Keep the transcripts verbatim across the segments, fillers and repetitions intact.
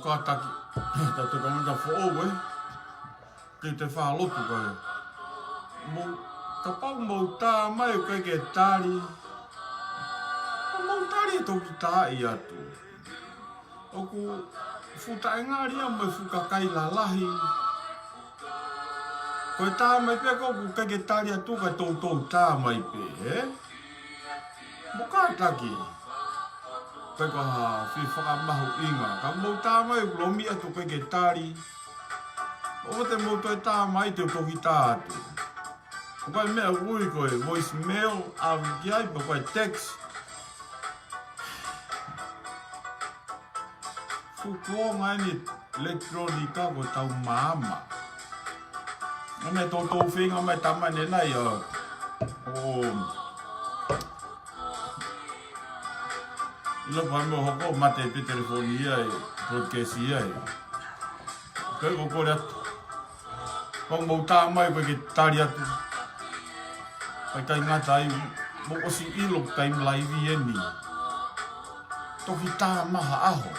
Kātaki, tau te kamata foʻou, ē. Ki te fālotu kai. Mou, kapau mou tā mai ʻoku ʻikai ke tali. Mou tali ʻe toki tā ʻi atu. ʻOku fuʻu taʻengali ia mo e fuʻu kakai lalahi. Ko e tā mai pē ko ʻoku ʻikai ke tali atu ka toutou tā mai pē, ē? Mou kātaki. Pea ko ha fie fakamahuʻinga. Ka mou tā mai ʻoku lomi atu ʻikai ke tali. ʻOua te mou toe tā mai te u toki tā atu. Ko e meʻa ʻoku ui ko e voicemail, ʻave ki ai, pe ko e text. Fuʻu kuonga eni ʻelekitulōnika ko e tau maama. Ane toutou feinga mai tamane nai, ʻo, ʻo, ʻilo pea mo hoko mate pē telefoni ia ʻe, broadcast ia ʻe. Ko e kole atu. Pea mou tā mai ʻoku ʻikai ke tali atu. Pea ʻikai ngata ai, mou ʻosi ʻilo taimi laivi eni. Toki tā mai ha ʻaho.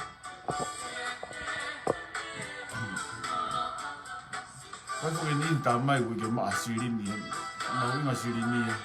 Pea ko eni tā mai ʻoku ʻikai ke maʻu silini eni. Maʻu ʻi ha silini ia.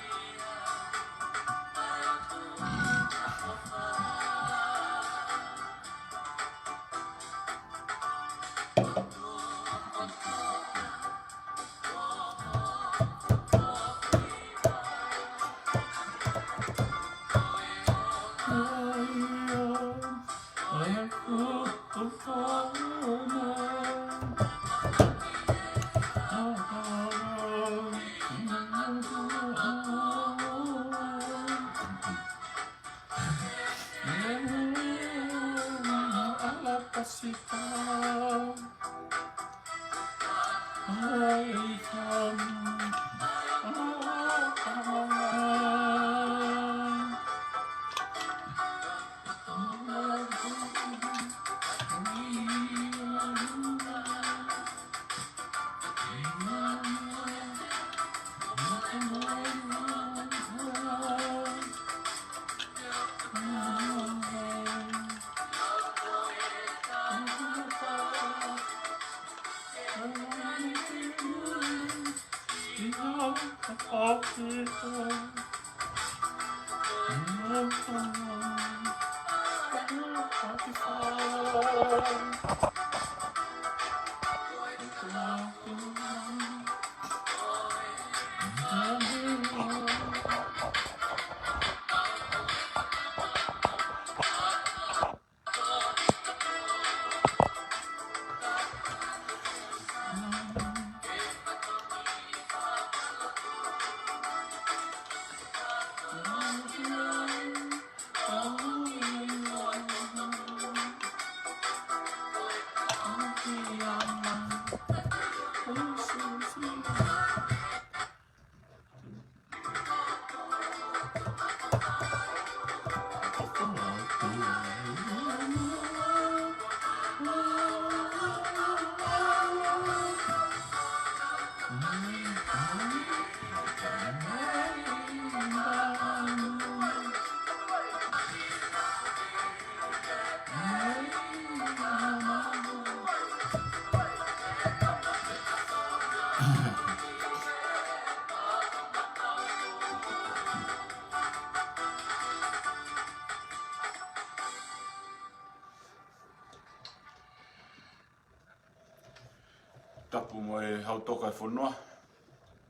Tapu mo e Hau Toka ʻo e Fonua,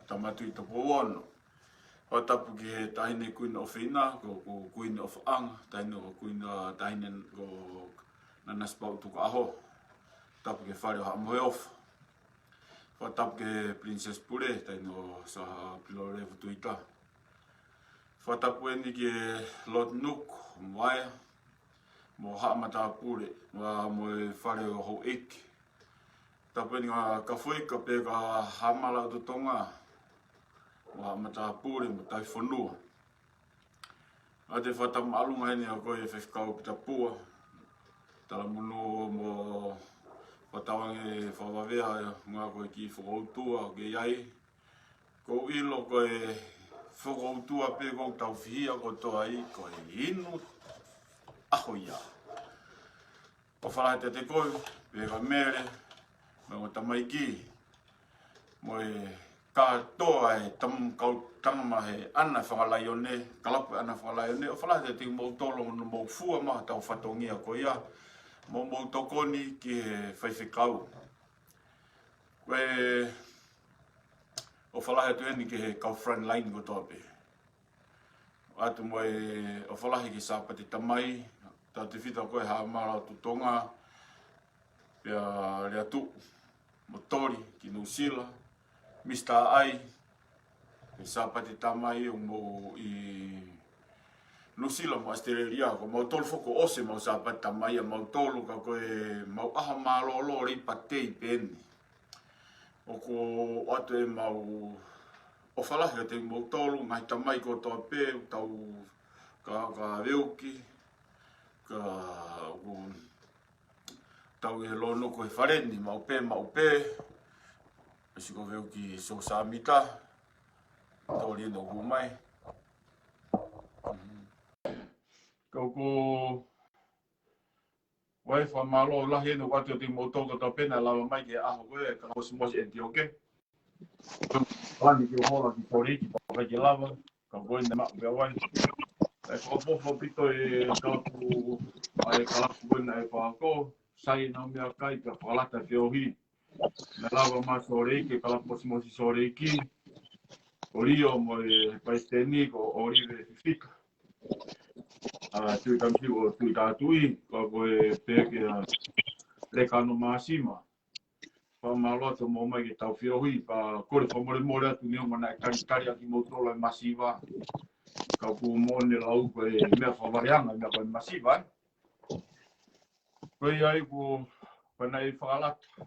Tama Tuʻi Tupou Ono. Fakatapu ki he Taʻahine Kuini ʻOfeina, ko, ko Kuini ʻOfaʻanga, taʻahine ko Kuini, ʻa, Taʻahine ko Nanasipauʻu Tukuʻaho. Tapu ki he Fale ʻo Haʻa Moheofo. Fakatapu ki he Princess Pule, taʻahine ko Sā Pilolevu Tuita. Fakatapu eni ki he Lord Nook, Maia, mo Haʻa Matāpule, mo, mo e Fale ʻo Houʻeiki. Tapu eni kia Kafoika pea kia Hamala ʻo Totonga, mo Haʻa Matāpule, mo Tauhi Fonua. ʻA e fakatapu māʻolunga heni ʻa ko e Faifekau Pita Pua, Talamonū mo Fakatauange Fakavavea, ngā ko e kiʻi fokoutua ʻoku ʻi ai. ʻOku ou ʻilo ko e fokoutua pē ʻoku tau fihia kotoa ai, ko e inu ʻaho ia. ʻOfa lahi atu kiate koe, pea ka Mele, mo e tamaiki, mo e kātoa e tam kau tama he ʻAna Fakalaione, kalapu ʻAna Fakalaione, ʻofa lahi atu kiate kimoutolu ʻoku mou fua mai hotau fatongia ko ia, mo mou tokoni ki he faifekau. Ko e ʻofa lahi atu heni ki he kau frontline kotoa pē. ʻOatu mo e ʻofa lahi ki Sāpate Tamai, tautefito ko e Haʻamala ʻo Tonga, pea Leatuʻu, mo Toli ki Nuʻusila, Mista Ai, ki Sāpate Tamai ʻoku mou ʻi Nuʻusila mo ʻAositelēlia, ko mautolu foki ʻosi ʻemau Sāpate Tamai ʻa mautolu ka ko ʻemau ʻaho mālōlō Leipa Tei pē eni. ʻOku ʻoatu ʻemau ʻofa lahi kiate kimoutolu, ngaahi tamai kotoa pē, tau ka, ka Veuki, ka, ʻoku tau ʻi he lono ko e fale ni, maʻu pē, maʻu pē, ʻa Siko Veuki Sōsāmita, tau liena ʻoku mai. Ka ʻoku ʻoku ou fakamālō lahi ʻeni ʻoatu kiate kimoutolu kotoa pē naʻe lava mai ki he ʻaho ko ē, ka Kosimosi ʻEntioke. Lani ki hola ki Poliki, pea ʻikai ke lava, ka ko ʻeni maʻu pē ʻa e. ʻE fakaʻofoʻofa ʻaupito e kalapu, ʻa e kalapu ko ʻeni ʻa e Fako, sai ʻenau meʻakai, pea fakalata feohi. Naʻe lava mai Sōleki, kalapu Kosimosi Sōleki, ʻo Lio mo e palesiteni ko ʻOlive Fifita. ʻA, Tui Tamasiu ʻo Tui Tātui, ka ko e pehē kia Lekano Māsima. Fakamālō atu mou ō mai ke tau feohi, pea kole fakamolemole atu neongo naʻe talitali ʻaki kimoutolu ʻa e masiva. Ka ʻoku moʻoni e lau ko e meʻa fakavaleanga, meʻa ko e masiva, ē. Ko ia ai ko, ko ʻena ʻi fakalata.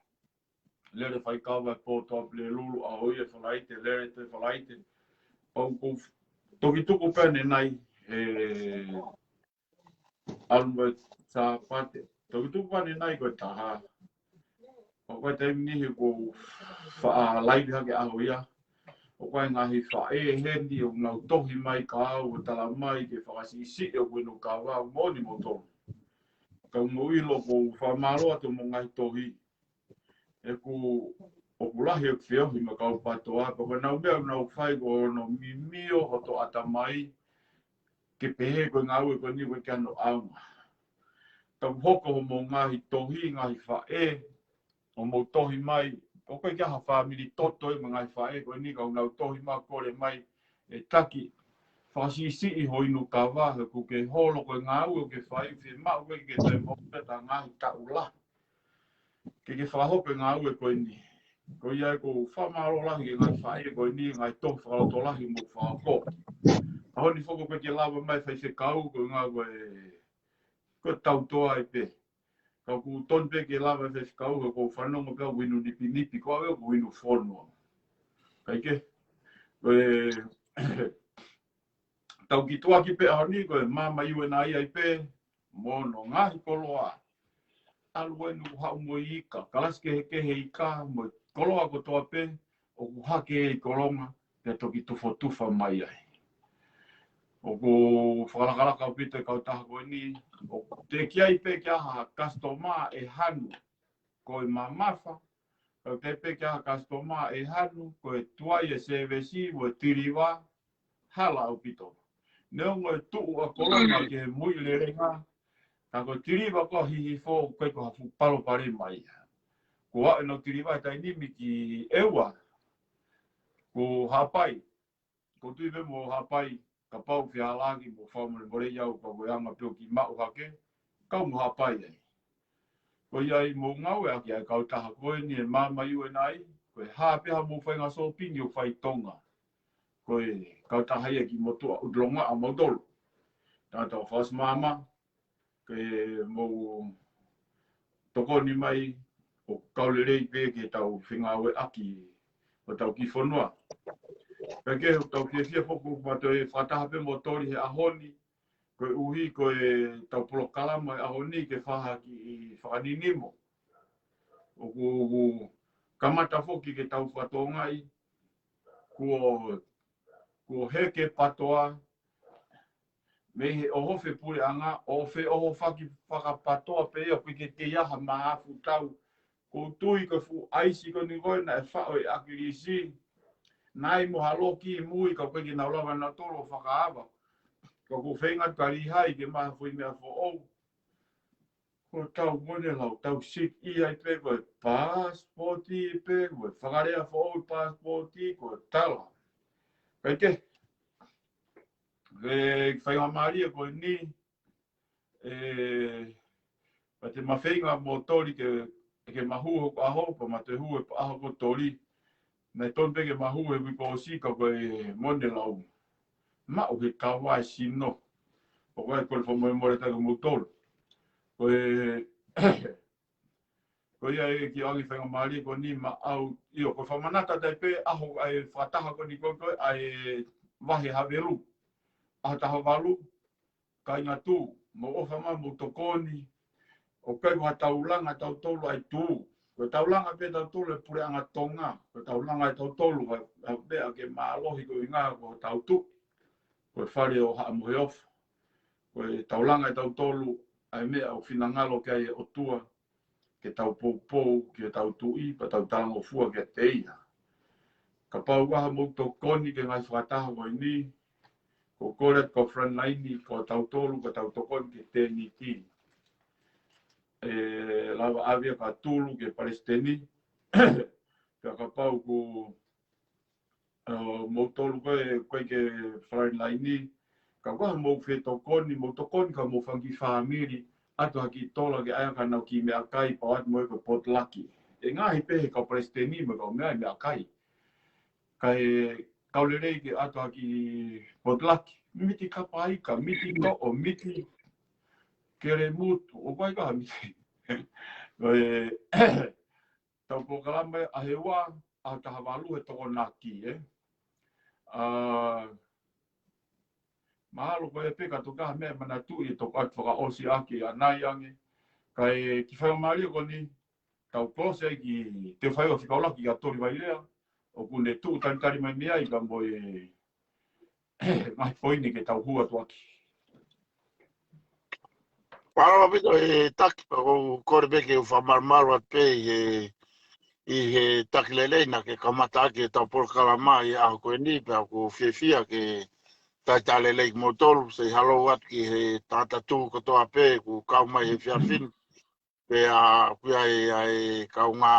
Lele faikava e pō Tuʻapulelulu, ʻaho ia Falaite, lele toe Falaite. Pau ko toki tuku pē ʻanenai, e, ʻalu mai Sāpate. Toki tuku pē ʻanenai ko e taha. ʻO ko e taimi ni he ʻoku ou faʻa laivi hake ʻaho ia. ʻOku ʻi ai e ngaahi faʻē heni ʻoku nau tohi mai kia au ʻo tala mai ke fakasiʻisiʻi ʻeku inu kava, moʻoni moutolu. Ka ʻoku ou ʻilo ʻoku ou fakamālō atu mo e ngaahi tohi. ʻOku, ʻoku lahi ʻeku feohi mo e kau PATOA, pea ko ʻenau meʻa ʻoku nau fai ko hono mimio hoto ʻatamai, ke pehē ko e ngāue ko eni ʻoku ʻikai ke ʻi ai hano ʻaonga. Tau hoko hoʻomou ngaahi tohi, ngaahi faʻē, ʻo mou tohi mai, ʻoku ʻikai ke ʻi ai ha fāmili toto ia mo e ngaahi faʻē ko eni ka ʻoku nau tohi mai kole mai, ʻe taki, fakasiʻisiʻi ho inu kava, he ʻoku ke holo ko e ngāue ʻoku ke fai, fiemaʻu ke ke toe maʻu pē ha ngaahi taʻu lahi. Ke ke fakahoko e ngāue ko eni. Ko ia ʻoku ou fakamālō lahi ki he ngaahi faʻē ko eni, ngaahi tohi fakalotolahi mo fakahoko. ʻAho ni foki ʻoku ʻikai ke lava mai faifekau, ko e ngā ko e, ko e tautoa ai pē. Ka ʻoku tonu pē ke lava e faifekau, he ʻoku ou fanongo pē ʻoku inu nipinipi, ko au ʻoku ou inu fonua. Kae kehe, ko e tau ki tuʻa ki pē ʻaho ni, ko e maama U N I ai pē, mo hono ngaahi koloa. ʻAlu ʻeni ʻo haʻu mo e ika, kalasi kehekehe ika, mo e koloa kotoa pē, ʻoku hake ʻi Kolonga, pea toki tufotufa mai ai. ʻOku fakalakalaka ʻaupito e kautaha ko eni, ʻoku teʻeki ai pē ke ʻi ai ha customer ʻe hanu, ko e mamafa, ka ʻoku teʻeki pē ke ʻi ai ha customer ʻe hanu, ko e tuai e service, mo e tiliva, hala ʻaupito. Neongo e tuʻu ʻa Kolonga ki he muiʻi lelenga, ka ko e tiliva ko Hihifo, ʻoku ʻikai ko ha fuʻu palopalema ia. Ko au ʻenau tiliva he taimi ni ki ʻEua, ko Haʻapai, ʻoku ou tui pē mo Haʻapai, kapau fehālaaki mo fakamolemoleʻi au ka ko e anga pē ʻoku kiʻi maʻu hake, kau mo Haʻapai ai. Ko ia ai mou ngāueʻaki ʻa e kautaha ko eni e maama U N I, ko e hā pē haʻamou faʻahinga sōpingi ʻoku fai ʻi Tonga. Ko e kautaha ia ki motuʻa ʻUtulonga ʻa mautolu. Tangata ʻo Fasi Maama, ke mou tokoni mai ʻo kau lelei pē ke tau fengāueʻaki ʻo tau kiʻi fonua. Pea ke tau fiefia foki ʻoku ma toe fakataha pē mo Toli he ʻaho ni, koeʻuhi ko e tau polokalama he ʻaho ni ke fai ha kiʻi fakaninimo. ʻOku, ʻoku kamata foki ke tau fakatokangaʻi, kuo, kuo heke PATOA, mei he ʻohofi e puleʻanga, ʻo feʻohofaki fakapatoa pē ia, ʻoku ʻikai ke kei ʻi ai ha mahafu tau. ʻOku ou tui ko e fuʻu ʻaisi ko eni ko ē naʻe faʻo ʻe ʻAkilisi, naʻe ʻi ai mo ha lō kimui ka ʻoku ʻikai ke nau lava nautolu ʻo fakaava. Ka ʻoku ou feinga atu kia Lihai ke maʻu ha foʻi meʻa foʻou. Ko ʻetau Monelau, tau siʻi ai pē ko e pasipoti pē, ko e fakalea foʻou pasipoti, ko e tala. Kae kehe, ʻe faingamālie ko eni, ʻe, pea te ma feinga mo Toli ke, ke ma hū hoku ʻaho, pea ma toe hū e ʻaho ko Toli. Naʻe tonu pē ke ma hū he uike kuo ʻosi ka ko e Monelau maʻu he kava e sino. ʻOku ou kole fakamolemole atu kiate kimoutolu. Ko e, ko ia e kiʻi ʻoange faingamālie ko eni maʻau, ʻio, ko e fakamanatu atu ai pē ʻaho ʻa e fakataha ko eni ko e, ko e ʻa e Vahe Havelu. ʻAho taha valu, kāinga Tuʻu, mou ʻofa mai mou tokoni, ʻoku ʻikai ko ha taulanga ʻa tautolu ʻa e Tuʻu. Ko e taulanga pē ʻa tautolu ʻa e Puleʻanga Tonga, ko e taulanga ʻa tautolu ʻa, ʻa e meʻa ke mālohi ko e ʻuhinga ko hotau Tuʻi. Ko e Fale ʻo Haʻa Moheofo. Ko e taulanga ʻa tautolu ʻa e meʻa ʻoku finangalo ki ai e ʻOtua, ke tau poupou ki hotau Tuʻi, pea tau talangofua kiate ia. Kapau ʻoku ʻi ai haʻamou tokoni ki he ngaahi fakataha ko eni, ʻoku ou kole atu ki he frontline, ko tautolu, ko ʻetau tokoni ki he tēniti. ʻE lava ʻave ia kae tulu ki he palesiteni, pea kapau ʻoku ʻa, moutolu ko ē, ko ē ki he frontline, ka ʻoku ʻi ai haʻamou fetokoni, mou tokoni ki homou fanga kiʻi fāmili, ʻoatu ha kiʻi tola ke ʻai ʻaki haʻanau kiʻi meʻakai, pea ʻoatu mo ia ko e potluck. ʻE ngaohi pē he kau palesiteni mo e kau meʻa, meʻakai. Kae kau lelei ke ʻoatu ha kiʻi potluck. Miti kapa ika, miti toʻo, miti kelemutu, ʻoku ʻikai ko ha miti. Ko e, tau polokalama ʻa e ua, ʻaho taha valu he Tokonaki, ē. ʻA, mahalo ko e pē ka toka ha meʻa manatuʻi ʻe toki ʻoatu fakaʻosi ʻaki ʻanai ange. Kae kiʻi faingamālie ko eni, tau close ai ki he fai ʻo fika ʻuluaki kia Toli Vailea, ʻoku ne tuʻu talitali mai mei ai ka mo e ngaahi poini ke tau hū atu ʻaki. Mālō ʻaupito e taki, pea ʻoku ou kole pē ke u fakamalumalu atu pē ʻi he, ʻi he taki lelei naʻa ke kamata ʻaki ʻetau polokalama ʻi he ʻaho ko eni, pea ʻoku ou fiefia ke talitali lelei kimoutolu, say hello atu ki he tangata Tuʻu kotoa pē kuo kau mai he efiafi ni. Pea ʻoku ʻi ai ʻa e kaungā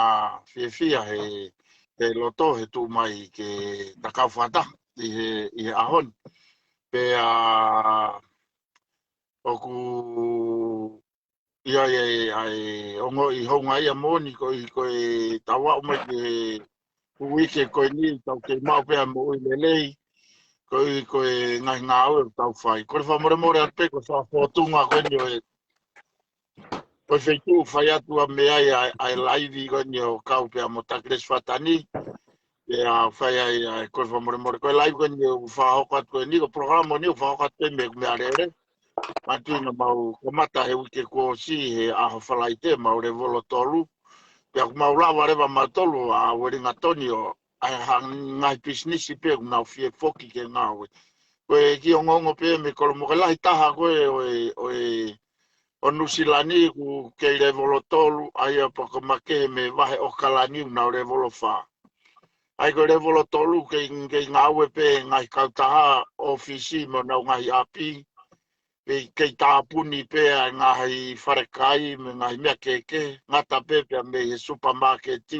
fiefia he, he loto he tuʻu mai ke ta kau fakataha ʻi he, ʻi he ʻaho ni. Pea ʻoku ʻi ai ʻa e, ʻa e ongoʻi houngaʻia moʻoni ko e, ko e tau aʻu mai ki he uike ko eni, tau kei maʻu pē ʻa e moʻui lelei, ko e, ko e ngaahi ngāue ʻoku tau fai. Kole fakamolemole atu pē ko e fakafōtunga ko eni ʻo e, ko e feituʻu fai atu ʻa mei ai ʻa e, ʻa e laivi ko eni ʻo kau pea mo Takilesi Fatani. Pea fai ai ʻa e kole fakamolemole. Ko e laivi ko eni ʻoku fakahoko atu ko eni, ko e polokalama ko eni ʻoku fakahoko atu pē mei he Meʻalele. Manatuʻi naʻa mau kamata he uike kuo ʻosi he ʻaho Falaite, mau lēvolo tolu. Pea ʻoku mau lava leva mautolu ʻa Uelingatoni ʻo ʻai ha ngaahi pisinisi pē ʻoku nau fie foki ke ngāue. Ko e kiʻi ongoongo pē mei Kolomoka, lahi taha ko ē ʻo e, ʻo e, ʻo Nuʻusila ni ʻoku kei lēvolo tolu, ʻa ia pea ko e makehe mei he vahe ʻAokalani ʻoku nau lēvolo fā. ʻA ia ko e lēvolo tolu kei, kei ngāue pē ngaahi kautaha, ʻōfisi mo ʻenau ngaahi ʻapi, pea kei tāpuni pē ʻa e ngaahi falekai mo e ngaahi meʻa kehekehe, ngata pē pea mei he supermarket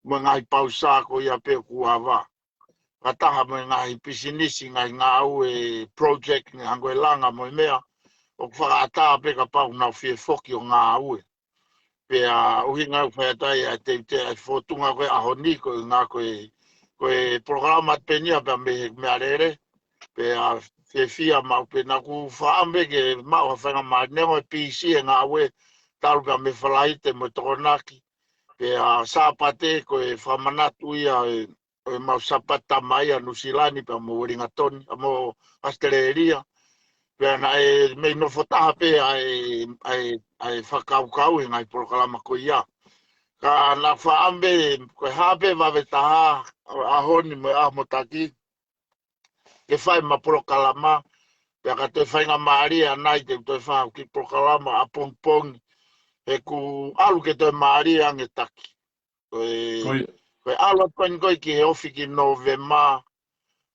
mo e ngaahi pausā ko ia pē ʻoku ava. Ka taha mo e ngaahi pisinisi, ngaahi ngāue project, ngaahi hangē ko e langa mo e meʻa, ʻoku fakaʻatā pē kapau ʻoku nau fie foki ʻo ngāue. Pea ʻuhinga ʻoku fai atu ai ʻa e teuteu ʻa e fōtunga ko e ʻaho ni, ko e ʻuhinga ko e, ko e polokalama atu pē eni ia pea mei he Meʻalele. Pea fiefia maʻu pē naʻa ku fakaʻamu ke maʻu ha faingamālie, neongo e pisi e ngāue talu pea mei Falaite mo e Tokonaki. Pea Sāpate ko e fakamanatu ia e ʻo e mau Sāpate tama ia ʻa Nuʻusila ni pea mo Uelingatoni, ʻa mo ʻAositelēlia. Pea naʻe mei nofo taha pē ʻa e, ʻa e, ʻa e fakakaukau he ngaahi polokalama ko ia. Ka naʻa ku fakaʻamu, ko e hā pē vave taha, ʻaho ni mo e ʻaho motaki, ke fai ʻema polokalama, Pea ka toe faingamālie ʻanai te u toe fai haʻaku kiʻi polokalama ʻapongipongi. He ʻoku ʻalu ke toe mālie ange Taki. Ko e, ko e ʻalu atu ko eni ko ē ki he ofi ki Nōvema.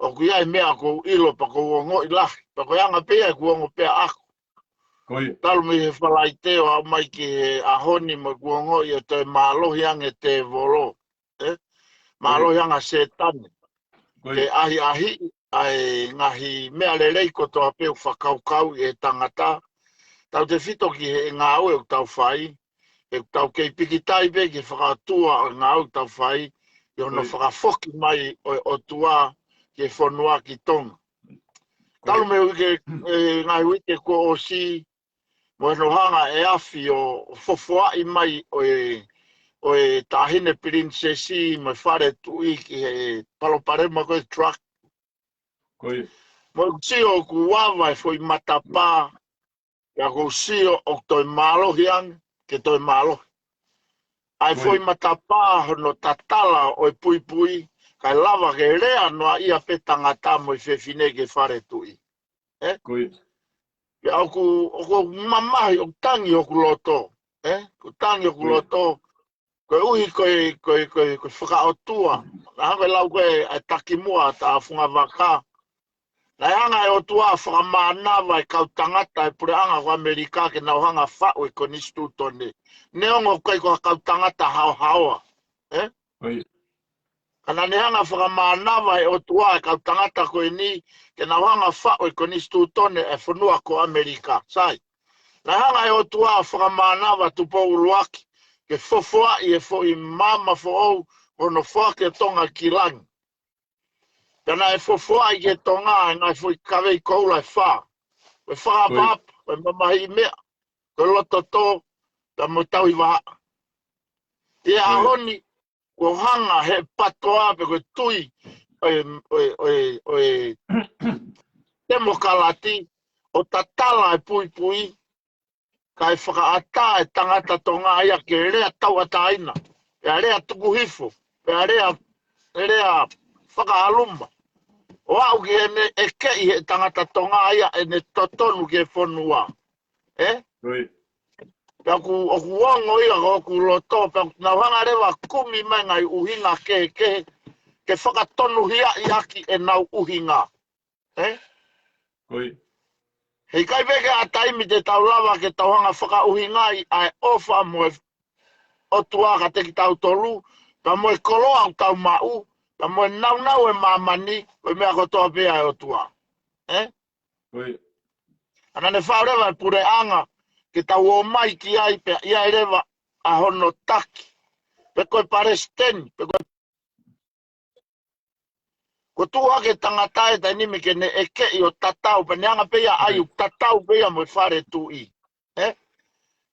ʻOku ʻi ai e meʻa ʻoku ou ʻilo pea ʻoku ou ongoʻi lahi. Pea ko e anga pē ia ʻeku ongo pē ʻaʻaku. Talu mei he Falaite ʻo aʻu mai ki he ʻaho ni mo ʻeku ongoʻi ʻe toe mālohi ange tēvolo. ʻE? Mālohi ange Sētane. Ke ʻahiʻahiʻi ʻa e ngaahi meʻa lelei kotoa pē ʻoku fakakaukauʻi ʻe he tangata. Tautefito ki he ngāue ʻoku tau fai. ʻOku tau kei pikitai pē ki he fakaʻotua ʻo e ngāue ʻoku tau fai. ʻI hono fakafoki mai ʻo e ʻOtua ki he fonua ki Tonga. Talu mei he uike, e, ngaahi uike kuo ʻosi, mo hono hanga ʻe Afi ʻo fofoaʻi mai ʻo e, ʻo e Taʻahine Pilinisesi mo e Fale Tuʻi ki he palopalema ko e drug. Mo ʻeku sio ʻoku ava e foʻi matapā, pea ʻoku ou sio ʻoku toe mālohi ange, ke toe mālohi. ʻA e foʻi matapā hono tatala ʻo e puipui, kae lava ke lea noaʻia pē tangata mo e fefine ki he Fale Tuʻi. ʻE? Pea ʻoku, ʻoku mamahi, ʻoku tangi hoku loto. ʻE? ʻOku tangi hoku loto. Koeʻuhi ko e, ko e, ko e, ko e fakaʻotua. Naʻe hanga ʻe he lau ko ē ʻa e taki muʻa ʻa Tāfunga Vaka. Naʻe hanga ʻe he ʻOtua ʻo fakamānava e kau tangata e puleʻanga ko ʻAmelika ke nau hanga ʻo faʻu e konisitūtone. Neongo ʻoku ʻikai ko ha kau tangata haohaoa. ʻE? Ka naʻa ne hanga ʻo fakamānava ʻe he ʻOtua e kau tangata ko eni, ke nau hanga ʻo faʻu e konisitūtone e fonua ko ʻAmelika. Sai. Naʻe hanga ʻe he ʻOtua ʻo fakamānava Tupou ʻUluaki, ke fofoaʻi e foʻi maama foʻou, hono foaki ʻo Tonga ki langi. Pea naʻe fofoaʻi ki Tonga, e ngaahi foʻi kavei koula ʻe fā. Ko e fakaʻapaʻapa, ko e mamahiʻi meʻa, ko e loto tō, pea mo e tauhi vahaʻa. ʻI he ʻaho ni, kuo hanga ʻe he PATOA pe ko e tui ʻo e, ʻo e, ʻo e, ʻo e temokalati ʻo tatala e puipui, kae fakaʻatā e tangata Tonga ia ke lea tauʻatāina, pea lea tukuhifo, pea lea, lea fakaʻaluma. ʻO aʻu ki heʻene ʻekeʻi ʻe he tangata Tonga ia ʻene totonu ki he fonua. ʻE? Pea ʻoku, ʻoku ongo ia ko ʻeku loto, pea ʻoku nau hanga leva ʻo kumi mai ngaahi ʻuhinga kehekehe, ke fakatonuhiaʻi ʻaki ʻenau ʻuhinga. ʻE? He ʻikai pē ke ʻi ai ha taimi te tau lava ke tau hanga ʻo fakaʻuhingaʻi ʻa e ʻofa mo e ʻOtua kiate kitautolu, pea mo e koloa ʻoku tau maʻu, pea mo e naunau e māmani, ko e meʻa kotoa pē ʻa e ʻOtua. ʻE? Naʻa ne faʻu leva e puleʻanga, ke tau ō mai ki ai pea ʻi ai leva ʻa hono taki, pe ko e palesiteni, pe ko e, kuo tuʻu hake e tangata he taimi ni ke ne ʻekeʻi ʻo tatau, pea ne hanga pē ia ʻo ʻai ʻo tatau pē ia mo e Fale Tuʻi. ʻE?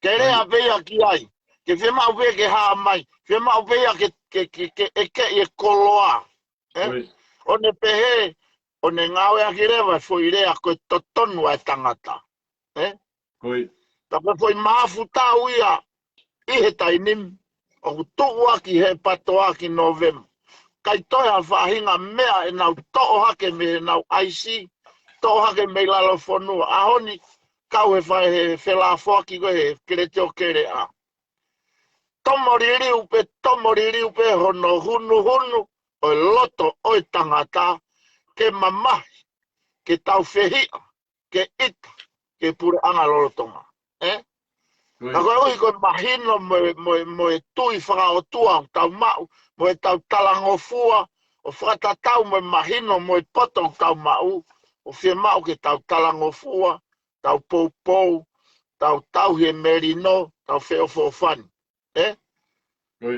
Ke lea pē ia ki ai. Ke fiemaʻu pē ke hā mai. Fiemaʻu pē ia ke, ke, ke, ke ʻekeʻi e koloa. ʻE? ʻO ne pehē, ʻo ne ngāueʻaki leva e foʻi lea ko e totonu ʻa e tangata. ʻE? Pea ko e foʻi mahafu tau ia ʻi he taimi ni, ʻoku tuʻu ʻaki ʻe he PATOA ki Nōvema. ʻIkai toe ha faʻahinga meʻa ʻenau toʻo hake mei heʻenau ʻaisi, toʻo hake mei lalo fonua. ʻAho ni, kau he fa-, he felāfoaki ko ē he Keleti ʻo Keleʻa. Tomo liliu pē, tomo liliu pē hono hunuhunu ʻo e loto ʻo e tangata, ke mamahi, ke tau fehiʻa, ke ʻita, ke puleʻanga lolotonga. ʻE? Ka koeʻuhi ko e mahino mo e, mo e, mo e tui fakaʻotua ʻoku tau maʻu, mo e tau talangofua, ʻo fakatatau mo e mahino mo e poto ʻoku tau maʻu, ʻoku fiemaʻu ke tau talangofua, tau poupou, tau tauhi e melino, tau feʻofoʻofani. ʻE?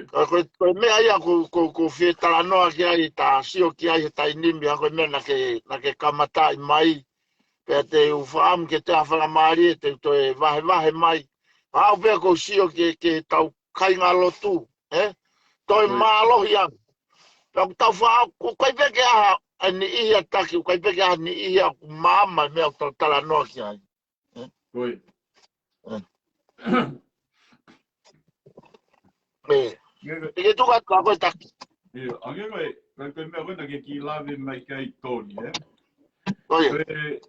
Ka ko e, ko e meʻa ia ʻoku, ʻoku, ʻoku ou fie talanoa ki ai, ta sio ki ai he taimi ni, ha ko e meʻa naʻa ke, naʻa ke kamataʻi mai. Pea te u fakaʻamu ke te fakamālie, te u toe vahevahe mai. Aʻu pē ʻoku ou sio ki he, ki he tau kāinga lotu, ʻe? Toe mālohi ange. Pea ʻoku tau fa-, ʻoku ʻikai pē ke ʻi ai ha niʻihi ʻa Taki, ʻoku ʻikai pē ke ʻi ai ha niʻihi ʻoku maama e meʻa ʻoku tau talanoa ki ai. ʻE? ʻE. ʻIkai ke tuka ka ko e Taki. ʻIo, ʻa ke ko e, ko e, ko e meʻa ko ē naʻa ke kiʻi lave mai ki ai Tony, ʻe? Ko e. Ko e,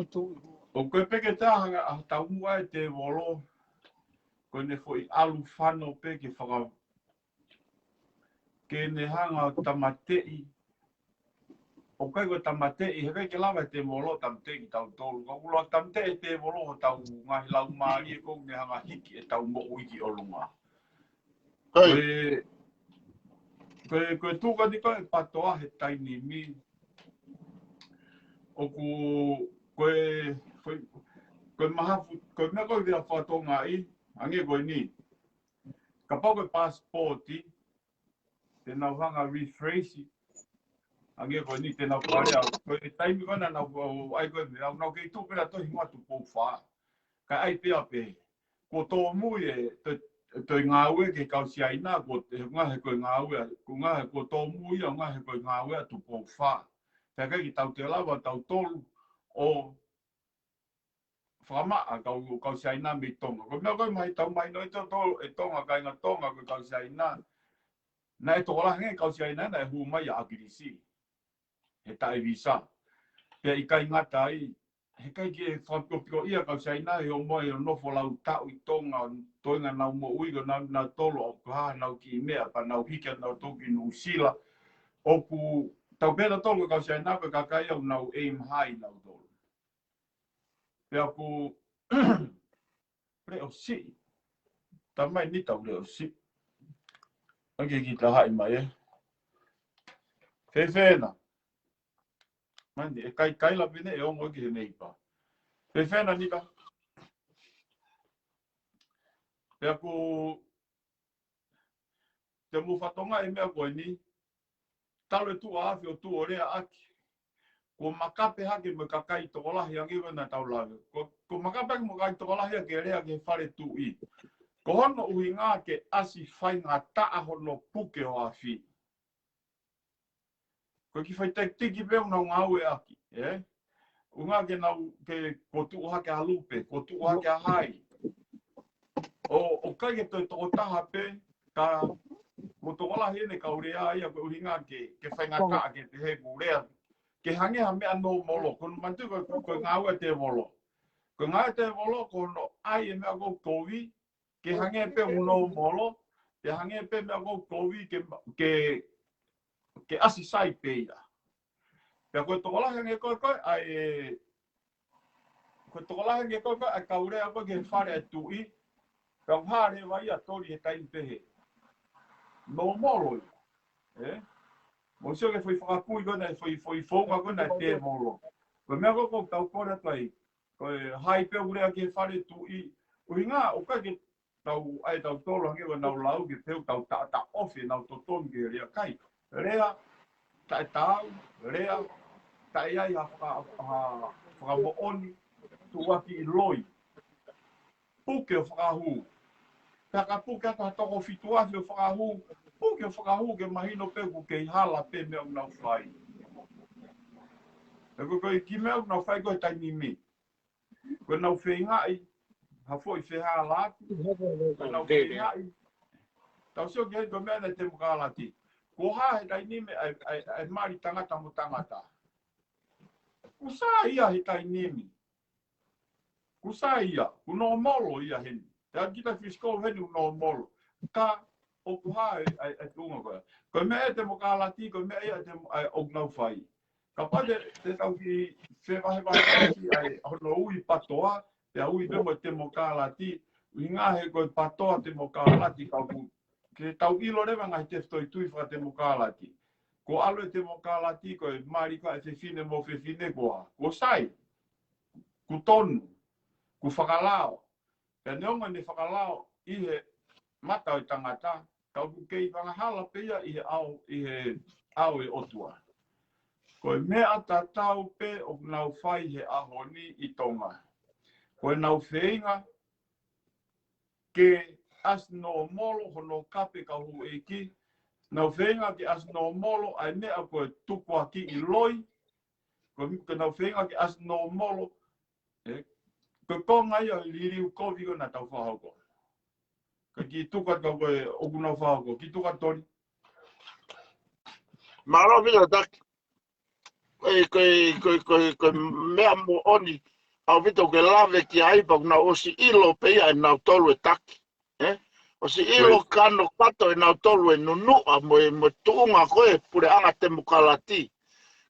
ʻOku ʻikai pē ke taha ʻa e taumuʻa ʻa e tēvolo, ko ʻene foʻi ʻalu fano pē ke faka-, ke ne hanga ʻo tāmateʻi. ʻOku ʻikai ko e tāmateʻi, he ʻikai ke lava ʻe he tēvolo ʻo tāmateʻi kitautolu. Ka ʻoku lava ʻo tāmateʻi ʻe he tēvolo hotau ngaahi laumālie, ko ʻene hanga ʻo hiki ʻetau moʻui ki ʻolunga. Ko e, ko e, ko e tuʻu ko eni ko e PTOA he taimi ni, ʻoku, ko e, ko e, ko e mahafu, ko e meʻa ko e vea fatonga ai, hangē ko eni. Kapau ko e passport, te nau hanga ʻo refresh, hangē ko eni te nau fale au. Ko e taimi ko ena naʻa nau ʻai ko e meʻa, nau kei tuʻu pē ʻo tohi hingoa Tupou Fā. Ka ʻai pē ʻo pehē, kuo tōmui e, toe, toe ngāue ki he kau Siaina, ko e, he ʻuhinga he ko e ngāue, ko e ʻuhinga he kuo tōmui ia, ʻuhinga he ko e ngāue ʻa Tupou Fā. Pea ʻikai ke tau toe lava tautolu ʻo fakamaʻa kau, kau Siaina mei Tonga. Ko e meʻa ko e mahi tau mai no i to, to, ʻe Tonga, kāinga Tonga, ko e kau Siaina. Naʻe tokolahi ange kau Siaina naʻe hū mai ʻa ʻAkilisi he taʻe visa. Pea ʻikai ngata ai, he ʻikai ke fakapikopiko ia kau Siaina he ʻomai ʻo nofo lau taʻu ʻi Tonga, toenga nau moʻui ko nau, nau tolo ʻo ka nau kiʻi meʻa pea nau hiki ʻa nautolu ki Nuʻusila. ʻOku tau pehē tautolu ko e kau Siaina ko e kakai ʻoku nau aim high nautolu. Pea ʻoku leʻo siʻi. Tamai ni tau leʻo siʻi. ʻOku ke kiʻi tahaʻi mai ē. Fēfē na. Mani, ʻe kai, kai la pene ʻe ongo ki he neipa. Fēfē na ni ka. Pea ʻoku te mou fatonga e meʻa ko eni, talu e tuʻa afi ʻo tuʻu ʻo lea ʻaki. Kuo makape hake mo e kakai tokolahi ange ko ena tau lave. Kuo, kuo makape hake mo e kakai tokolahi ʻa ke lea ki he fale tuʻi. Ko hono ʻuhinga ke ʻasi faingataʻa hono puke ʻo afi. Ko e kiʻi fai tactic pē ʻoku nau ngāue ʻaki, ē? ʻUhinga ke nau, ke, kuo tuʻu hake ʻa Lupe, kuo tuʻu hake ʻa Hai. ʻO, ʻoku ʻikai ke toe tokotaha pē, ka, mo tokolahi ʻene kau lea ia ko e ʻuhinga ke, ke faingataʻa ke te he ku lea. Ke hangē ha meʻa nōmolo, ko e manatu ko, ko e ngāue ʻa e tēvolo. Ko e ngāue ʻa e tēvolo, ko hono ʻai e meʻa ko e kovi, ke hangē pē ʻoku nōmolo, ke hangē pē meʻa ko e kovi, ke, ke, ke ʻasi sai pē ia. Pea ko e tokolahi ange ko e, ko e, ʻa e, ko e tokolahi ange ko e, ko e, ʻa e kau lea ko e ki he fale ʻa e tuʻi, pea ʻoku hā leva ia toli he taimi pehē. Nōmolo ia. Ē? Mou sio ki he foʻi fakakui ko ena, foʻi, foʻi founga ko ena ʻa e tēvolo. Ko e meʻa ko e ʻoku tau kole atu ai. Ko e Hai pē ʻoku lea ki he fale tuʻi. ʻUhinga, ʻoku ʻikai ke tau, ʻai tautolu hangē ko ʻenau lau ke pehē ʻoku tau taʻataʻofi ʻenau totonu ki he lea, ʻikai. Lea taʻetaau, lea taʻe ʻi ai ha faka-, ha fakamoʻoni, tuʻuaki ʻi loi. Puke ʻo fakahū. Pea ka puke atu ha toko fitu afe ʻo fakahū, puke ʻo fakahū ke mahino pē ʻoku kei hala pē meʻa ʻoku nau fai. He ko e, ko e kiʻi meʻa ʻoku nau fai ko e taimi ni. Ko ʻenau feingaʻi ha foʻi fehālaaki, ko ʻenau feingaʻi. Tau sio ki he ko e meʻa ʻa e temokalati. Ko e hā he taimi ni ʻa e, ʻa e, ʻa e mali tangata mo tangata. Kuo sai ia he taimi ni. Kuo sai ia, kuo nōmolo ia heni. Te ʻai kita fiscal heni kuo nōmolo. Ka ʻoku hā e, e, e tuʻunga ko ē. Ko e meʻa ʻa e temokalati, ko e meʻa ia ʻa e temo-, ʻa e ʻoku nau fai. Kapau te, te tau kiʻi fevahevahe ʻaki ʻa e hono ui PTOA, pea ui pē mo e temokalati, ʻuhinga he ko e PTOA temokalati ka ʻoku, ke tau ʻilo leva ngaahi tefitoʻi tui fakatemokalati. Ko e ʻalu e temokalati, ko e mali ko ē ʻa e fefine mo e fefine ko ā. Kuo sai, kuo tonu, kuo fakalao. Pea neongo ʻene fakalao ʻi he mata ʻo e tangata, ka ʻoku kei angahala pē ia ʻi he ʻao, ʻi he ʻao ʻo e ʻOtua. Ko e meʻa tatau pē ʻoku nau fai he ʻaho ni ʻi Tonga. Ko ʻenau feinga ke ʻasi nōmolo hono kape kau houʻeiki, nau feinga ke ʻasi nōmolo ʻa e meʻa ko e tukuakiʻi loi, ko, ko ʻenau feinga ke ʻasi nōmolo, ē, ko e konga ia ʻo e liliu kovi ko ena tau fakahoko. Ka kiʻi tuku atu ka ko e ʻoku nau fakahoko, kiʻi tuku atu Toli. Mālō Vila Taki. ko e, ko e, ko e, ko e, ko e meʻa moʻoni ʻaupito ke lave ki ai, pea kuo nau ʻosi ʻilo pē ia ʻe nautolu e taki. Ē? ʻOsi ʻilo kano kato ʻe nautolu e nunuʻa mo e, mo e tuʻunga ko e puleʻanga temokalati.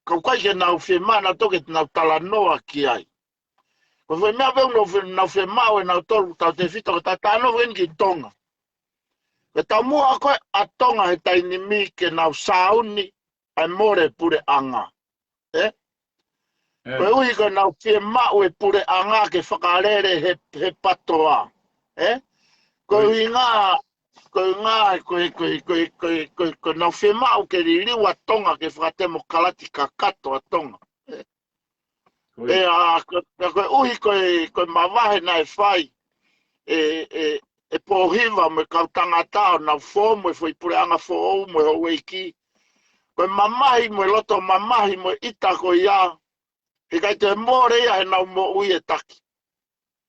Ka ʻoku ʻikai ke nau fiemaʻu nautolu ke nau talanoa ki ai. Ko e foʻi meʻa pē ʻoku nau fie-, nau fiemaʻu ʻe nautolu tautefito ke tau talanoa eni ki Tonga. Ko e taumuʻa ko ē ʻa Tonga he taimi ni ke nau sāuni ʻa e mole puleʻanga. Ē? Koeʻuhi ko ʻenau fiemaʻu e puleʻanga ke fakalele he, he PTOA. Ē? Koeʻuhi ngā, koeʻuhi ngā, ko e, ko e, ko e, ko e, ko e, ko ʻenau fiemaʻu ke liliu ʻa Tonga ke fakatemokalati kakato ʻa Tonga. Ē? ʻE, ʻa, ko, ko, koeʻuhi ko e, ko e mavahe naʻe fai ʻe, ʻe, ʻe Pōhiva mo e kau tangata ʻo nau fō mo e foʻi puleʻanga foʻou mo e houʻeiki. Ko e mamahi mo e loto mamahi mo e ʻita ko ia, he ʻikai toe mole ia heʻenau moʻui e taki.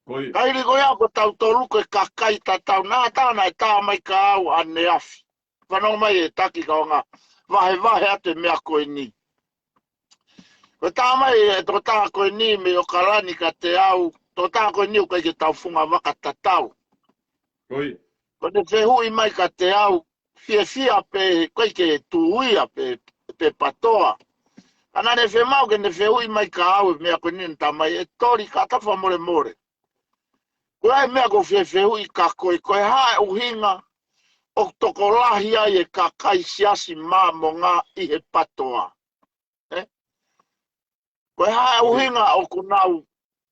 Kaili ko ia ko tautolu ko e kakai tatau, naʻa tau naʻe tā mai ka au ʻaneafi. Fanongo mai e taki kaungā vahevahe atu e meʻa ko eni. Ko e tā mai e tokotaha ko eni mei ʻOkalani kiate au, tokotaha ko eni ʻoku ʻikai ke tau fungavaka tatau. Ko ʻene fehuʻi mai kiate au, fiefia pē, ʻikai ke tū ia pē, pē PTOA. Ka naʻa ne fiemaʻu ke ne fehuʻi mai ka au e meʻa ko eni naʻe tā mai e toli ka ta fakamolemole. Ko e meʻa ʻoku ou fie fehuʻi ka ko e, ko e hā e ʻuhinga ʻoku tokolahi ai e kakai siasi Māmonga ʻi he PTOA. Ē? Ko e hā e ʻuhinga ʻoku nau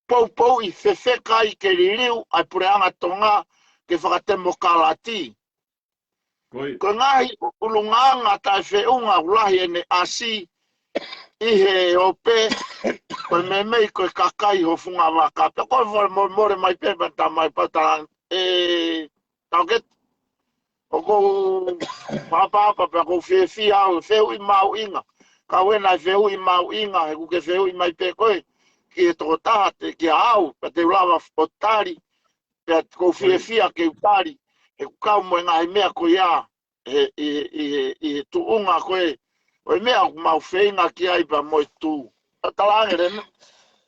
poupouʻi fefeka ai ke liliu ʻa e puleʻanga Tonga ke fakatemokalati. Ko e ngaahi ʻulungaanga taʻefeʻunga ʻoku lahi ʻene ʻasi ʻi he ope, ko e meimei ko e kakai ho fungavaka. Pea ko e fakamolemole mai pē pea tā mai pau talange. Ē, tau ke ʻoku ou pāpāpā pea ʻoku ou fiefia au, fehuʻi mahuʻinga. Ka ʻoua naʻa fehuʻi mahuʻinga, he ʻoku ke fehuʻi mai pē koe, ki he tokotaha te, kia au, pea te u lava ʻo tali, pea ʻoku ou fiefia ke u tali, he ʻoku kau mo e ngaahi meʻa ko ia, he, ʻi, ʻi, ʻi, ʻi he tuʻunga ko ē, ʻo e meʻa ʻoku mau feinga ki ai pea mo e tū. ʻA talaange le,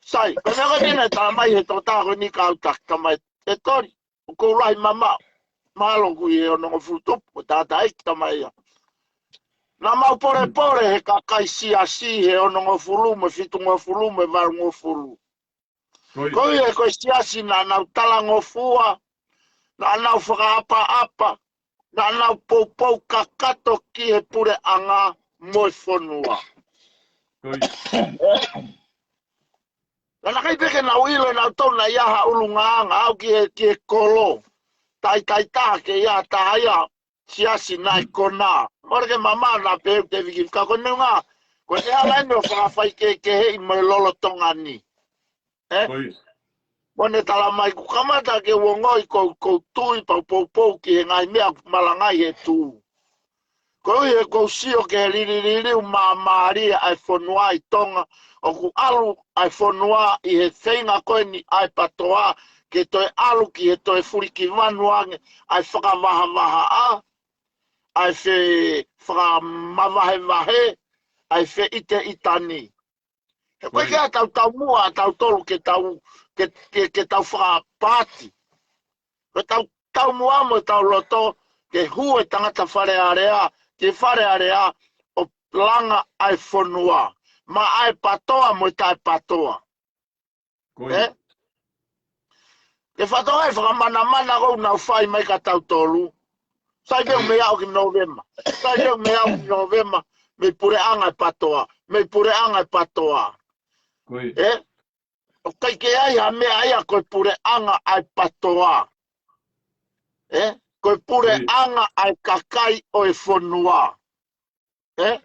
sai, ko e meʻa ko ē naʻe tā mai he tokotaha ko eni ka au taki tā mai, e toli. ʻOku ou lahi mamaʻo. Mahalo ʻoku ʻi he onongofulu tupu, ko e tangataʻeiki tā mai ia. Naʻa mau polepole he kakai siasi he onongofulu mo e fitungofulu mo e valungofulu. Ko ia ko e siasi naʻa nau talangofua, naʻa nau fakaʻapaʻapa, naʻa nau poupou kakato ki he puleʻanga mo e fonua. Naʻa na kai pē ke nau ʻilo ʻe nautolu naʻe ʻi ai ha ʻulungaanga au ki he, ki he kolo. Taitai taha ke ʻi ai ha taha ia siasi naʻe kona. Mole ke mamaʻo naʻa pehē ʻoku te viki fika ko e neunga. Ko e hala eni ʻo fakafaikehekeheʻi mo e lolotonga ni. Ē? Mo ne tala mai ʻoku kamata ke u ongoʻi ʻoku ou, ʻoku ou tui pea u poupou ki he ngaahi meʻa ʻoku malangaʻi he tū. Koeʻuhi he ʻoku ou sio ki he lilililiu māmālie ʻa e fonua ʻi Tonga, ʻoku ʻalu ʻa e fonua ʻi he feinga ko eni ʻa e PTOA, ke toe ʻalu ki he toe fulikivanu ange ʻa e fakavahavahaʻa, ʻa e fe-, fakamavahevahe, ʻa e feʻiteʻitani. He ʻoku ʻikai ke ʻi ai ha taumuʻa ʻa tautolu ke tau, ke, ke, ke tau fakapaati. Ko e tau, taumuʻa mo e tau loto, ke hū e tangata Fale Alea, ki Fale Alea, ʻo langa ʻa e fonua. Maʻa e PTOA mo e taʻe PTOA. Ē? Ke fatonga e fakamanamana ʻoku nau fai mai kia tautolu. Sai pē ʻoku mei aʻu ki Nōvema. Sai pē ʻoku mei aʻu ki Nōvema. Mei puleʻanga e PTOA. Mei puleʻanga e PTOA. Ē? ʻOku ʻikai ke ʻi ai ha meʻa ia ko e puleʻanga ʻa e PTOA. Ē? Ko e puleʻanga ʻa e kakai ʻo e fonua. Ē?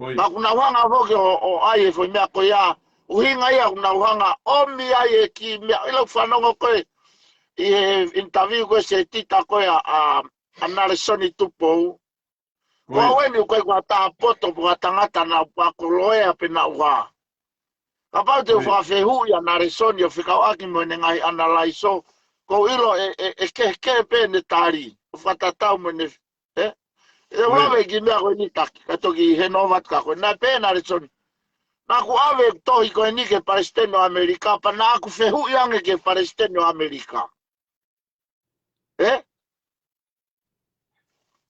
Ka ʻoku nau hanga foki ʻo, ʻo ʻai e foʻi meʻa ko ia. ʻUhinga ia ʻoku nau hanga ʻomi ai e kiʻi meʻa. ʻIlo fanongo koe ʻi he interview ko ē se tita ko ē ʻa, ʻa, ʻa Nalesoni Tupou. Ko au eni ʻoku ʻikai ko ha taha poto pe ko ha tangata naʻa ku ako loea pe naʻa ku hā. Kapau te u fakafehuʻi ʻa Nalesoni ʻo fekauʻaki mo ʻene ngaahi ʻanalaiso, ʻoku ou ʻilo ʻe, ʻe, ʻe kehekehe pē ʻene tali, ʻo fakatatau mo ʻene, ē? ʻE ʻoua lave ki he meʻa ko eni taki, ka toki hē noa atu ka ko e naʻe pehē ʻe Nalesoni. ʻoku ʻave e tohi ko eni ki he Palesiteni ʻo ʻAmelika, pea naʻa ku fehuʻi ange ki he Palesiteni ʻo ʻAmelika. Ē?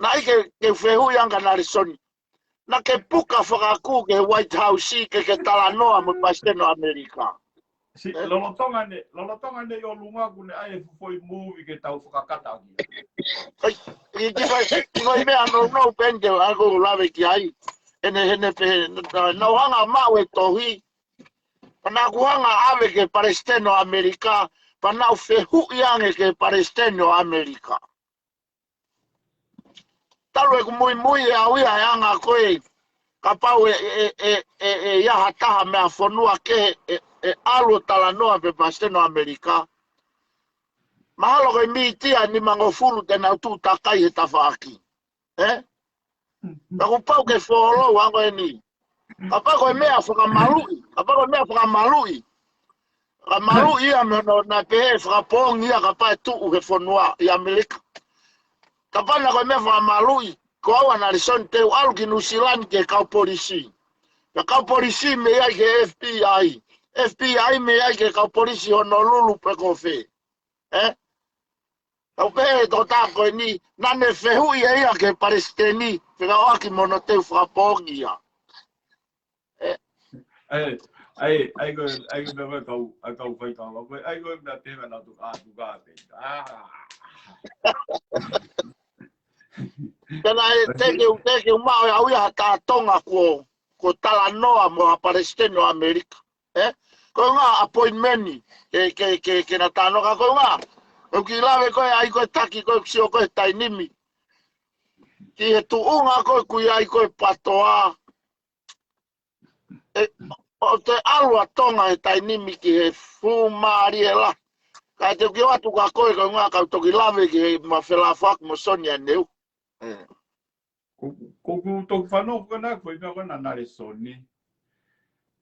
Naʻe ʻikai ke, ke fehuʻi ange kia Nalesoni. Naʻa ke puka fakakū ki he White House ke ke talanoa mo e Palesiteni ʻo ʻAmelika. Si, ē? Lolotonga ne, lolotonga ne ʻo lunga ku ne ʻai e fuʻu foʻi movie ke tau fakakata ki ai. Ai, i ki fai, ki fai meʻa nounou pē eni te u ako lave ki ai. Ene, ene pē, na, na, nau hanga maʻu e tohi. Pea naʻa ku hanga ʻave ki he Palesiteni ʻo ʻAmelika, pea naʻa ku fehuʻi ange ki he Palesiteni ʻo ʻAmelika. Talu ʻeku muimui ʻe au ia he anga ko ē, kapau ʻe, ʻe, ʻe, ʻe, ʻe ʻi ai ha taha mei ha fonua kehe ʻe, ʻe ʻalu ʻo talanoa pē Palesiteni ʻo ʻAmelika. Mahalo ko e mītia nimangofulu te nau tuʻu takai he tafaʻaki. Ē? Ka kuo pau ke follow ange eni. Kapau ko e meʻa fakamaluʻi. Kapau ko e meʻa fakamaluʻi. Fakamaluʻi ia mei hono naʻe pehē fakapoongi ia kapau ʻe tuʻu he fonua ʻi ʻAmelika. Kapau naʻe ko e meʻa fakamaluʻi. Ko au ʻa Nalesoni te u ʻalu ki Nuʻusila ni ki he kau polisi. Pea kau polisi mei ai ki he F B I. F B I mei ai ki he kau polisi Honolulu pe ko fē. Ē? Au pē e tokotaha ko eni, naʻa ne fehuʻi ʻe ia ki he Palesiteni, fekauʻaki mo hono teu fakapoongi ia. Ē? Ai, ai, ai ko, ai ko meʻa ko e kau, ai kau faikava, ko e, ai ko meʻa te ka nau tuka, tuka pē. Ah. Pea naʻe, te ke, te ke maʻu ʻe au ia ha taha Tonga kuo, kuo talanoa mo ha Palesiteni ʻo ʻAmelika. Ē? Ko e ʻuhinga appointment ke, ke, ke, ke na talanoa ka ko e ʻuhinga. ʻOku ke lave ko ē ai ko e taki ko ē ʻoku sio ko ē taimi ni. Ki he tuʻunga ko ē ʻoku ʻi ai ko ē PATOA. Ē, ʻoku te ʻalu ʻa Tonga he taimi ni ki he fuʻu mālie lahi. Ka te u kiʻi ʻoatu kia koe ko e ʻuhinga ka u toki lave ki he ma felafak mo Sonia Neu. Ē. Ko, ko, ko toki fanongo ko ena ko e meʻa ko ena ʻa Nalesoni.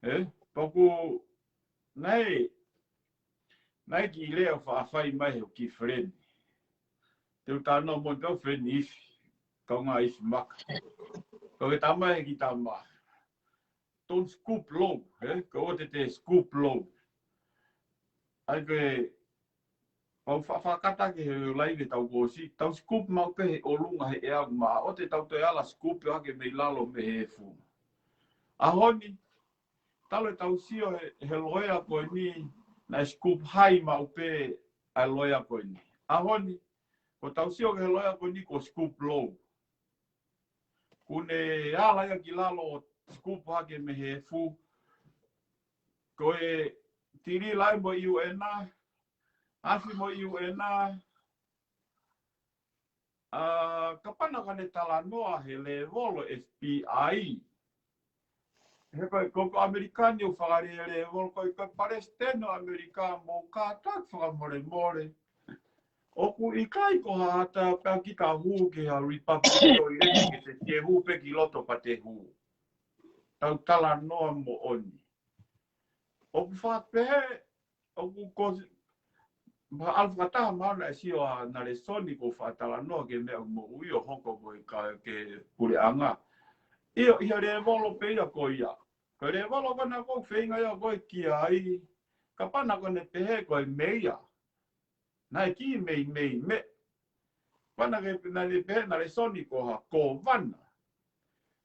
Ē? Pea ko, naʻe, naʻe kiʻi lea ʻo fa-, fai mai he kiʻi feleni. Te u talanoa mo e kau feleni ifi, kaungā ifi maka. Ko e tama he kiʻi tama. Don't scoop low, ē? Ko ʻoua te te scoop low. ʻAi pē, pau fa-, fakata ki he laive tau kosi, tau scoop maʻu pē he ʻolunga he ʻea ma, ʻoua te tau toe ala scoop hake mei lalo mei he efu. ʻAho ni, talu e tau sio he, he loea ko eni, naʻe scoop high maʻu pē ʻa e loea ko eni. ʻAho ni, ko tau sio ki he loea ko eni ko scoop low. Kuo ne ala ia ki lalo ʻo scoop hake mei he efu. Ko e tili lahi mo e U N, afi mo e U N, ʻa, kapau naʻa ka ne talanoa he lēvolo F B I. He ko e, ko, ko ʻAmelika ni ʻoku fakalēlēvolo, ko e, ko e Palesiteni ʻo ʻAmelika mo kātaki fakamolemole. ʻOku ʻikai ko ha hata pea ki ka hū ki ha Republic ʻo i leki ke te, ke hū pē ki loto pea te hū. Tau talanoa moʻoni. ʻOku fakapehē, ʻoku ko, ma ʻalu fakataha ma naʻe sio ʻa Nalesoni ko faʻa talanoa ki he meʻa ʻoku moʻui ʻo hoko ko e ka ke puleʻanga. ʻIo, ʻi he lēvolo pē ia ko ia. Ko e lēvolo ko ena ʻoku feinga ia ko e ki ai, kapau naʻa ko ʻene pehē ko e meia. Naʻe kiʻi meimei meʻa. Kapau naʻa ke, naʻa ne pehē ʻa Nalesoni ko ha kōvana.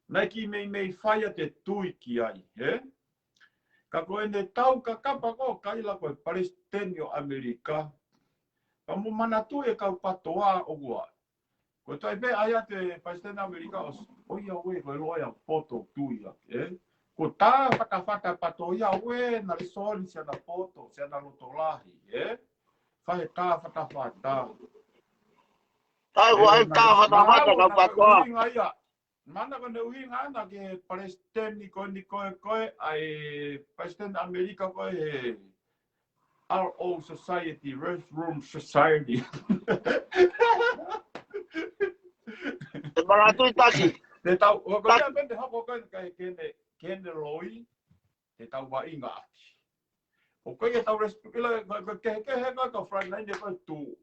Naʻe kiʻi meimei fai ia te tui ki ai, ē? Ka ko ʻene tau kakapa ko ē ʻo kaila ko e Palesiteni ʻo ʻAmelika. Ka mou manatuʻi e kau PATOA ʻoku ʻi ai. Ko e toe pē ʻai atu e Palesiteni ʻAmelika ʻo, ʻoiauē, ko e loea poto tui ia, ē? Ko e tā fatafata PATOA ia ʻoiauē, Nalesoni siana poto, siana loto lahi, ē? Fai e tā fatafata. ʻAi, ʻoku ʻi ai e tā fatafata kau PATOA. Mana ko ʻene ʻuhinga ia. Mana ko ʻene ʻuhinga ʻana ki he Palesiteni ko eni ko ē, ko ē, ʻa e Palesiteni ʻAmelika ko ē he R O Society, Restroom Society. ʻE manatuʻi taki. Te tau, ʻo ko ia pē te hoko ko ē ke, ke ne, ke ne loi, te tau vaʻinga ʻaki. ʻOku ʻikai ke tau respect, ʻilo, ko, ko e kehekehe ko ē kau frontline ko e tuʻu.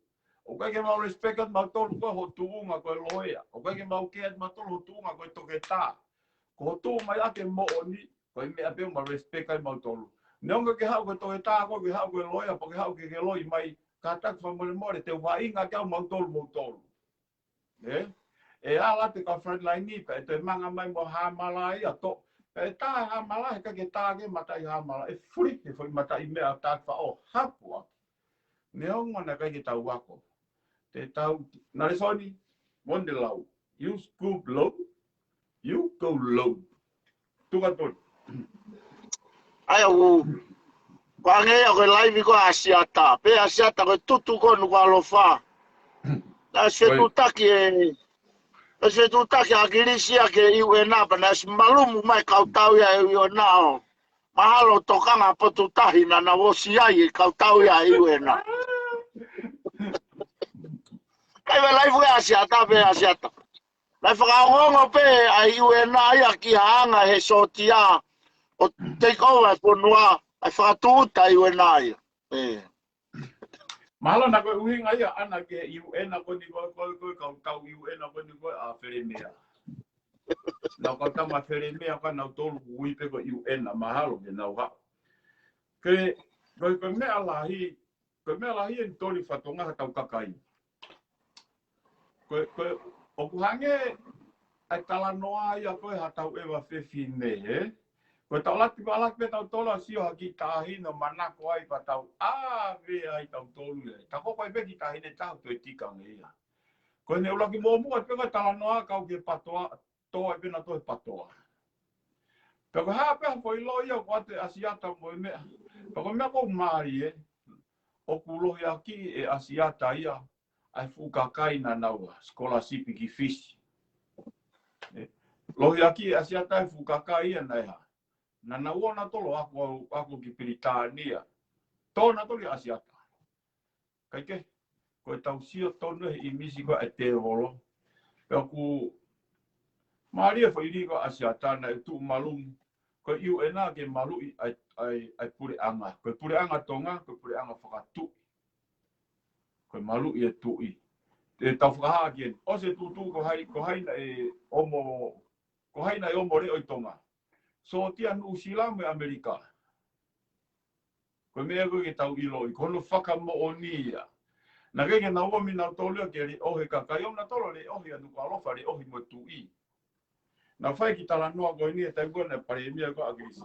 ʻOku ʻikai ke mau respect atu mautolu ko e ho tuʻunga ko e loea. ʻOku ʻikai ke mau kea atu mautolu ho tuʻunga ko e toketā. Ko ho tuʻu mai ʻaki e moʻoni, Ko e meʻa pē ʻoku ma respect ai mautolu. Neongo ke haʻu ko e toe tā ko ke haʻu ko e loea, pea ke haʻu ke ke loi mai, kātaki fakamolemole, te u vaʻinga ke au mautolu mautolu. Ē? ʻE ala te ka frontline ni, pea ʻe toe manga mai mo hāmala ia to. Pea ʻe tā hāmala, he ka ke tā ke mataʻi hāmala. ʻE fuli, he foʻi mataʻi meʻa tā fa o hapu aki. Neongo naʻe ʻikai ke tau ako. Te tau, Nalesoni, Mondelau, you scoop low, you go low. Tuka tonu. ʻAi au, ko ange ia ko e laivi ko ʻa Asiata, pea Asiata ko e tutu ko Nukuʻalofa. Naʻe ʻosi fetuʻutaki ē, naʻe ʻosi fetuʻutaki ʻa ʻAkilisi ia ki he U N, pea naʻe ʻosi malumu mai kautau ia ʻe U N ʻo mahalo tokanga potu tahi naʻa nau ʻosi ʻi ai e kautau ia ʻe U N. Kai ʻa e laivi ko ʻa Asiata, pea Asiata. Naʻe fakaongoongo pē ʻa e U N ia ki ha anga he sōtia ʻo take over e fonua, ʻa e fakatūʻuta ʻa e U N ia. Ē. Mahalo naʻa ko e ʻuhinga ia ʻana ki he U N ko eni ko, ko, ko, kautau U N ko eni ko ʻa Felemea. Naʻa ko tama Felemea ka nautolu ui pē ko e U N, mahalo ke nau haʻu. Ke, ko, ko e meʻa lahi, ko e meʻa lahi eni toli fatongia ha tau kakai. Ko, ko, ʻoku hangē ʻa e talanoa ia ko e ha tau ʻeva fefine, ē? Ko e tau lati, ʻalu atu pē tautolu ʻo sio ha kiʻi taʻahine ʻo manako ai pea tau ʻave ai tautolu ia. Ta ko ko e pē kiʻi taʻahine tau toe tika ange ia. Ko ʻene ʻuluaki mōmua pē ko e talanoa kau ki he patoa, tō ai pē nautolu he patoa. Pea ko e hā pē ha foʻi loi ia ko ʻa e Asiata mo e meʻa. Pea ko e meʻa ko ʻeku mālie, ʻoku lohiakiʻi ʻe Asiata ia ʻa e fuʻu kakai naʻa nau ʻai scholarship ki Fisi. Ē, lohiakiʻi ʻe Asiata ʻa e fuʻu kakai ia naʻe hā. Naʻa nau ō nautolu ʻo ako, ako ki Pilitānia. Tō nautolu ʻia Asiata. Kae kehe, ko e tau sio tonu he ʻimisi ko ē ʻa e tēvolo. Pea ʻoku mālie foʻi lī ko ē ʻa Asiata naʻe tuʻu malumu. Ko e U N ke maluʻi ʻa e, ʻa e, ʻa e puleʻanga. Ko e puleʻanga Tonga, ko e puleʻanga fakatuʻi. Ko e maluʻi e tuʻi. Te tau fakahā ki heni. ʻOsi e tuʻutuʻu ko hai, ko hai naʻe ʻomo, ko hai naʻe ʻomo leʻo ʻi Tonga. Sōtia Nuʻusila mo e ʻAmelika. Ko e meʻa ko ē ke tau ʻiloʻi, ko hono fakamoʻoni ia. Naʻe ʻikai ke nau ō mai nautolu ia ke leʻohi e kakai, ʻoku nau tolo leʻohi ʻa Nukuʻalofa, leʻohi mo e tuʻi. Naʻa ku fai e kiʻi talanoa ko eni he taimi ko ē naʻe palēmia ko ē ʻa ʻAkilisi.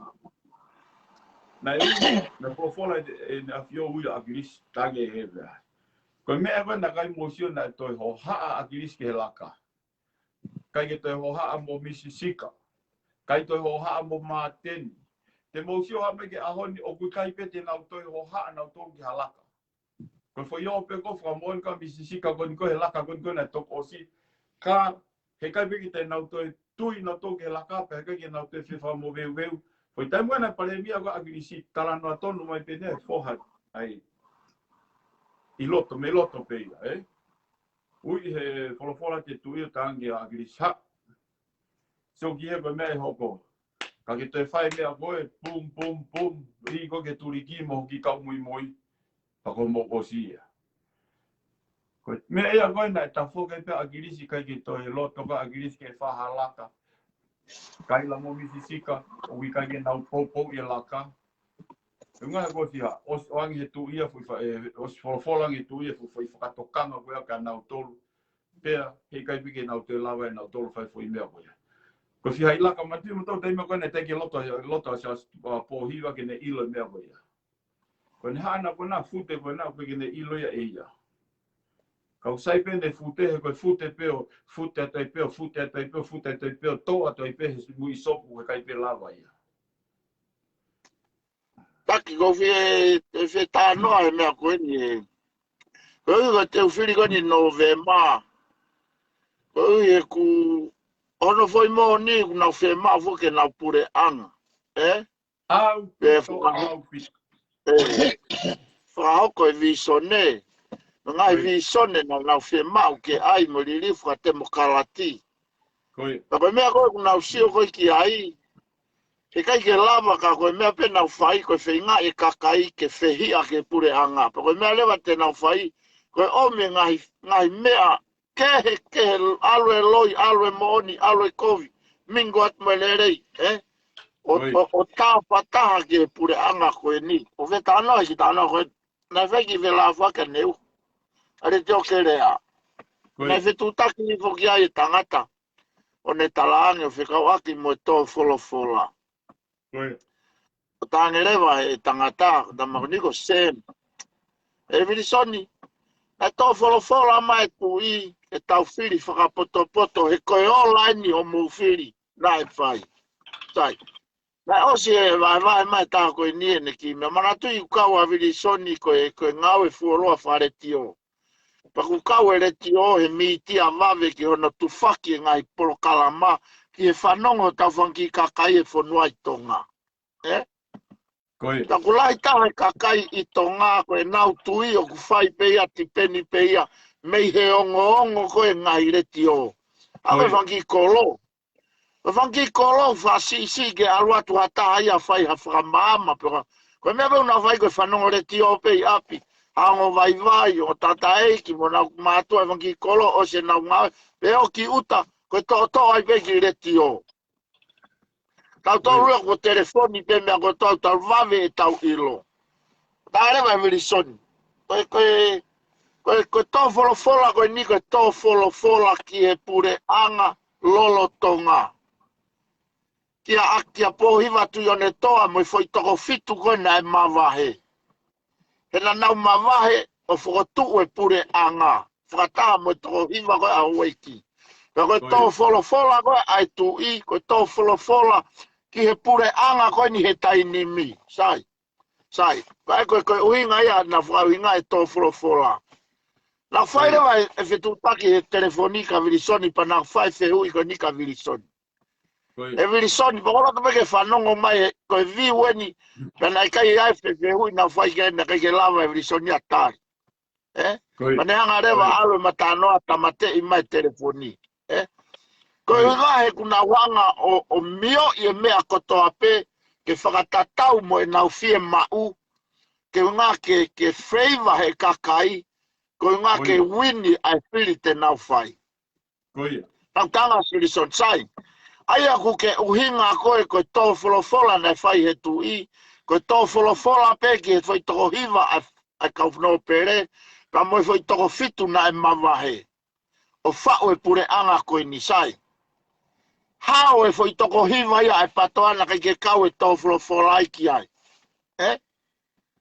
Naʻe ui, naʻe folofola ʻe, ʻe, ʻEne ʻAfio ui ʻa ʻAkilisi, tangi he vea. Ko e meʻa ko ē naʻe ʻikai mou sio naʻe toe hohaʻa ʻa ʻAkilisi ki he laka. ʻIkai ke toe hohaʻa mo Misi Sika. ʻIkai toe hohaʻa mo Māteni. Te mou sio hā mai ki he ʻaho ni ʻoku ʻikai pē te nau toe hohaʻa nautolu ki ha laka. Ko e foʻi ō pē ko e fakamoʻoni ko ē ʻa Misi Sika ko eni ko ē he laka ko eni ko ē naʻe toki ʻosi. Ka heʻikai pē ke te nau toe tui nautolu ki he laka pea heʻikai ke nau toe fefakamoveuveu. Foʻi taimi ko ē naʻe palēmia ko ē ʻa ʻAkilisi talanoa tonu mai pē ʻene foha. ʻAi. ʻI loto, mei loto pē ia, ē? Ui he folofola te tuʻi ʻo tangi ʻa ʻAkilisi. Sio ki he ko e meʻa ʻe hoko. Ka ke toe fai meʻa ko ē, pum, pum, pum, ʻi ko ke tuliki mo hoki kau muimui, pea ko e mou ʻosi ia. Ko e meʻa ia ko ē naʻe tafoki pē ʻa ʻAkilisi ʻikai ke toe loto ko ē ʻa ʻAkilisi ke fai ha laka. Kaila mo Misi Sika, ʻoku ʻikai ke nau poupou ʻi he laka. ʻE ngaahi ko sia, ʻosi ʻoange he tuʻi ia, fuʻi fa-, ʻe, ʻosi folofola ange he tuʻi ia, fuʻi, fuʻi fakatokanga ko ia kia nautolu. Pea, heʻikai pē ke nau toe lava ʻe nautolu fai foʻi meʻa ko ia. Ko e fiha ʻi laka mati mo tau taimi ko ē naʻe teʻeki loto, loto ʻa Siaosi, ʻa, Pōhiva ke ne ʻilo e meʻa ko ia. Ko ʻene haʻana ko ena fute ko ena ʻoku ʻikai ke ne ʻilo ia ʻe ia. Kau sai pē ʻene fute he ko e fute pē ʻo, fute atu ai pē ʻo, fute atu ai pē ʻo, fute atu ai pē ʻo, tō atu ai pē he muʻi sopu heʻikai pē lava ia. Taki ko fie, e fie tānoa he meʻa ko eni ē. Ko e ʻuhi ko e te u fili ko eni Nōvema. Ko e ʻuhi he ʻoku, hono foʻi moʻoni ʻoku nau fiemaʻu foki ke nau puleʻanga. Ē? ʻAupito, ʻaupito. Ē, fakahoko e vīsone. Mo e ngaahi vīsone naʻa nau fiemaʻu ke ʻai mo liliu fakatemokalati. Ko ia. Ka ko e meʻa ko ē ʻoku nau sio ko ē ki ai. Heʻikai ke lava ka ko e meʻa pē naʻa nau fai ko e feingaʻi e kakai ke fehiʻa ki he puleʻanga. Pea ko e meʻa leva te nau fai, ko e ʻomi e ngaahi, ngaahi meʻa kehekehe, ʻalu e loi, ʻalu e moʻoni, ʻalu e kovi, mingo atu mo e lelei, ē? ʻo, ʻo, ʻo tāfataha ki he puleʻanga ko eni. ʻO fetalanoaʻaki talanoa ko ē naʻe fai ki Velafa ka neu. ʻA Letiō Kelea. Naʻe fetuʻutaki foki ai e tangata ʻo ne talaange ʻo fekauʻaki mo e tō folofola. ʻO talaange leva e tangata, ʻo tama ko eni ko Sam. ʻE Vilisoni, naʻe tō folofola mai e tuʻi, ʻe tau fili fakapotopoto, he ko e ola eni ʻo mou fili, naʻe fai. Sai. Naʻe ʻosi e vaevae mai tā ko eni ʻene kiʻi meʻa. Manatuʻi ʻoku kau ʻa Vilisoni ko e, ko e ngāue fuoloa fakaletiō. Pea ʻoku kau e letiō he mītia vave ki hono tufaki e ngaahi polokalama ki he fanongo ʻo e tau fanga kiʻi kakai e fonua ʻi Tonga. ʻE? Ka ʻoku lahi taha e kakai ʻi Tonga ko ʻenau tui ʻoku fai pē ia, tipeni pē ia mei he ongoongo ko ē ngaahi letiō. ʻA ko e fanga kiʻi kolo. Ko e fanga kiʻi kolo fakasiʻisiʻi ke ʻalu atu ha taha ia fai ha fakamaama pe ko e meʻa pē ʻoku nau fai ko e fanongo letiō pē ʻi ʻapi. Ha ongo vaivai, ongo tataʻeiki, mo ʻenau mātuʻa e fanga kiʻi kolo ʻosi ʻenau ngāue, pe ō ki ʻuta, ko e toʻotoʻo ai pē ki he letiō. Tau tau lua ko telefoni pē meʻa ko tau tau vave e tau ʻilo. Tala leva e Vilisoni. Ko e, ko e, ko e, ko e tō folofola ko eni ko e tō folofola ki he puleʻanga lolotonga. Kia, kia Pōhiva Tuʻiʻonetoa mo e foʻi toko fitu ko ē naʻe mavahe. He naʻa nau mavahe ʻo fokotuʻu e puleʻanga. Fakataha mo e toko hiva ko ē ʻa Ueiki. Pea ko e tō folofola ko ē ʻa e tuʻi, ko e tō folofola ki he puleʻanga ko eni he taimi ni. Sai. Sai. Ko e, ko e, ko e ʻuhinga ia naʻa fakaʻuhinga e tō folofola. Naʻa fai leva e, e fetuʻutaki he telefoni kia Vilisoni pea naʻa fai fehuʻi ko eni kia Vilisoni. ʻE Vilisoni, pea ko loto pē ke fanongo mai e, ko e viu eni, pea naʻe ʻikai ai fe, fehuʻi naʻa fai ke, naʻe ʻikai ke lava e Vilisoni ʻa tali. ʻE? Pea ne hanga leva ʻalu e matanoa tāmateʻi mai telefoni. ʻE? Ko e ʻuhinga he ʻoku nau hanga ʻo, ʻo mioʻi e meʻa kotoa pē, ke fakatatau mo ʻenau fiemaʻu, ke ʻuhinga ke, ke feiva he kakai, ko e ʻuhinga ke uini ʻa e fili te nau fai. Tau tala ʻa Vilisoni, sai. ʻA ia ʻoku ke ʻuhinga ko ē, ko e tō folofola naʻe fai he tuʻi, ko e tō folofola pē ki he foʻi toko hiva ʻa, ʻa e kau nōpele, pea mo e foʻi toko fitu naʻe mavahe. ʻO faʻu e puleʻanga ko eni, sai. Hao e foʻi toko hiva ia ʻa e PATOA naʻe ʻikai ke kau e tō folofola ai ki ai. ʻE?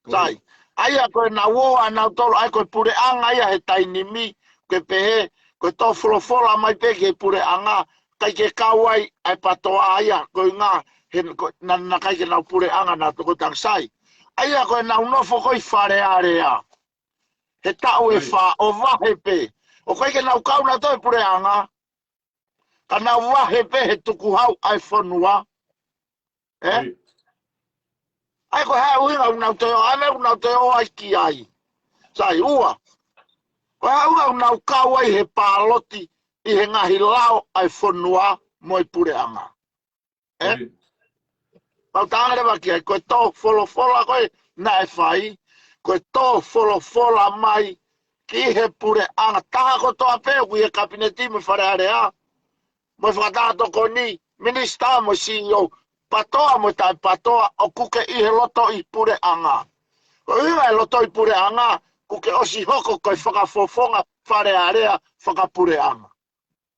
Sai. ʻA ia ko ʻenau ō ʻanautolu, ʻa ia ko e puleʻanga ia he taimi ni, ke pehē, ko e tō folofola mai pē ki he puleʻanga, ʻikai ke kau ai ʻa e PATOA ia, ko e ʻuhinga, he, ko, naʻa, naʻe ʻikai ke nau puleʻanga naʻa toko tang sai. ʻA ia ko ʻenau nofo ko ē ʻi Fale Alea. He taʻu ʻe fā ʻo vahe pē. ʻOku ʻikai ke nau kau nautolu he puleʻanga. Ka nau vahe pē he tukuhau ʻa e fonua. ʻE? ʻA ia ko e hā e ʻuhinga ʻoku nau toe ō, ʻa e meʻa ʻoku nau toe ō ai ki ai. Sai, ua. Ko e hā e ʻuhinga ʻoku nau kau ai he pāloti ʻi he ngaahi lao ʻa e fonua mo e puleʻanga. ʻE? Mau tala leva ki ai, ko e tō folofola ko ē naʻe fai, ko e tō folofola mai ki he puleʻanga taha kotoa pē ʻoku ʻi he kapineti mo e Fale Alea, mo e Fakataha Tokoni, minisitā mo e CEO, PATOA mo e taʻe PATOA, ʻoku ke ʻi he lotoʻi puleʻanga. Ko e ʻuhinga e lotoʻi puleʻanga, ʻoku ke ʻosi hoko ko e fakafofonga Fale Alea fakapuleʻanga.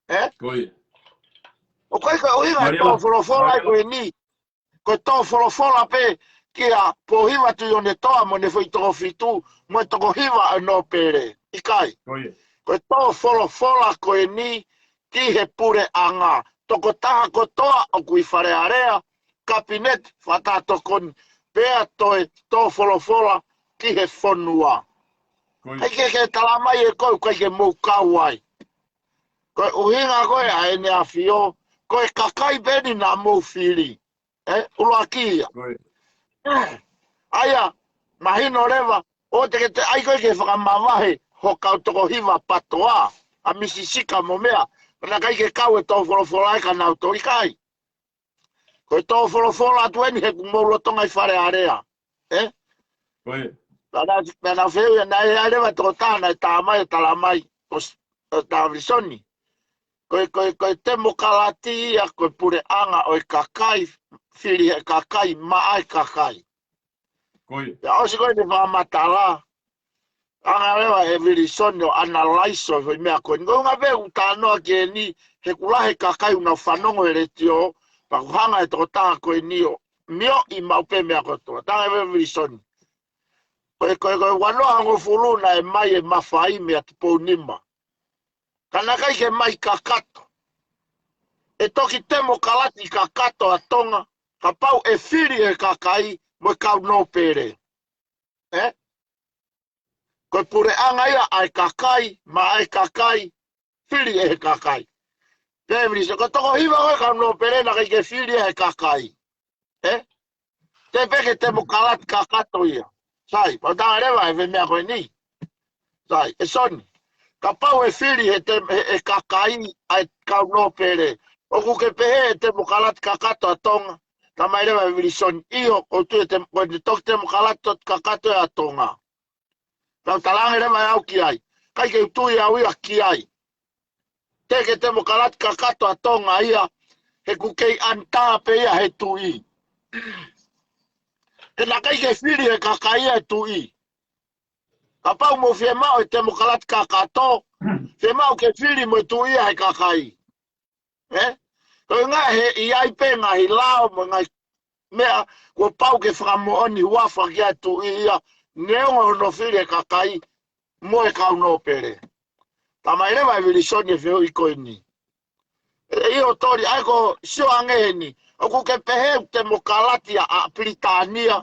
ʻE? ʻOku ʻikai ko e ʻuhinga e tō folofola ko eni. Ko e tō folofola pē kia Pōhiva Tuʻiʻonetoa mo ʻene foʻi toko fitu, mo e toko hiva ʻa e nōpele. ʻIkai. Ko e tō folofola ko eni ki he puleʻanga. Tokotaha kotoa ʻoku ʻi Fale Alea, kapineti, Fakataha Tokoni, pea toe tō folofola ki he fonua. ʻIkai ke, ke tala mai ʻe koe, ʻikai ke mou kau ai. Ko e ʻuhinga ko ē ʻa ʻEne ʻAfio, ko e kakai pē eni naʻa mou fili. ʻE, ʻuluaki ia. ʻA ia, mahino leva, ʻoua te ke toe ʻai koe ke fakamavahe ho kau toko hiva PATOA, ʻa Misi Sika mo meʻa, pea naʻe ʻikai ke kau e tō folofola ʻe ka nau tō ʻikai. Ko e tō folofola atu eni he ʻoku mou lolotonga ʻi Fale Alea. ʻE? Pea naʻa, pea naʻa fehuʻi, naʻe ʻi ai leva tokotaha naʻe tā mai, tala mai, ʻo s-, ʻo tā Vilisoni. Ko e, ko e, ko e temokalati ia, ko e puleʻanga ʻo e kakai, fili ʻe he kakai, maʻa e kakai. Ko ia. Pea ʻosi ko eni fakamatala. Hanga leva ʻe Vilisoni ʻo analaiso e foʻi meʻa ko eni. Ko e ʻuhinga pē ʻoku ou talanoa ki heni, he ʻoku lahi e kakai ʻoku nau fanongo he letiō, pea ʻoku hanga ʻe he tokotaha ko eni ʻo mioʻi maʻu pē meʻa kotoa. Talaange ʻe Vilisoni. Ko e, ko e, ko e ua noa hongofulu naʻe mai e mafai mei Tupounima. Ka naʻe ʻikai ke mai kakato. ʻE toki temokalati kakato ʻa Tonga, kapau ʻe fili ʻe he kakai mo e kau nōpele. Ē? Ko e puleʻanga ia ʻa e kakai, maʻa e kakai, fili ʻe he kakai. Pea ʻe Vilisoni, ko e toko hiva ko ē kau nōpele naʻe ʻikai ke fili ʻe he kakai. Ē? Te pē ke temokalati kakato ia. Sai, pea u talaange leva e foʻi meʻa ko eni. Sai, ʻe Soni. Kapau ʻe fili ʻe he te-, ʻe he, ʻe he kakai ʻa e kau nōpele, ʻoku ke pehē ʻe temokalati kakato ʻa Tonga? Talamai leva ʻe Vilisoni, ʻio, ʻoku ou tui ʻe tem-, ko ʻene toki temokalati kakato ʻa Tonga. Pea u talaange leva ʻe au ki ai. ʻIkai ke u tui au ia ki ai. Te ke temokalati kakato ʻa Tonga ia, he ʻoku kei ʻanitā pē ia he tuʻi. He naʻe ʻikai ke fili ʻe he kakai ia e tuʻi. Kapau mou fiemaʻu e temokalati kakato, fiemaʻu ke fili mo e tuʻi ia ʻe he kakai. Ē? Ko e ʻuhinga he ʻe ʻi ai pē ngaahi lao mo e ngaahi meʻa kuo pau ke fakamoʻoni huafa ki ai e tuʻi ia, neongo hono fili ʻe he kakai mo e kau nōpele. Talamai leva ʻe Vilisoni e fehuʻi ko eni. ʻE, ʻio Toli, ʻa ia ko e sio ange heni. ʻOku ke pehē ʻoku temokalati ʻa, ʻa Pilitānia.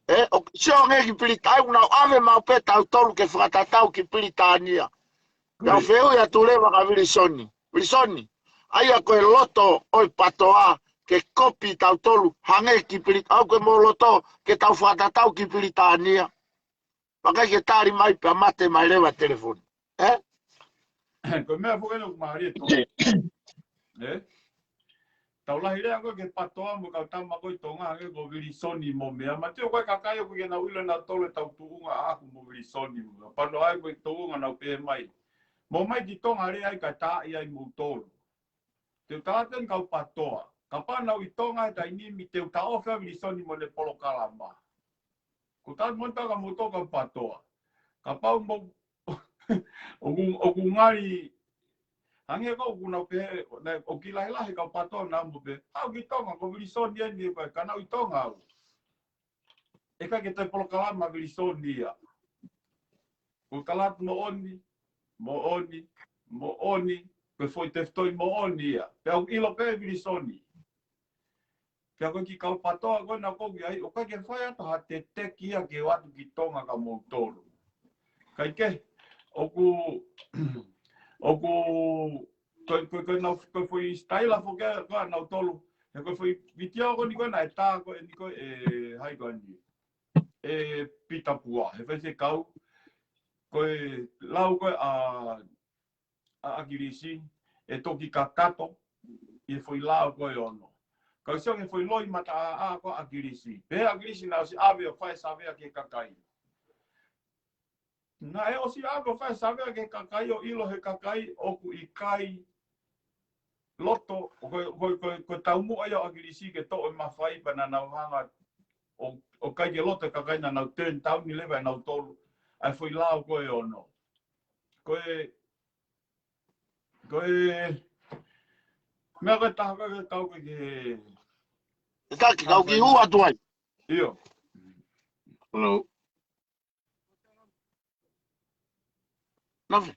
Ē, ʻoku sio ange ki Pilitānia, ʻoku nau ʻave maʻu pē tautolu ke fakatatau ki Pilitānia. Pea u fehuʻi atu leva kia Vilisoni. Vilisoni, ʻa ia ko e loto ʻo e PATOA ke kopi tautolu hangē ki Pili-, ʻa ia ko e mo loto ke tau fakatatau ki Pilitānia. Pea ʻikai ke tali mai pea mate mai leva e telefoni. Ē? Ko e meʻa foki ʻoku mālie Toli. Ē? Tau lahi lea ko ē ki he PATOA mo e kau tama ko ē ʻi Tonga hangē ko Vilisoni mo meʻa. Mate ʻoku ʻi ai e kakai ʻoku ʻikai ke nau ʻilo ʻenautolu e tau tuʻunga ʻaʻaku mo Vilisoni. Pano ai ko e tuʻunga naʻa nau pehē mai. Mou mai ki Tonga lea ai kae tā ai moutolu. Te u tala atu eni kau PATOA. Kapau naʻa nau ʻi Tonga he taimi ni te u taʻofi ʻa Vilisoni mo ʻene polokalama. Ko e tala mo e tala kia moutolu kau PATOA. Kapau mou ʻoku, ʻoku ngali, hangē ko ē ʻoku nau pehē, naʻe, ʻoku kiʻi lahilahi kau PATOA naʻa mou pehē, haʻu ki Tonga, ko Vilisoni eni ko ē, ka naʻa nau ʻi Tonga au. ʻE ʻikai ke toe polokalama Vilisoni ia. Ko e tala atu moʻoni, moʻoni, moʻoni, ko e foʻi tefitoʻi moʻoni ia. Pea u ʻilo pē Vilisoni. Pea ko e kiʻi kau PATOA ko ē naʻa ku ʻi ai, ʻoku ʻikai ke fai atu ha tēteki ia ke ō atu ki Tonga kia moutolu. Kae kehe, ʻoku, ʻoku, ko, ko, ko ʻenau, ko e foʻi sitaila foki ko ē ʻanautolu, he ko e foʻi vitiō ko eni ko ē naʻe tā ko eni ko ē ʻe hai ko eni. ʻE Pita Pua, he fai se kau, ko e lau ko ē ʻa ʻa ʻAkilisi, ʻe toki kakato, ʻi he foʻi lao ko ē ʻe ono. Kau sio ki he foʻi loi mataʻāʻā ko ē ʻa ʻAkilisi. Pehē ʻe ʻAkilisi naʻe ʻosi ʻave ʻo fai e savea ki he kakai. Naʻe ʻosi ʻave ʻo fai e savea ki he kakai ʻo ʻilo ʻe he kakai ʻoku ʻikai loto, ko, ko, ko, ko e taumuʻa ia ʻo ʻAkilisi ke toʻo e mafai pea naʻa nau hanga ʻo, ʻo ʻikai ke loto e kakai naʻa nau turn down ʻi leva ʻe nautolu. ʻA e foʻi lao ko ē ʻe ono. Ko e Ko e meʻa ko ē ʻe taha ko ē ke kau ke ke. ʻE taki, kau kiʻi hū atu ai. ʻIo. Hello. Nothing.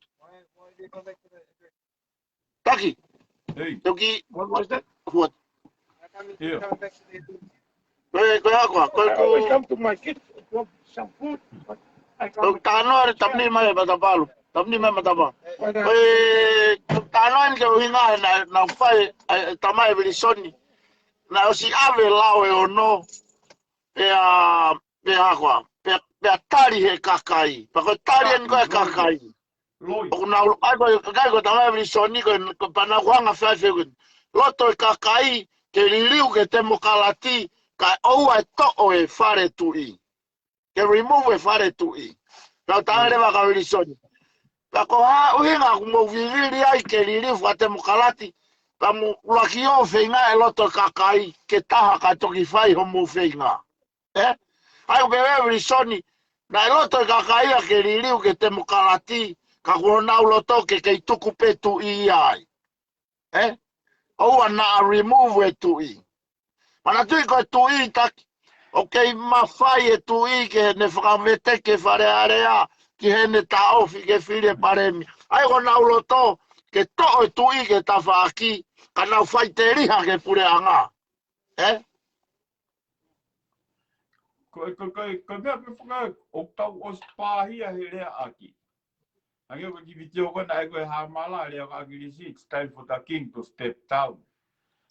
Taki. Hey. Toki, what was that? What? ʻIo. Ko e, ko e hā koā, ko e ku- Welcome to my kitchen. Want some food? Ko e talanoa ʻa e tamani mai Matapā. Tamani mai Matapā. Ko e talanoa eni ki he ʻuhinga naʻa, naʻa ku fai, ʻa e tamai Vilisoni. Naʻe ʻosi ʻave lao ʻe ono. Pea, pea hā koā. Pea, pea tali ʻe he kakai. Pea ko e tali eni ko ē ʻa e kakai. Loi. ʻOku nau, ʻa ia ko e kakai ko e tamai Vilisoni ko e, ko e pea nau hanga fai fekun. Loto e kakai ke liliu ki he temokalati kae ʻoua ʻe toʻo e fale tuʻi. Ke remove e fale tuʻi. Pea u talaange leva kia Vilisoni. Ka ko e hā ʻuhinga ʻoku mou vivili ai ke liliu fakatemokalati, ka mou ʻuluaki ō feinga e loto e kakai ke taha ka toki fai hoʻomou feinga. Ē? ʻA ia ko e pehē ʻe Vilisoni, naʻe loto e kakai ia ke liliu ke temokalati, ka ko honau loto ke kei tuku pē tuʻi ia ai. Ē? ʻOua naʻa remove e tuʻi. Manatuʻi ko e tuʻi taki. ʻOku kei mafai e tuʻi ke ne fakaveteki e Fale Alea, ki heʻene taʻofi ke fili e palēmia. ʻA ia ko honau loto, ke toʻo e tuʻi ki he tafaʻaki, ka nau faiteliha ki he puleʻanga. Ē? Ko e, ko e, ko e, ko e meʻa pē faka-, ʻoku tau ʻosi pāhia he leaʻaki. Hangē ko e kiʻi vitiō ko ena ʻa e ko e Hāmala, lea ko ē ʻa ʻAkilisi, it's time for the king to step down.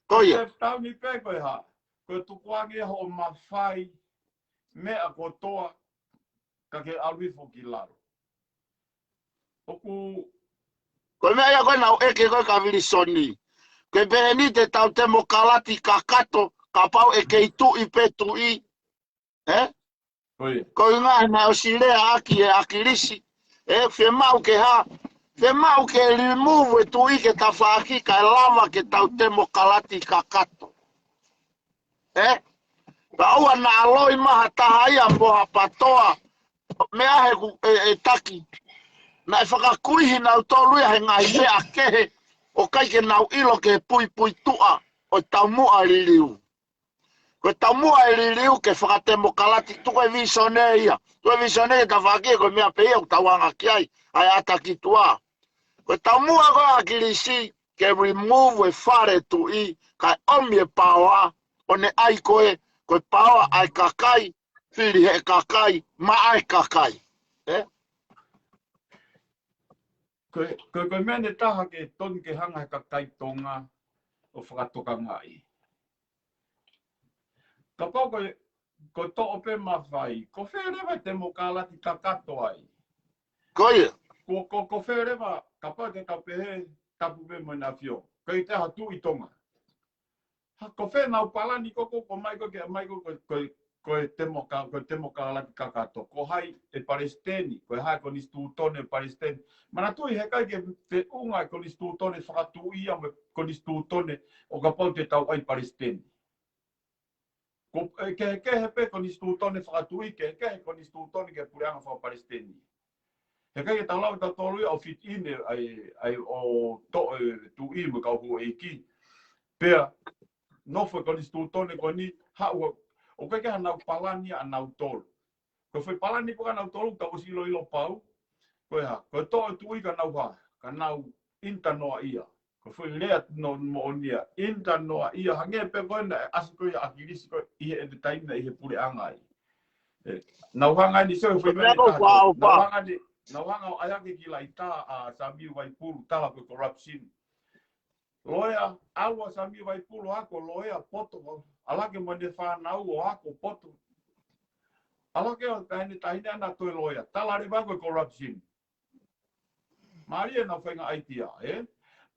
Ko ia. Step down ʻi pē ko e hā. Ko e tukuange hoʻo mafai, meʻa kotoa, ka ke ʻalu hifo ki lalo. ʻOku Ko e meʻa ia ko ē naʻe ʻeke ko ē kia Vilisoni. Ke pehē ni te tau temokalati kakato, kapau ʻe kei tuʻi pē tuʻi. Ē? Ko ia. Ko e ʻuhinga he naʻe ʻosi leaʻaki ʻe ʻAkilisi. Ē, fiemaʻu ke hā. Fiemaʻu ke remove e tuʻi ki he tafaʻaki kae lava ke tau temokalati kakato. Ē? Ka ʻoua naʻa loi mai ha taha ia mo ha patoa. Meʻa he ku, ē, ē taki. Naʻe fakakuihi nautolu ia he ngaahi meʻa kehe. ʻOku ʻikai ke nau ʻilo ki he puipuituʻa ʻo e taumuʻa liliu. Ko e taumuʻa e liliu ke fakatemokalati, tuku e visone ia. Tuku e visone ia tafaʻaki ko e meʻa pē ia ʻoku tau anga ki ai, ʻa e ʻata ki tuʻa. Ko e taumuʻa ko ē ʻa ʻAkilisi ke remove e fale tuʻi, kae ʻomi e paoa, ʻo ne ʻai ko ē, ko e paoa ʻa e kakai, fili ʻe he kakai, maʻa e kakai. Ē? Ko e, ko e, ko e meʻa ʻe taha ke tonu ke hanga he kakai Tonga ʻo fakatokangaʻi. Kapau ko e, ko e toʻo pē mafai, ko fē leva e temokalati kakato ai. Ko ia. Ko, ko, ko fē leva, kapau te tau pehē, tapu pē mo e ʻAfio. Ko e te ha tuʻi Tonga. Ha, ko fē nau palani ko, ko, ko mai ko, ke mai ko, ko, ko, ko e temoka-, ko e temokalati kakato. Ko hai e palesiteni, ko hai e konisitūtone palesiteni. Manatuʻi he ʻikai ke feʻunga e konisitūtone fakatuʻi ia mo e konisitūtone ʻo kapau te tau ʻai palesiteni. Ko, ē, kehekehe pē konisitūtone fakatuʻi, kehekehe konisitūtone ki he puleʻanga fakapalesiteni. He ʻikai ke tau lava tautolu ia ʻo fit in ʻa e, ʻa e, ʻo toʻo e tuʻi mo e kau houʻeiki. Pea, nofo e konisitūtone ko eni, haʻu, ʻoku ʻikai ke ʻi ai hanau palani ʻanautolu. Ko e foʻi palani pē ʻanautolu, tau ʻosi ʻiloʻilo pau. Ko e hā, ko e toʻo e tuʻi ka nau hā, ka nau interfere ia. Ko e foʻi lea no moʻoni ia, interfere ia, hangē pē ko ena ʻa e ʻasi ko ia ʻa ʻAkilisi ko ē ʻi heʻene taimi ʻi he puleʻanga ai. Ē, nau hanga ni sio he foʻi meʻa ko ē ʻoku ʻaʻau nau hanga ni, nau hanga ʻo ʻai hake ki laʻitā ʻa Samiu Vaipulu, tala ko e corruption. Loea, ʻalu ʻa Samiu Vaipulu ʻo ako loea poto, ʻalu hake mo ʻene fānau ʻo ako poto. ʻAlu hake ʻo taʻahine, taʻahine ʻana toe loea, tala leva ko e corruption. Mālie ʻenau faʻahinga ʻaitia, ē?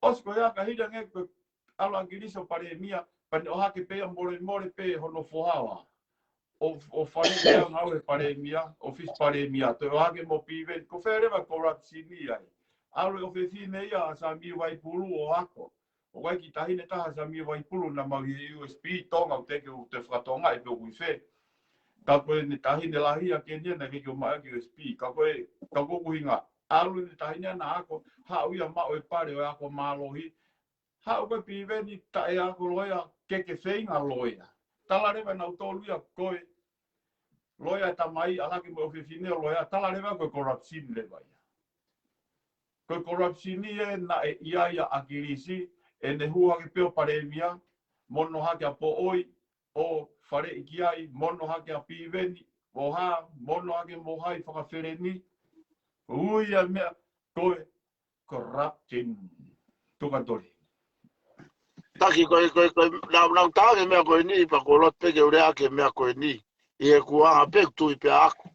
ʻOsi ko ia ka hili ange ko e ʻalu ʻa ʻAkilisi ʻo palēmia, pea ne ʻohake pē ia molemole pē hono foha ʻo, ʻo fale ia ngāue palēmia, ʻōfisi palēmia, toe ʻohake mo Piveni, ko fē leva corruption ia ai. ʻAlu e ʻofefine ia ʻa Samiu Vaipulu ʻo ako. ʻOku ʻi ai e kiʻi taʻahine taha ʻa Samiu Vaipulu naʻa mau ʻi he U S P Tonga, ʻoku teʻeki ke u toe fakatokangaʻi pe ʻoku ʻi fē. Ka ko ʻene taʻahine lahi ʻa Kenia naʻe ʻikai ke u maʻu ki he U S P. Ka ko e, ka ko ʻeku ʻuhinga. ʻAlu ʻene taʻahine ʻana ʻo ako, haʻu ia maʻu e pale ʻo e ako mālohi. Haʻu ko ē Piveni taʻe ako loea, ke ke feinga loea. Tala leva ʻe nautolu ia ko e loea e tamai, ʻalu hake mo e ʻofefine ʻo loea, tala leva ko e corruption leva ia. Ko e corruption ia naʻe ʻi ai ʻa ʻAkilisi, ʻene hū hake pē ʻo palēmia, mono hake ʻa Poʻoi, ʻo faleʻi ki ai, mono hake ʻa Piveni, ʻo hā, mono hake mo hai fakafeleni, ui ʻa e meʻa, ko e corruption. Tuka toli. Taki ko e, ko e, ko e, nau, nau tā ke meʻa ko eni, pea ko e loto pē ke u lea ki he meʻa ko eni. ʻI he kuanga pē ʻoku tui pē ʻaʻaku.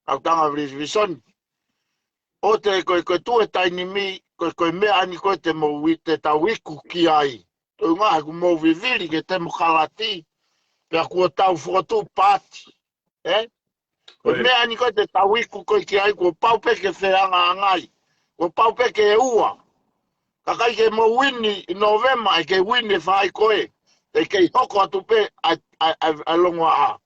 Nau tanga vili visoni. ʻO te ko e, ko e tuʻu e taimi ni, ko e, ko e meʻa ni ko ē te mou ui, te tau iku ki ai. Toe ngaahi ʻoku mou vivili ke temokalati. Pea kuo tau fokotuʻu paati. Ē? Ko e meʻa ni ko ē te tau iku ko ē ki ai kuo pau pē ke fehangahangai. Kuo pau pē ke ua. Kakai ke mo uini ʻi Novema ʻe ke uini e faʻahi ko ē. Te kei hoko atu pē ʻa, ʻa, ʻa, ʻa e longoaʻa.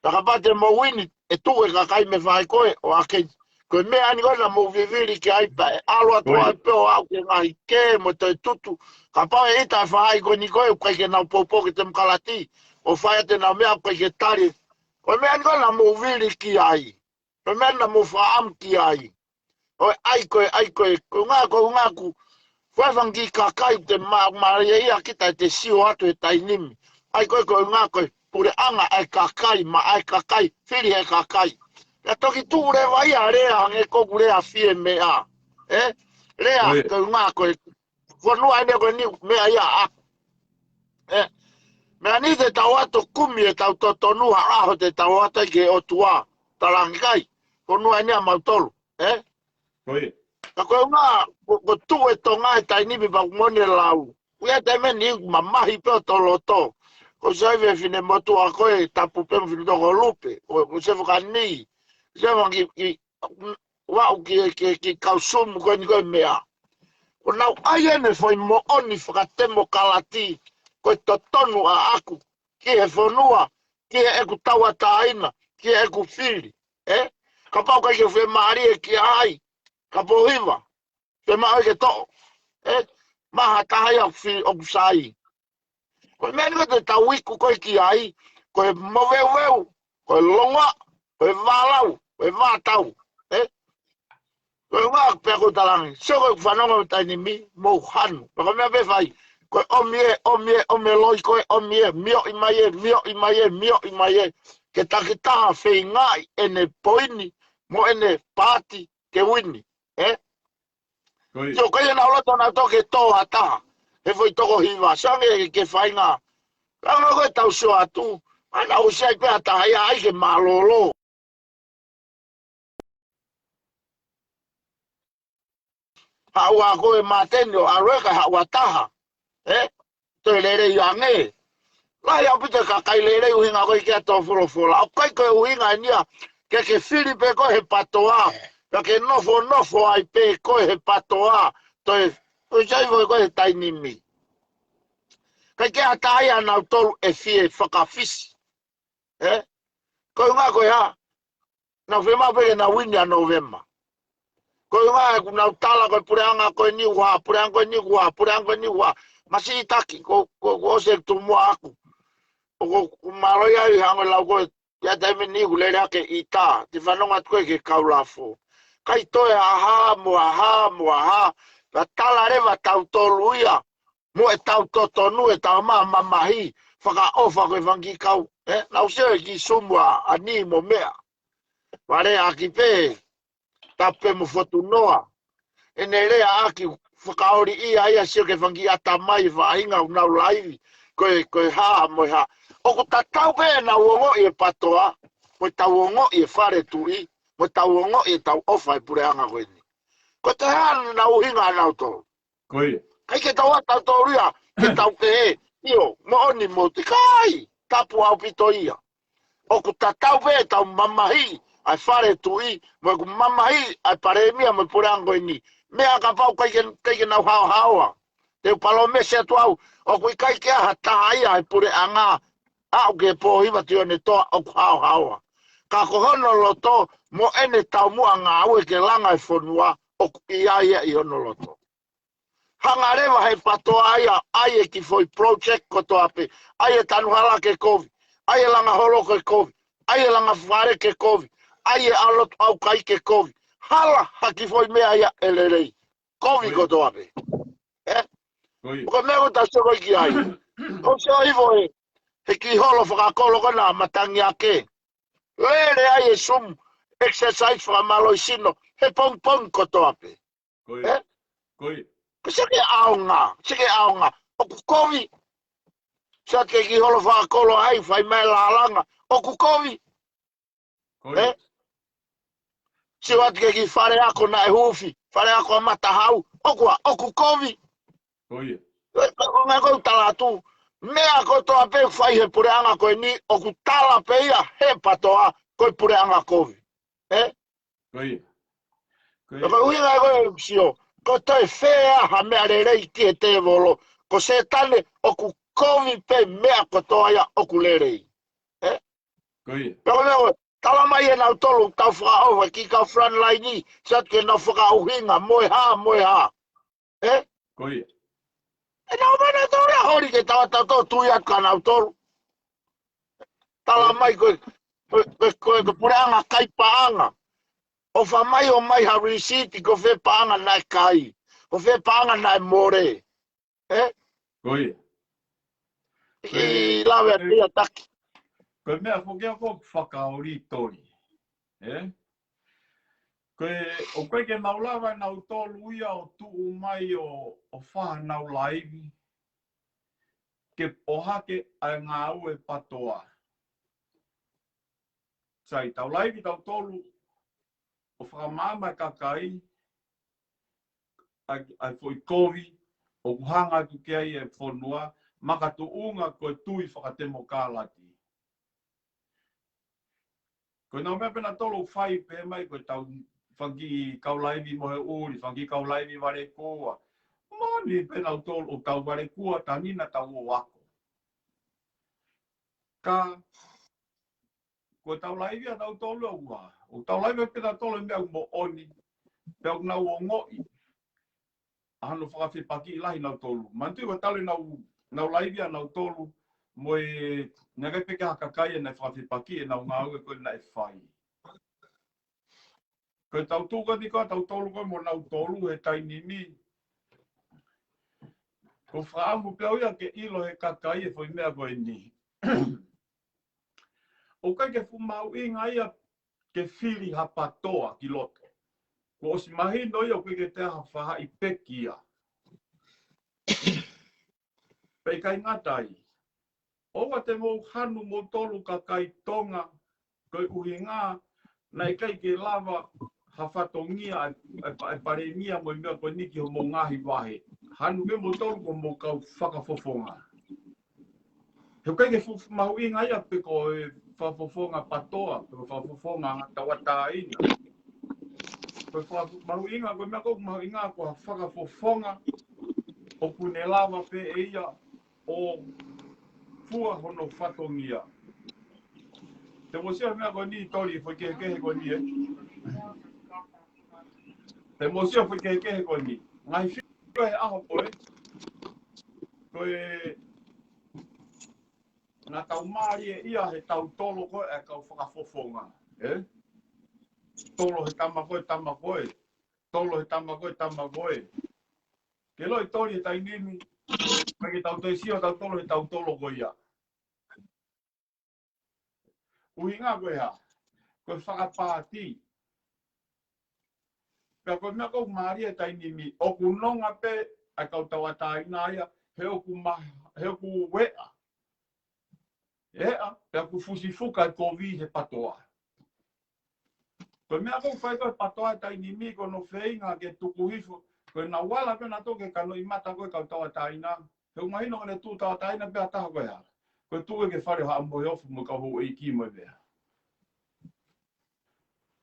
Ka kapau te mo uini ʻe tuʻu e kakai mei he faʻahi ko ē ʻo ʻa kei. Ko e meʻa ʻeni ko ē naʻa mou vivili ki ai pea ʻe ʻalu atu ai pē ʻo aʻu ki he ngaahi kē mo e toe tutu. Kapau ʻe ʻita e faʻahi ko eni ko ē ʻoku ʻikai ke nau poupou ki he temokalati. ʻO fai atu ʻenau meʻa ʻoku ʻikai ke tali. Ko e meʻa ʻeni ko ē naʻa mou vivili ki ai. Ko e meʻa naʻa mou fakaʻamu ki ai. ʻOi ʻai ko ē, ʻai ko ē, ko e ngā, ko e ngā ku. Ko e fanga kiʻi kakai te ma, ma ia ia kita te sio atu he taimi ni. ʻAi ko ē, ko e ngā ko ē, puleʻanga ʻa e kakai, maʻa e kakai, fili he kakai. Ka toki tuʻu leva ia lea, hangē ko ʻeku lea fie meʻa. Ē? Lea, ko e ngā ko ē, fonua ʻeni ko eni, meʻa ia ʻaku. Ē? Meʻa ni te tau ʻalu ʻo kumi ʻetau totonu ha ʻaho te tau ʻalu ai ki he ʻOtua. Talangi kai. Fonua ʻeni ʻa mautolu. Ē? Ka ko e ngā, ko, ko tuʻu e Tonga he taimi ni pea ʻoku moni e lau. Ko ia taimi ni mamahi pē ʻo toloto. Ko sai ve fine motuʻa ko ē tapu pē mo fine toko lupe. Ko, ko se fakani. Se faki, ki, ʻo aʻu ki, ki, ki kau sumu ko eni ko e meʻa. Ko nau ʻai ʻene foʻi moʻoni fakatemokalati, ko e totonu ʻaʻaku, ki he fonua, ki heʻeku tauʻatāina, ki heʻeku fili, ē? Kapau ʻikai ke fiemālie ki ai, ka pōhiva, fiemaʻu ke toʻo, ē? Maha taha ia ʻoku fi-, ʻoku sai. Ko e meʻa ni ko ē te tau iku ko ē ki ai, ko e moveuveu, ko e longoaʻa, ko e vālau, ko e vātau, ē? Ko e ngā pea ko e talangi, sio ko e fanongo taimi ni, mou hanu. Pea ko e meʻa pē fai, ko e ʻomi ē, ʻomi ē, ʻomi e loi ko ē, ʻomi ē, mioʻi mai ē, mioʻi mai ē, mioʻi mai ē. Ke takitaha feingaʻi ʻene poini, mo ʻene paati, ke uini, ē? Ko ia. Sio, ko ia naʻa nau loto naʻa nau toki tō ha taha. He foʻi toko hiva, sange ke fainga. Langa ko e tau sio atu. Ana ʻosi ai pē ha taha ia ai ke mālōlō. Haʻu ā ko ē Māteni ʻo ʻalu ē ka haʻu ā taha. Ē? Toe lelei ange. Lahi ʻaupito e kakai lelei ʻuhinga ko ē ki he tō folofola. ʻOku ʻikai ko e ʻuhinga ʻeni ia, ke ke fili pē koe he patoa. Ka ke nofonofo ai pē koe he patoa. Toe, ʻosi ai foki koe he taimi ni. ʻIkai ke ʻi ai ha taha ia ʻanautolu ʻe fie fakafisi. Ē? Ko e ʻuhinga ko e hā, nau fiemaʻu pē ke nau uini ʻa Novema. Ko e ʻuhinga ʻoku nau tala ko e puleʻanga ko eni ʻoku hā, puleʻanga ko eni ʻoku hā, puleʻanga ko eni ʻoku hā. Masiʻi taki, ko, ko, ko ʻosi e tumuʻa ʻaku. ʻOku, ʻoku mālō ia ʻi he hanga lau ko e, ia taimi ni ʻoku lele ake ʻi tā, te fanongo atu ko ē ki he kau lafo. ʻIkai toe ha hā, mo ha hā, mo ha hā. Ka tala leva tautolu ia, mo e tau totonu, e tau ma-, mamahi, fakaʻofa ko e fanga kiʻi kau, ē, nau sio e kiʻi sumu ʻa, ʻa ni mo meʻa. Vale ʻaki pē, tapu pē mo Fotunoa. ʻEne lea ʻaki fakaoli ia ia sio ki he fanga kiʻi ʻatamai faʻahinga ʻoku nau laivi, ko e, ko e hā, mo e hā. ʻOku tatau pē ʻenau ongoʻi e patoa, mo e tau ongoʻi e fale tuʻi, mo e tau ongoʻi e tau ʻofa e puleʻanga ko eni. Ko e taha naʻa nau ʻuhinga ʻanautolu. Ko ia. ʻIkai ke tau ʻa tautolu ia, ke tau pehē, ʻio, moʻoni mo te kai, tapu ʻaupito ia. ʻOku tatau pē ʻetau mamahi ʻa e fale tuʻi, mo ʻeku mamahi ʻa e palēmia mo e puleʻanga ko eni. Meʻa kapau ʻikai ke, ʻikai ke nau haohaoa. Te u palōmesi atu au, ʻoku ʻikai ke ʻi ai ha taha ia he puleʻanga, aʻu ki he pōhiva Tionetoa ʻoku haohaoa. Ka ko hono loto, mo ʻene taumuʻa ngāue ke langa e fonua, ʻoku ʻi ai ia ʻi hono loto. Hanga leva he patoa ia, ʻai e kiʻi foʻi project kotoa pē, ʻai e tanu hala ke kovi, ʻai e langa holo ke kovi, ʻai e langa fale ke kovi, ʻai e ʻalu ʻaukai ke kovi. Hala ha kiʻi foʻi meʻa ia ʻe lelei. Kovi kotoa pē. Ē? Ko e meʻa ko ē tau sio ko ē ki ai. ʻOku sio hifo ē, he kiʻi holo fakakolo ko ena matangi ake. Lele ai e Zoom, exercise fakamālohisino, he pongipongi kotoa pē. Ko ia. Ē? Ko ia. Ko e seke ʻaonga, seke ʻaonga. ʻOku kovi. Sio atu ki he kiʻi holo fakakolo ai, fai mai lālanga. ʻOku kovi. Ko ia. Ē? Sio atu ki he kiʻi fale ako naʻe huufi, fale ako ʻa Matahau. ʻOku ā, ʻoku kovi. Ko ia. Ē, ʻo ngā kou tala atu. Meʻa kotoa pē fai he puleʻanga ko eni, ʻoku tala pē ia he patoa, ko e puleʻanga kovi. Ē? Ko ia. Ko ia. Ko e ʻuhinga ia ko e sio, ko e toe fēfē ha meʻa lelei ki he tēvolo, ko Sētane ʻoku kovi pē meʻa kotoa ia ʻoku lelei. Ē? Ko ia. Pea ko e meʻa ko ē, tala mai ʻe nautolu, tau fakaʻofa ki he kau front line, sio atu ke nau fakaʻuhinga, mo e hā, mo e hā. Ē? Ko ia. ʻE nau mai nautolu ia holi ke tau, tau, tau tui atu kia nautolu. Tala mai ko e, ko e, ko e, ko e, ko e puleʻanga kai paʻanga. ʻOfa mai ʻo ʻomai ha receipt ko fē paʻanga naʻe kai. Ko fē paʻanga naʻe mole. Ē? Ko ia. ʻI lave atu ia taki. Ko e meʻa foki ia ʻoku fakaoli Toli. Ē? Ko e, ʻoku ʻikai ke nau lava ʻe nautolu ia ʻo tuʻu mai ʻo, ʻo fai ʻenau laivi ke ʻohake ʻa e ngāue PATOA. Sai, tau laivi tautolu ʻo fakamaama e kakai ʻa, ʻa e foʻi kovi ʻoku hanga atu ki ai e fonua, makatuʻunga ko e tui fakatemokālati. Ko ʻenau meʻa pē nautolu ʻoku fai pē mai ko e tau fanga kiʻi kau laivi mohe ʻuli, fanga kiʻi kau laivi valekua. Moʻoni pē nautolu ʻoku tau valekua, tanina tau ō ako. Ka, ko e tau laivi ʻa tautolu ʻoku hā. ʻOku tau laivi pē tautolu e meʻa ʻoku moʻoni. Pea ʻoku nau ongoʻi ʻa hono fakafepakiʻi lahi nautolu. Manatuʻi ʻoku tali nau, nau laivi ʻa nautolu, mo e naʻe ʻikai pē ke ha kakai ʻe naʻe fakafepakiʻi ʻenau ngāue ko ē naʻe fai. Ko e tau tuʻu ko eni ko ē ʻa tautolu ko ē mo nautolu he taimi ni. ʻOku fakaʻamu pē au ia ke ʻilo he kakai e foʻi meʻa ko eni. ʻOku ʻikai ke fuʻu mahuʻinga ia ke fili ha PATOA ki loto. Kuo ʻosi mahino ia ʻoku ʻikai ke toe ha faʻahi pekia. Pea ʻikai ngata ai. ʻOua te mou hanu moutolu kakai Tonga, ko e ʻuhinga, naʻe ʻikai ke lava ha fatongia ʻa e, ʻa e, ʻa e palēmia mo e meʻa ko eni ki homou ngaahi vahe. Hanu ke moutolu ko homou kau fakafofonga. He ʻoku ʻikai ke fuʻu mahuʻinga ia pe ko e fakafofonga PATOA, pe ko e fakafofonga tauʻatāina. Ko e fakafu-, mahuʻinga, ko e meʻa ʻoku mahuʻinga ko ha fakafofonga ʻoku ne lava pē ʻe ia ʻo fua hono fatongia. Te mou sio he meʻa ko eni Toli, foʻi kehekehe ko eni, ē. Te mou sio foʻi kehekehe ko eni. Ngaahi fili ko ē he ʻaho ko ē. Ko e naʻa tau mālieʻia he tau tolo ko ē ʻa e kau fakafofonga, ē? Tolo he tama ko ē, tama ko ē. Tolo he tama ko ē, tama ko ē. Ke ʻiloʻi Toli he taimi ni, ʻikai ke tau toe sio tautolu he tau tolo ko ia. ʻUhinga ko e hā? Ko e fakapaati. Pea ko e meʻa ʻoku mālie he taimi ni, ʻoku nonga pē ʻa e kau tauʻatāina ia, he ʻoku ma-, he ʻoku eʻa. Eʻa, pea ʻoku fusifuka e kovi he PATOA. Ko e meʻa ʻoku fai ko ē he PATOA he taimi ni ko hono feinga ke tuku hifo, ko e nau ala pē nautolu ke kanoʻi mata ko ē kau tauʻatāina. He ʻoku mahino ko ʻene tuʻu tauʻatāina pē ha taha ko e hā. Ko e tuʻu ē ki he fale ʻo haʻa mohe ofu mo e kau houʻeiki mo e meʻa.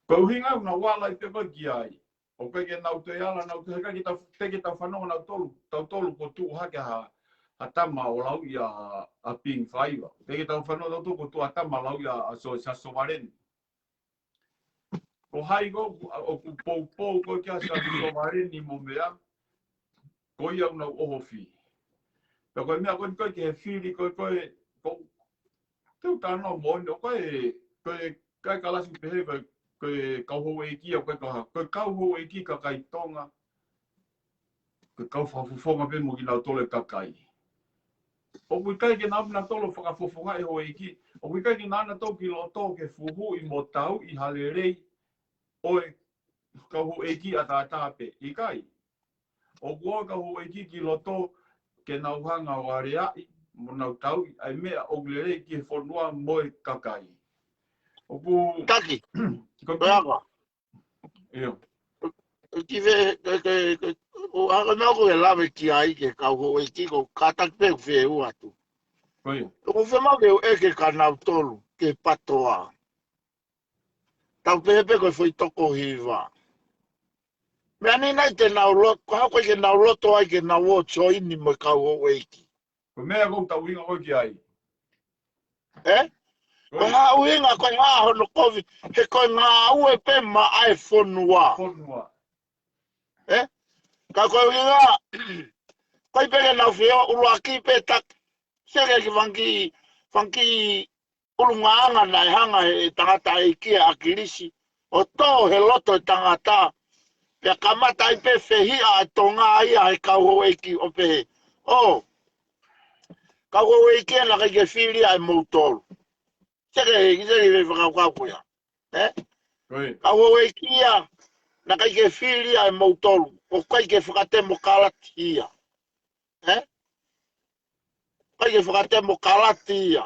Ko e ʻuhinga ʻoku nau ala ai pē ko ē ki ai. ʻOku ʻikai ke nau toe ala, nau toe, he ʻikai ke tau, teʻeki ke tau fanongo nautolu, tautolu kuo tuʻu hake ha, ha tama ʻo lauʻi ʻa, ʻa Pingi Faiva. Teʻeki ke tau fanongo tautolu kuo tuʻu ha tama lauʻi ʻa, ʻa So-, Sa Sovaleni. Ko hai ko ē ʻoku poupou ko ē kia Sa Sovaleni mo meʻa, ko ia ʻoku nau ʻohofi. Pea ko e meʻa ko eni ko ē ki he fili ko ē ko ē, ko, te u talanoa moʻoni, ʻoku ʻikai, ko e kai kalasi pehē ko e, ko e kau houʻeiki ʻoku ʻikai ko ha, ko e kau houʻeiki kakai Tonga, ko e kau fakafofonga pē mo kinautolu e kakai. ʻOku ʻikai ke nau, nautolu fakafofonga e houʻeiki, ʻoku ʻikai ke nau, nautolu ki loto ke fuhuʻi mo tauʻi ha lelei ʻo e kau houʻeiki ʻataʻatā pē, ʻikai. ʻOku ʻi ai e kau houʻeiki ki loto ke nau hanga ʻo aleaʻi, mo nau tauʻi, ʻa e meʻa ʻoku lelei ki he fonua mo e kakai. ʻOku Taki, ko e ko e anga. ʻIo. Ki ve, ke, ke, ke, ʻo, ʻa, ko e meʻa ʻoku ke lave ki ai ki he kau houʻeiki ko e kātaki pē ʻoku feʻunga atu. Ko ia. ʻOku fiemaʻu ke u ʻeke kia nautolu, ki he PATOA. Tau pehē pē ko e foʻi toko hiva. Meʻa ni nai te nau loto, ko e hā ʻoku ʻikai ke nau loto ai ke nau ō ʻo join mo e kau houʻeiki. Ko e meʻa ʻoku ou tauʻinga ko ē ki ai. Ē? Ko e hā ʻuhinga, ko e hā hono kovi, he ko e ngāue pē maʻa e fonua. Fonua. Ē? Ka ko e ʻuhinga, ʻoku ʻikai pē ke nau fio, ʻuluaki pē taki, seke ki fanga kiʻi, fanga kiʻi ʻulungaanga naʻe hanga he tangataʻeiki ʻa ʻAkilisi ʻo tō he loto e tangata. Pea kamata ai pē fehiʻa ʻa Tonga ia he kau houʻeiki ʻo pehē, ʻō, kau houʻeiki ē naʻe ʻikai ke fili ʻa e moutolu. Seke, seke, seke fakakaukau ko ia. Ē? Kau houʻeiki ia naʻe ʻikai ke fili ʻa e moutolu. ʻOku ʻikai ke fakatemokalati ia. Ē? ʻIkai ke fakatemokalati ia.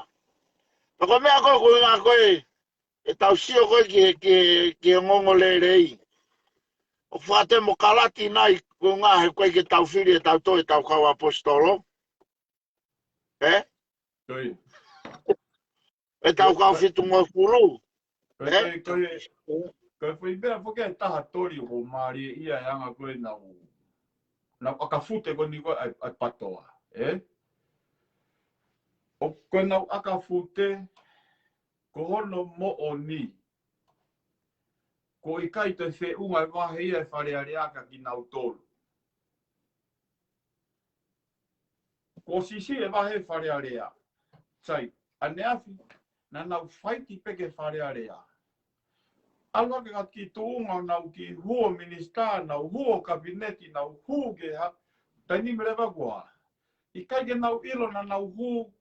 Pea ko e meʻa ko ē, ko e ʻuhinga ko ē, ʻetau sio ko ē ki he, ki he, ki he ongoongolelei. ʻOku fakatemokalati nai, ko e ʻuhinga he ʻoku ʻikai ke tau fili ʻe tautolu ʻetau kau ʻaposetolo. Ē? Ko ia. ʻEtau kau fitungofulu. Ko e, ē? Ko e, ko e, ko e foʻi meʻa foki ʻe taha toli ʻoku mālie ia e anga ko ē ʻenau, ʻenau ʻakafute ko eni ko ē ʻa e, ʻa e PATOA, ē? ʻO ko ʻenau ʻakafute, ko hono moʻoni, ʻoku ʻikai toe feʻunga e vahe ia e Fale Alea kia kinautolu. Kuo siʻisiʻi e vahe Fale Alea. Sai, ʻaneafi, naʻa nau fight pē ki he Fale Alea. ʻAlu hake ki tuʻunga ʻo nau kiʻi hū ʻo minisitā, nau hū ʻo kapineti, nau hū ki ha taimi leva ko ē. ʻIkai ke nau ʻilo naʻa nau hū,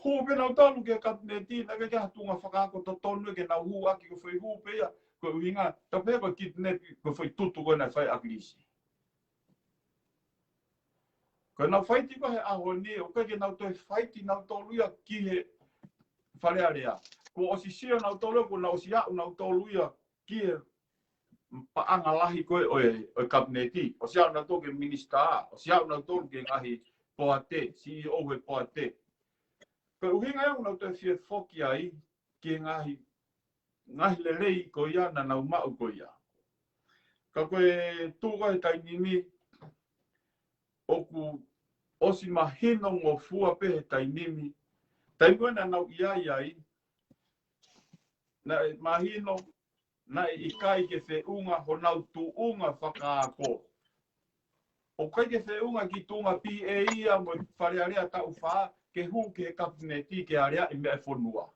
hū pē nautolu ki he kapineti, naʻe ʻikai ke ʻi ai ha tuʻunga fakaako totonu ke nau hū ʻaki, ko e foʻi hū pē ia, ko e ʻuhinga, ta pē ko e kidnap, ko e foʻi tutu ko ē naʻe fai ʻe ʻAkilisi. Ko ʻenau fight ko ē he ʻaho ni, ʻoku ʻikai ke nau toe fight nautolu ia ki he Fale Alea. Kuo ʻosi sio nautolu, kuo nau ʻosi aʻu nautolu ia ki he paʻanga lahi ko ē ʻo e, ʻo e kapineti. ʻOsi aʻu nautolu ki he minisitā, ʻosi aʻu nautolu ki he ngaahi poate, C E O he poate. Ko e ʻuhinga ia ʻoku nau toe fie foki ai ki he ngaahi, ngaahi lelei ko ia naʻa nau maʻu ko ia. Ka ko e tuʻu ko ē he taimi ni, ʻoku ʻosi mahinongofua pē he taimi ni. Taimi ko ē naʻa nau ʻi ai ai, naʻe mahino, naʻe ʻikai ke feʻunga honau tuʻunga fakaako. ʻOku ʻikai ke feʻunga ki he tuʻunga P A ia mo e Fale Alea taʻu fā, ke hū ki he kapineti ke aleaʻi meʻa e fonua.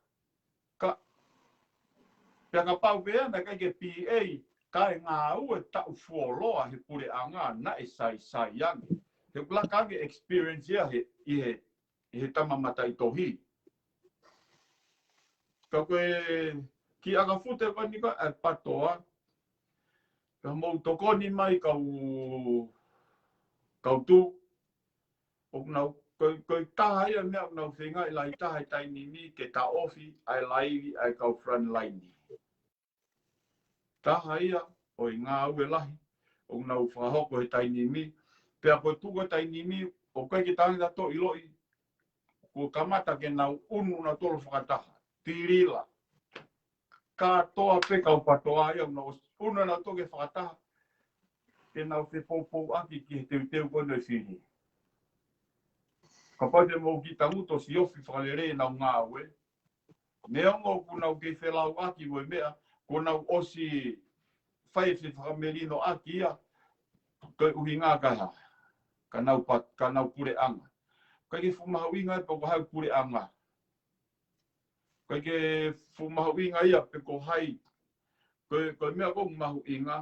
Ka, pea kapau pē naʻe ʻikai ke P A, kae ngāue taʻu fuoloa he puleʻanga naʻe saisai ange. He ʻoku laka ange experience ia he, ʻi he, ʻi he tama mataʻitohi. Ka ko e kiʻi ʻakafute ko eni ko ē ʻa e PATOA, ka mou tokoni mai kau, kau tu, ʻoku nau, ko, ko e taha ia meʻa ʻoku nau feingaʻi lahi taha he taimi ni ke taʻofi ʻa e laivi ʻa e kau front line. Taha ia ʻo e ngāue lahi ʻoku nau fakahoko he taimi ni, pea ko e tuʻu ko ē taimi ni, ʻoku ʻikai ke tangata toe ʻiloʻi, kuo kamata ke nau unu nautolu fakataha. Tilila. Kātoa pē kau PATOA ia, ʻoku nau unu nautolu ke fakataha, ke nau fepoupouaki ki he teuteu ko eni ʻo e fili. Kapau te mou kiʻi tangutu ʻosi ofi fakalelei ʻenau ngāue. Neongo ʻoku nau kei felauʻaki mo e meʻa, kuo nau ʻosi fai e fefakamelinoʻaki ia, ko e ʻuhinga ka hā, ka nau pa-, ka nau puleʻanga. ʻIkai ke fuʻu mahuʻinga pe ko hai puleʻanga. ʻIkai ke fuʻu mahuʻinga ia pe ko hai. Ko e, ko e meʻa ʻoku mahuʻinga.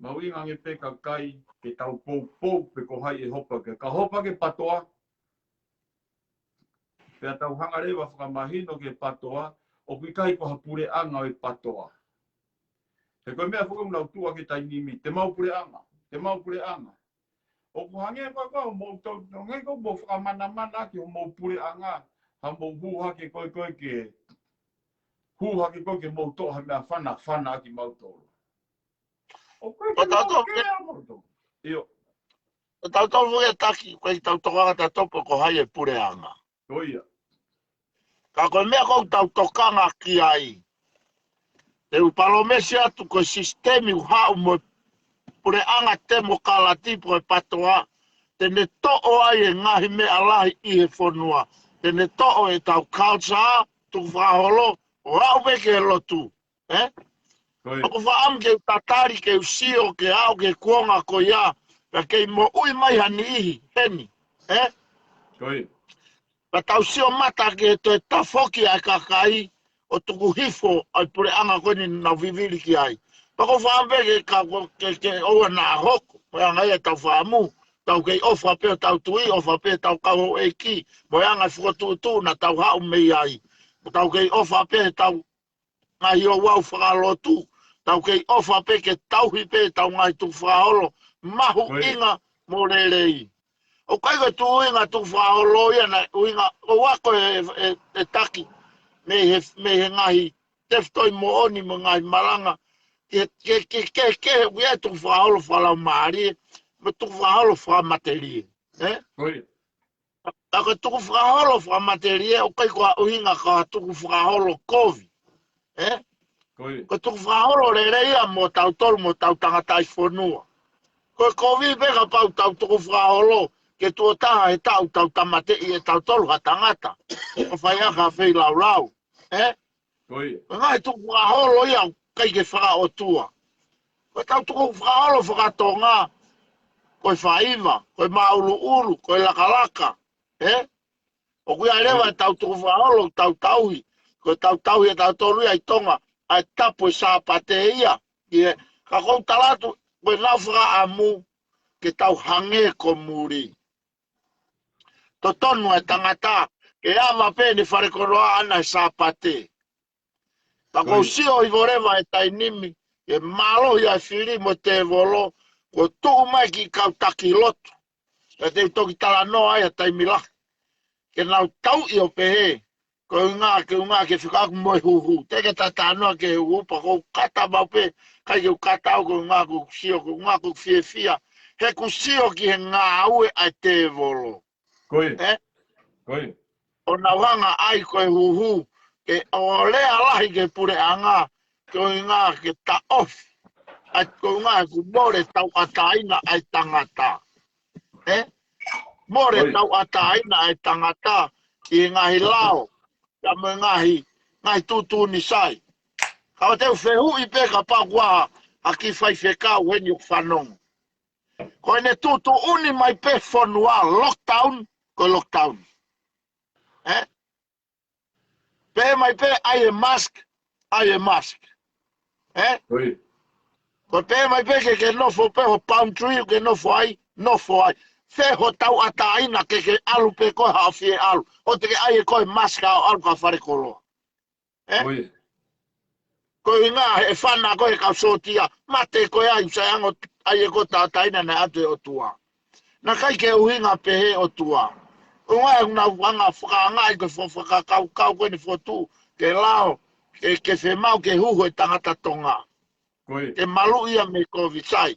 Mahuʻinga ange pē kakai ke tau poupou pe ko hai ʻe hopo ki ai. Ka hopo ki he PATOA, pea tau hanga leva fakamahino ki he PATOA, ʻoku ʻikai ko ha puleʻanga ʻo e PATOA. He ko e meʻa foki ʻoku nau tuʻu ʻaki he taimi ni, te mau puleʻanga, te mau puleʻanga. ʻOku hangē ko ē ko ē ʻoku mou tau, hangē ko ē ʻoku mou fakamanamana ʻaki hoʻomou puleʻanga, haʻamou hū hake ko ē ko ē ke, hū hake ko ē ke mou toʻo ha meʻa fanafana ʻaki mautolu. ʻOku ʻikai ke mou kea mautolu. ʻIo. Ko tautolu foki e taki, ko e tautokanga tautolu pe ko hai e puleʻanga. Ko ia. Ka ko e meʻa ʻoku tau tokanga ki ai. Te u palōmesi atu ko e sisitemi ʻoku haʻu mo e puleʻanga temokalati pe ko e patoa, te ne toʻo ai e ngaahi meʻa lahi ʻi he fonua. Te ne toʻo ʻetau culture, tukufakaholo, ʻo aʻu pē ki he lotu. ʻE? ʻOku ou fakaʻamu ke u tatali, ke u sio, ke aʻu ki he kuonga ko ia, pea kei moʻui mai ha niʻihi heni. ʻE? Pea tau sio mata ki he toe tafoki ʻa e kakai ʻo tuku hifo ʻa e puleʻanga ko eni naʻa nau vivili ki ai. Pea ʻoku ou fakaʻamu pē ke ka, ke, ke ʻoua naʻa hoko, mo e anga ia ʻetau fakaʻamu, tau kei ʻofa pē ʻo tau tui, ʻofa pē ʻetau kau houʻeiki, mo e anga e fokotuʻutuʻu naʻa tau haʻu mei ai. Mo tau kei ʻofa pē ʻetau ngaahi ouau fakalotu, tau kei ʻofa pē ke tauhi pē ʻetau ngaahi tukufakaholo mahuʻinga mo lelei. ʻOku ʻikai ko e tuʻuʻinga tukufakaholo ia naʻe ʻuhinga ʻo ako e, e, e taki mei he, mei he ngaahi tefitoʻi moʻoni mo e ngaahi malanga ke, ke, ke, ke, ke ʻoku ʻi ai e tukufakaholo fakalaumālie mo e tukufakaholo fakamatelie. ʻE? Ka ko e tukufakaholo fakamatelie ʻoku ʻikai ko ha ʻuhinga ko ha tukufakaholo kovi. ʻE? Ko e tukufakaholo lelei ia mo tautolu mo tau tangataʻi fonua. Ko e kovi pē kapau tau tukufakaholo ke tuʻo taha he taʻu tau tāmateʻi ʻe tautolu ha tangata ʻo fai ʻaki ha feilaulau. ʻE? Ko e ngaahi tukufakaholo ia ʻoku ʻikai ke fakaʻotua. Ko ʻetau tukufakaholo fakatonga, ko e faiva, ko e māʻuluʻulu, ko e lakalaka. ʻE? ʻOku ʻi ai leva ʻetau tukufakaholo ʻoku tau tauhi. Ko ʻetau tauhi ʻe tautolu ia ʻi Tonga, ʻa e tapu ʻo e Sāpate ia. ʻI he, ka ʻoku ou tala atu, ko ʻenau fakaʻamu ke tau hangē ko muli. Totonu ʻa e tangata ke ava pē ʻene falekoloa ʻaʻana he Sāpate. Pea ʻoku ou sio ʻi voleva e taimi ni, ke mālohi ʻa e fili mo e tēvolo, kuo tuʻu mai ki he kau taki lotu. Pea te u toki talanoa ai ha taimi lahi. Ke nau tauʻi ʻo pehē, ko e ʻuhinga, ke ʻuhinga ke fekauʻaki mo e huhu. Te ke talanoa ki he huhu, pea ʻoku ou kata maʻu pē, ʻikai ke u kata au, ko e ʻuhinga ʻoku ou sio, ko e ʻuhinga ʻoku ou fiefia. He ʻoku ou sio ki he ngāue ʻa e tēvolo. ʻE? ʻO nau hanga ai ko e huhu, ke ʻo lea lahi ki he puleʻanga, ko e ʻuhinga ke taʻofi. ʻA ko e ʻuhinga ʻoku mole tauʻatāina ʻa e tangata. ʻE? Mole tauʻatāina ʻa e tangata ʻi he ngaahi lao, pea mo e ngaahi, ngaahi tuʻutuʻuni sai. Ka ʻoku ou fehuʻi pē kapau ʻoku ʻi ai ha kiʻi faifekau heni ʻoku fanongo. Ko ʻene tuʻutuʻuni mai pē fonua lockdown, ko e lockdown. ʻE? Pehē mai pē ʻai e mask, ʻai e mask. ʻE? Ko e pehē mai pē ke, ke nofo pē ho boundary, ke nofo ai, nofo ai. Fē ho tauʻatāina ke, ke ʻalu pē koe haʻo fie ʻalu. ʻOua te ke ʻai ʻe koe mask ʻo ʻalu ki ha falekoloa. ʻE? Ko e ʻuhinga he fana ko e kau sōtia, mate ko e ai, sai ango ai e ko tauʻatāina naʻe ʻatu ʻe he ʻOtua. Naʻe ʻikai ke ʻuhinga pehē ʻOtua. ʻUhinga ʻoku nau hanga fakaangaʻi ko e fo-, fakakaukau ko eni fotu, ke lao, ke, ke fiemaʻu ke huhu e tangata Tonga. Ke maluʻi ia mei he kovi sai.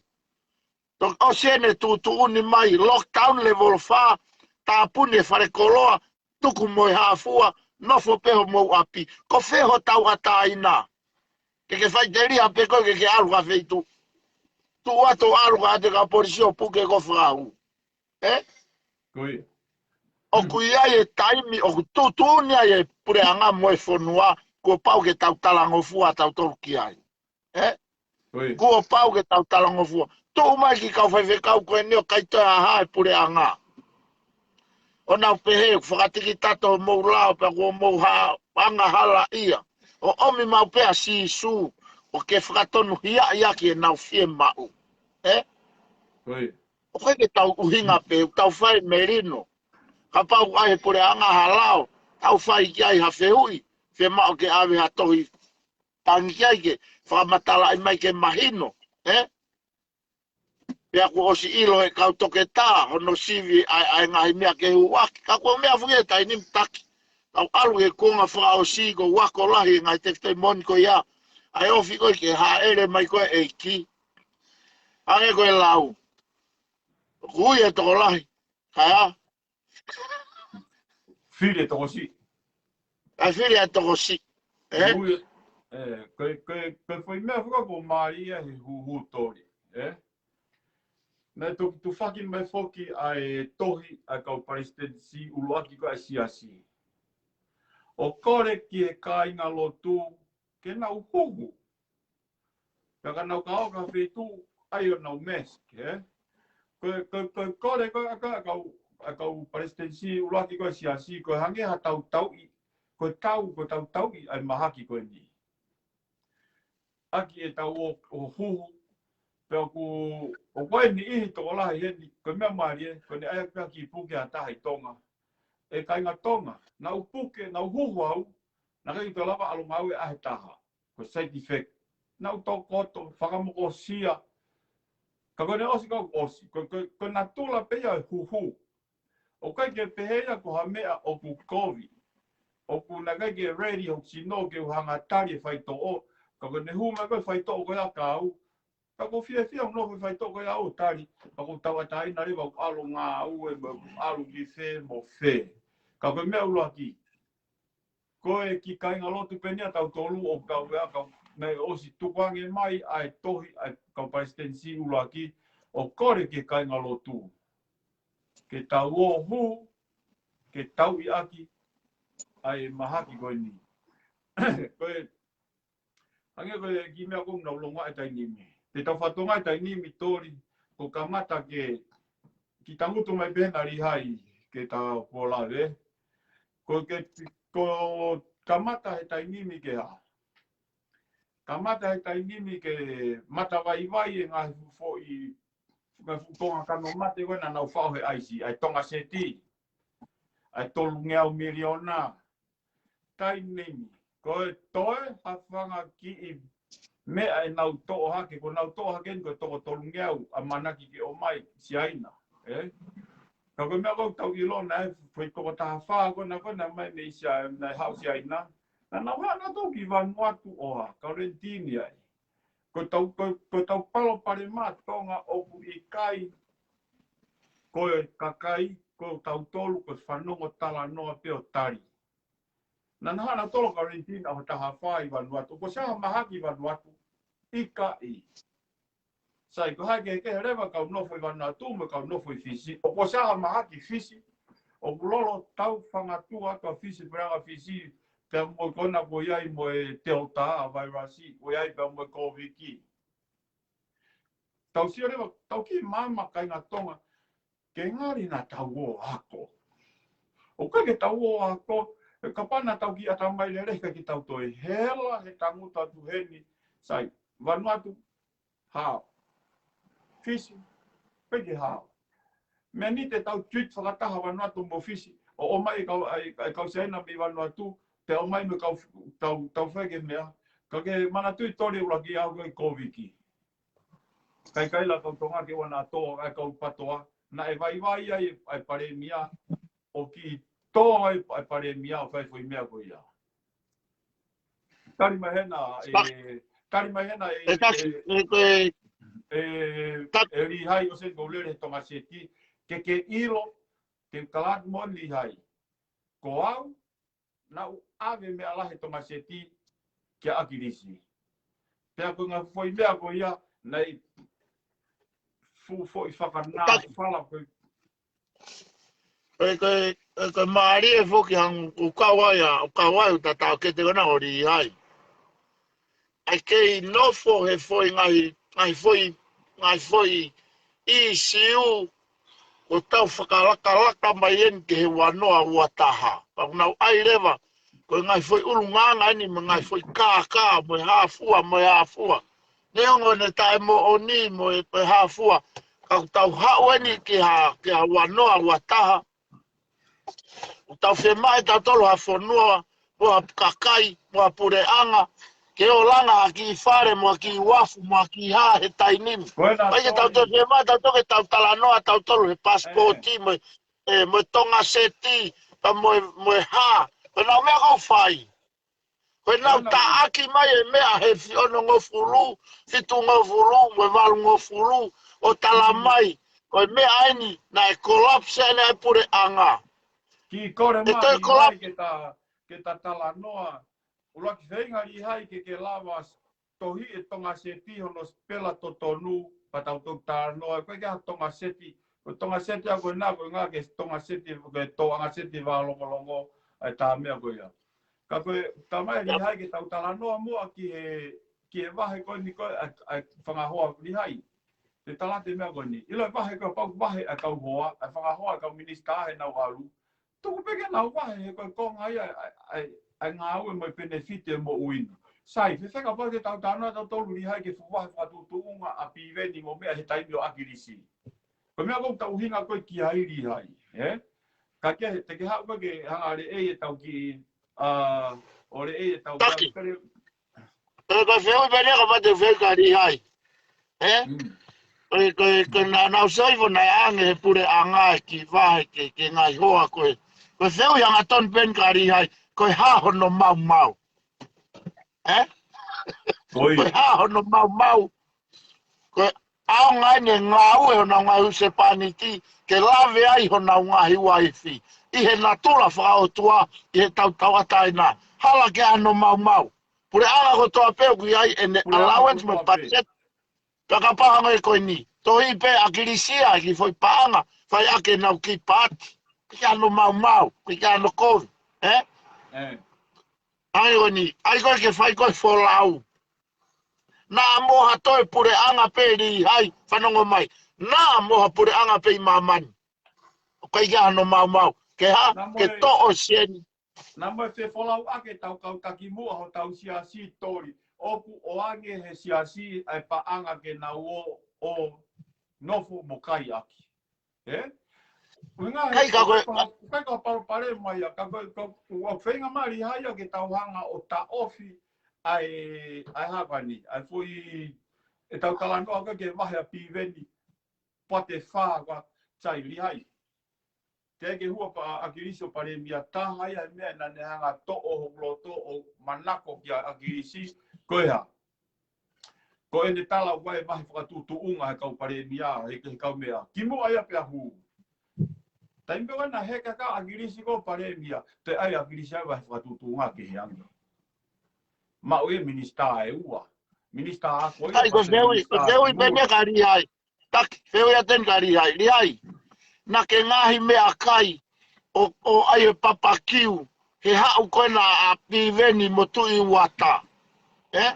Toki ʻosi ʻene tuʻutuʻuni mai, lockdown level fā, tāpuni e falekoloa, tuku mo e hā fua, nofo pē homou ʻapi. Ko fē ho tauʻatāina. Ke ke faʻiteliha pē koe ke ke ʻalu ki ha feituʻu. Tuʻu atu ʻo ʻalu ki ha ʻapi ʻa e polisi ʻo puke koe fakahū. ʻE? ʻOku ʻi ai e taimi, ʻoku tuʻutuʻuni ai e puleʻanga mo e fonua, kuo pau ke tau talangofua tautolu ki ai. ʻE? Kuo pau ke tau talangofua. Tuʻu mai ki he kau faifekau ko eni ʻoku ʻikai toe ʻi ai ha puleʻanga. ʻO nau pehē, ʻoku fakatikitato homou lao pea kuo mou ha-, angahala ia. ʻO ʻomi maʻu pē ʻa Sīsū, ʻo ke fakatonuhiaʻi ʻaki ʻenau fiemaʻu. ʻE? ʻOku ʻikai ke tau ʻuhinga pē, ʻoku tau fai melino. Kapau ʻoku ʻi ai he puleʻanga ha lao, tau fai ki ai ha fehuʻi, fiemaʻu ke ʻave ha tohi tangi ki ai ke fakamatalaʻi mai ke mahino, ʻe? Pea kuo ʻosi ʻilo ʻe he kau toketā, hono sivi ʻa e, ʻa e ngaahi meʻa ke huhuʻaki. Ka ko e meʻa fua ia ʻe taimi ni taki. Tau ʻalu he kuonga fakaʻosi ko e ako lahi e ngaahi tefitoʻi moʻoni ko ia. ʻA e ofi ko ē ke hāʻele mai ko ē ʻEiki. Hangē ko e lau. Kui e tokolahi. Kae ʻā. Fili e tokosiʻi. ʻA e fili e tokosiʻi. ʻE? Ui, ʻe, ko e, ko e, ko e foʻi meʻa fua ʻoku mālie he huhu toli. ʻE? Naʻe toki tufaki mai foki ʻa e tohi ʻa e kau palesitenisī ʻuluaki ko ē ʻa e siasi. ʻO kole ki he kāingalotu ke nau huhu. Pea ka nau ka ō ki ha feituʻu, ʻai ʻo nau mask, ē? Ko e, ko e, ko e kole ko ē ʻa e kau, ʻa e kau palesitenisī ʻuluaki ko ē ʻa e siasi, ko e hangē ha tautauʻi, ko e tau, ko e tautauʻi ʻa e mahaki ko eni. ʻAki ʻetau ō, ō huhu, pea ʻoku, ʻoku ʻi ai e niʻihi tokolahi heni, ko e meʻa mālie, ko ʻene ʻai ʻaki pē ha kiʻi puke ʻa ha taha ʻi Tonga. ʻE kāinga Tonga, naʻa ku puke, naʻa ku huhu au, naʻe ʻikai ke u toe lava ʻalu ngāue ʻa ha taha. Ko e side effect. Naʻa ku tokoto, fakamokosia. Ka ko ʻene ʻosi ka ʻosi. Ko, ko, ko e natula pē ia ʻo e huhu. ʻOku ʻikai ke pehē ia ko ha meʻa ʻoku kovi. ʻOku naʻe ʻikai ke ready hoku sino ke u hanga ʻo tali e faitoʻo. Ka ko ʻene hū mai ko ē faitoʻo ko ia kia au. Ka ʻoku ou fiefia ʻo nofo he faitoʻo ko ia ʻo tali. Ka ʻoku ou tauʻatāina leva ʻo ʻalu ngāue mo ʻalu ki fē mo fē. Ka ko e meʻa ʻuluaki. Ko e kiʻi kāingalotu pē eni ʻa tautolu ʻoku tau ea ka naʻe ʻosi tukuange mai ʻa e tohi ʻa e kau palesitenisī ʻuluaki ʻo kole ki he kāingalotu. Ke tau ō huhu, ke tauʻi ʻaki ʻa e mahaki ko eni. Ko e, hangē ko e kiʻi meʻa ko ē naʻa ku longoaʻa he taimi ni. Te tau fatongia he taimi ni Toli, ko e kamata ke, kiʻi tangutu mai pē hena Lihai, ke tau kole ē. Ko ke, ko e kamata he taimi ni ke hā. Kamata he taimi ni ke matavaivai e ngaahi foʻi, ngaahi fuʻu Tonga kano mate ko ē naʻa nau faʻo he ʻaisi, ʻa e Tonga Seti, ʻa e tolungeau miliona, taimi ni. Ko e toe ha fanga kiʻi meʻa ʻenau toʻo hake, ko ʻenau toʻo hake eni ko e toko tolungeau ʻamanaki ke ʻomai Siaina, ē? Ka ko e meʻa ʻoku tau ʻilo naʻe foʻi toko taha fā ko ena ko ē naʻe ʻomai mei Siaina, naʻe haʻu Siaina. Naʻa nau haʻu nautolu ki Vanuatu ʻo ʻa, kaulentini ai. Ko ʻetau, ko, ko ʻetau palopalema Tonga ʻoku ʻikai ko e kakai, ko tautolu, ko e fanongo talanoa pē ʻo tali. Naʻa nau haʻu nautolu kaulentini ʻaho taha fā ʻi Vanuatu. Ko e ʻosi ha mahaki ʻi Vanuatu, ʻikai. Sai, ko e hā e kehekehe leva kau nofo ʻi Vanuatu mo e kau nofo ʻi Fisi. ʻOku ʻosi ha mahaki Fisi. ʻOku lolo tau fangatua ʻa Fisi, puleʻanga Fisi, pea mo e kona ko ia ʻi mo e Delta ʻa e vailasi, ko ia pea mo e Kōviti. Tau sio leva, tau kiʻi maama kāinga Tonga, ke ngali naʻa tau ō ako. ʻOku ʻikai ke tau ō ako, ʻe kapau naʻa tau kiʻi ʻatamai lelei ʻikai ke tau toe hela he tangutu atu heni, sai, Vanuatu, hao. Fisi, ʻikai ke hao. Meʻa ni te tau treat fakataha Vanuatu mo Fisi, ʻo ʻomai e kau, ʻa e, ʻa e kau Siaina mei Vanuatu, te ʻomai mo e kau, tau, tau fai ke meʻa, ka ke manatuʻi Toli ʻuluaki ʻa e Kōviti. Kaikaila kau Tonga ke ʻoua naʻa tō ʻa e kau PATOA, naʻe vaivai ai ʻa e palēmia, ʻo kiʻi tō ai ʻa e palēmia ʻo fai foʻi meʻa ko ia. Tali mai hena, ē, tali mai hena, ē, ʻe Taki, ē, ʻe, ʻe, ʻe, ʻe, Taki. ʻE Lihai ʻosi eni kou lele he Tonga Seti, ke ke ʻilo, ke kalati mo Lihai. Ko au, naʻa ku ʻave meʻa lahi he Tonga Seti kia ʻAkilisi. Pea ko e ngaahi foʻi meʻa ko ia, naʻe fuʻu foʻi fakanā, Taki. Fala ko e Ko e, ko e, ko e mālie foki hangē ʻoku kau ai ʻa, ʻoku kau ai ʻa e tatau kete ko ena ʻo Lihai. ʻAi kei nofo he foʻi ngaahi, ngaahi foʻi, ngaahi foʻi ʻīsiu ʻoku tau fakalakalaka mai eni ki he ua noa ua taha. Pea ʻoku nau ʻai leva, ko e ngaahi foʻi ʻulungaanga eni mo e ngaahi foʻi kākā, mo e hā fua, mo e hā fua. Neongo ʻene taʻemoʻoni mo e, mo e hā fua. Ka ʻoku tau haʻu eni ki ha, ki ha ua noa ua taha. ʻOku tau fiemaʻu ʻe tautolu ha fonua, mo ha kakai, mo ha puleʻanga, ke ō langa ha kiʻi fale, mo ha kiʻi uafu, mo ha kiʻi hā he taimi ni. Ko ena ʻikai ke tau Toli. Toe fiemaʻu ʻe tautolu ke tau talanoa tautolu he pasipoti, ē, mo e, ē, mo e Tonga Seti, pea mo e, mo e hā. Ko ena meʻa ʻoku fai. Ko ʻenau taʻaki mai e meʻa he fi-, onongofulu, fitungofulu, mo e valungofulu, ʻo tala mai. Ko e meʻa eni, naʻe collapse ʻene ʻai puleʻanga. Kiʻi kole mai, ʻe toe Lihai collapse. Ke ta, ke ta talanoa. ʻUluaki feinga Lihai ke ke lava tohi e Tonga Seti hono spela totonu, pea tau toki talanoa, ko e ke ha Tonga Seti, ko e Tonga Seti ʻa ko ena, ko e ngaahi Tonga Seti, ko e Tonga Seti vālongolongo, ʻa e tā meʻa ko ia. Ka ko e tamai Lihai ke tau talanoa muʻa ki he, ki he vahe ko eni ko e, ʻa e, ʻa e fanga hoa Lihai. Te tala atu e meʻa ko eni. ʻIlo e vahe ko e pau vahe ʻa e kau hoa, ʻa e fanga hoa ʻa e kau minisitā he nau ʻalu. Tuku pē ke nau vahe he ko e konga ia ʻa e, ʻa e, ʻa e ngāue mo e penefiti e moʻui na. Sai, fefeka pau te tau talanoa tautolu Lihai ki he fuʻu vahe fakatuʻutuʻunga ʻa Piveni mo meʻa he taimi ʻo ʻAkilisi. Ko e meʻa ko ē ʻoku tau ʻuhinga ko ē ki ai Lihai, ē? Ka ke, te ke haʻu ko ē ke hanga ʻo leʻei e tau kiʻi, ʻa, ʻo leʻei e tau Taki. Pele, Ko e, ko e fehuʻi pē eni ka mate fehuʻi ka Lihai. Ē? Mm. Ko e, ko e, ko e na, nau soi ko na ange he puleʻanga e kiʻi vahe ke, ke ngaahi hoa ko e. Ko e fehuʻi hangatonu pē eni ka Lihai. Ko e hā hono maumau. Ē? Ko e. Ko e hā hono maumau. Ko e ʻaonga eni e ngāue honau ngaahi husepāniti, ke lave ai honau ngaahi uaifi. ʻI he natula fakaʻotua, ʻi he tautau ʻa taina. Hala ke ʻi ai hano maumau. Puleʻanga kotoa pē ʻoku ʻi ai ʻene Puleʻanga allowance mo kotoa pē. Budget. Pea kapau hangē ko eni. Tohi pē ʻAkilisi ʻa e kiʻi foʻi paʻanga, fai ʻaki ʻenau kiʻi paati. ʻIkai ke ʻi ai hano maumau, ʻikai ke ʻi ai hano kovi. Ē? Ē. Hangē ko eni, ʻai ko ē ke fai ko e folau. Naʻa mo ha toe puleʻanga pē Lihai, fanongo mai. Naʻa mo ha puleʻanga pē ʻi māmani. ʻOku ʻikai ke ʻi ai hano maumau. Ke hā, Naʻa mo ke e toʻo seni. Naʻa mo e fefolau ʻaki e tau kau taki muʻa hotau siasi toli. ʻOku ʻoange he siasi ʻa e paʻanga ke nau ō, ō nofo mo kai ʻaki. Ē? Ko e ngaahi Kai ka ko e ʻikai ka palopalema ia, ka ko e, ka, ʻoku feinga mai Lihai ia ke tau hanga ʻo taʻofi ʻa e, ʻa e hā ko eni, ʻa e foʻi, e tau talanoa ko ē ki he vahe ʻa Piveni, pea te fā ka tai Lihai. Te ke hua pē ʻAkilisi ʻo palēmia taha ia he meʻa naʻa ne hanga toʻo hoku loto ʻo manako kia ʻAkilisi, ko e hā. Ko ʻene tala ʻoku ʻi ai e vahe fakatuʻutuʻunga he kau palēmia, he, he kau meʻa. Kimuʻa ia pea hū. Taimi pē ko ē naʻe heka ʻa ʻAkilisi ko e palēmia, toe ʻai ʻe ʻAkilisi ʻa e vahe fakatuʻutuʻunga ki he angi. Maʻu e minisitā ʻe ua. Minisitā ako ia, Kai, ko e pea se fehuʻi, ko e minisitā fehuʻi kimui. Pē eni ka Lihai. Taki, fehuʻi atu eni ka Lihai. Lihai. Naʻa ke ngaahi meʻakai ʻo, ʻo ʻai e papakiu he haʻu ko ena ʻa Piveni mo Tuʻi Uata. Ē?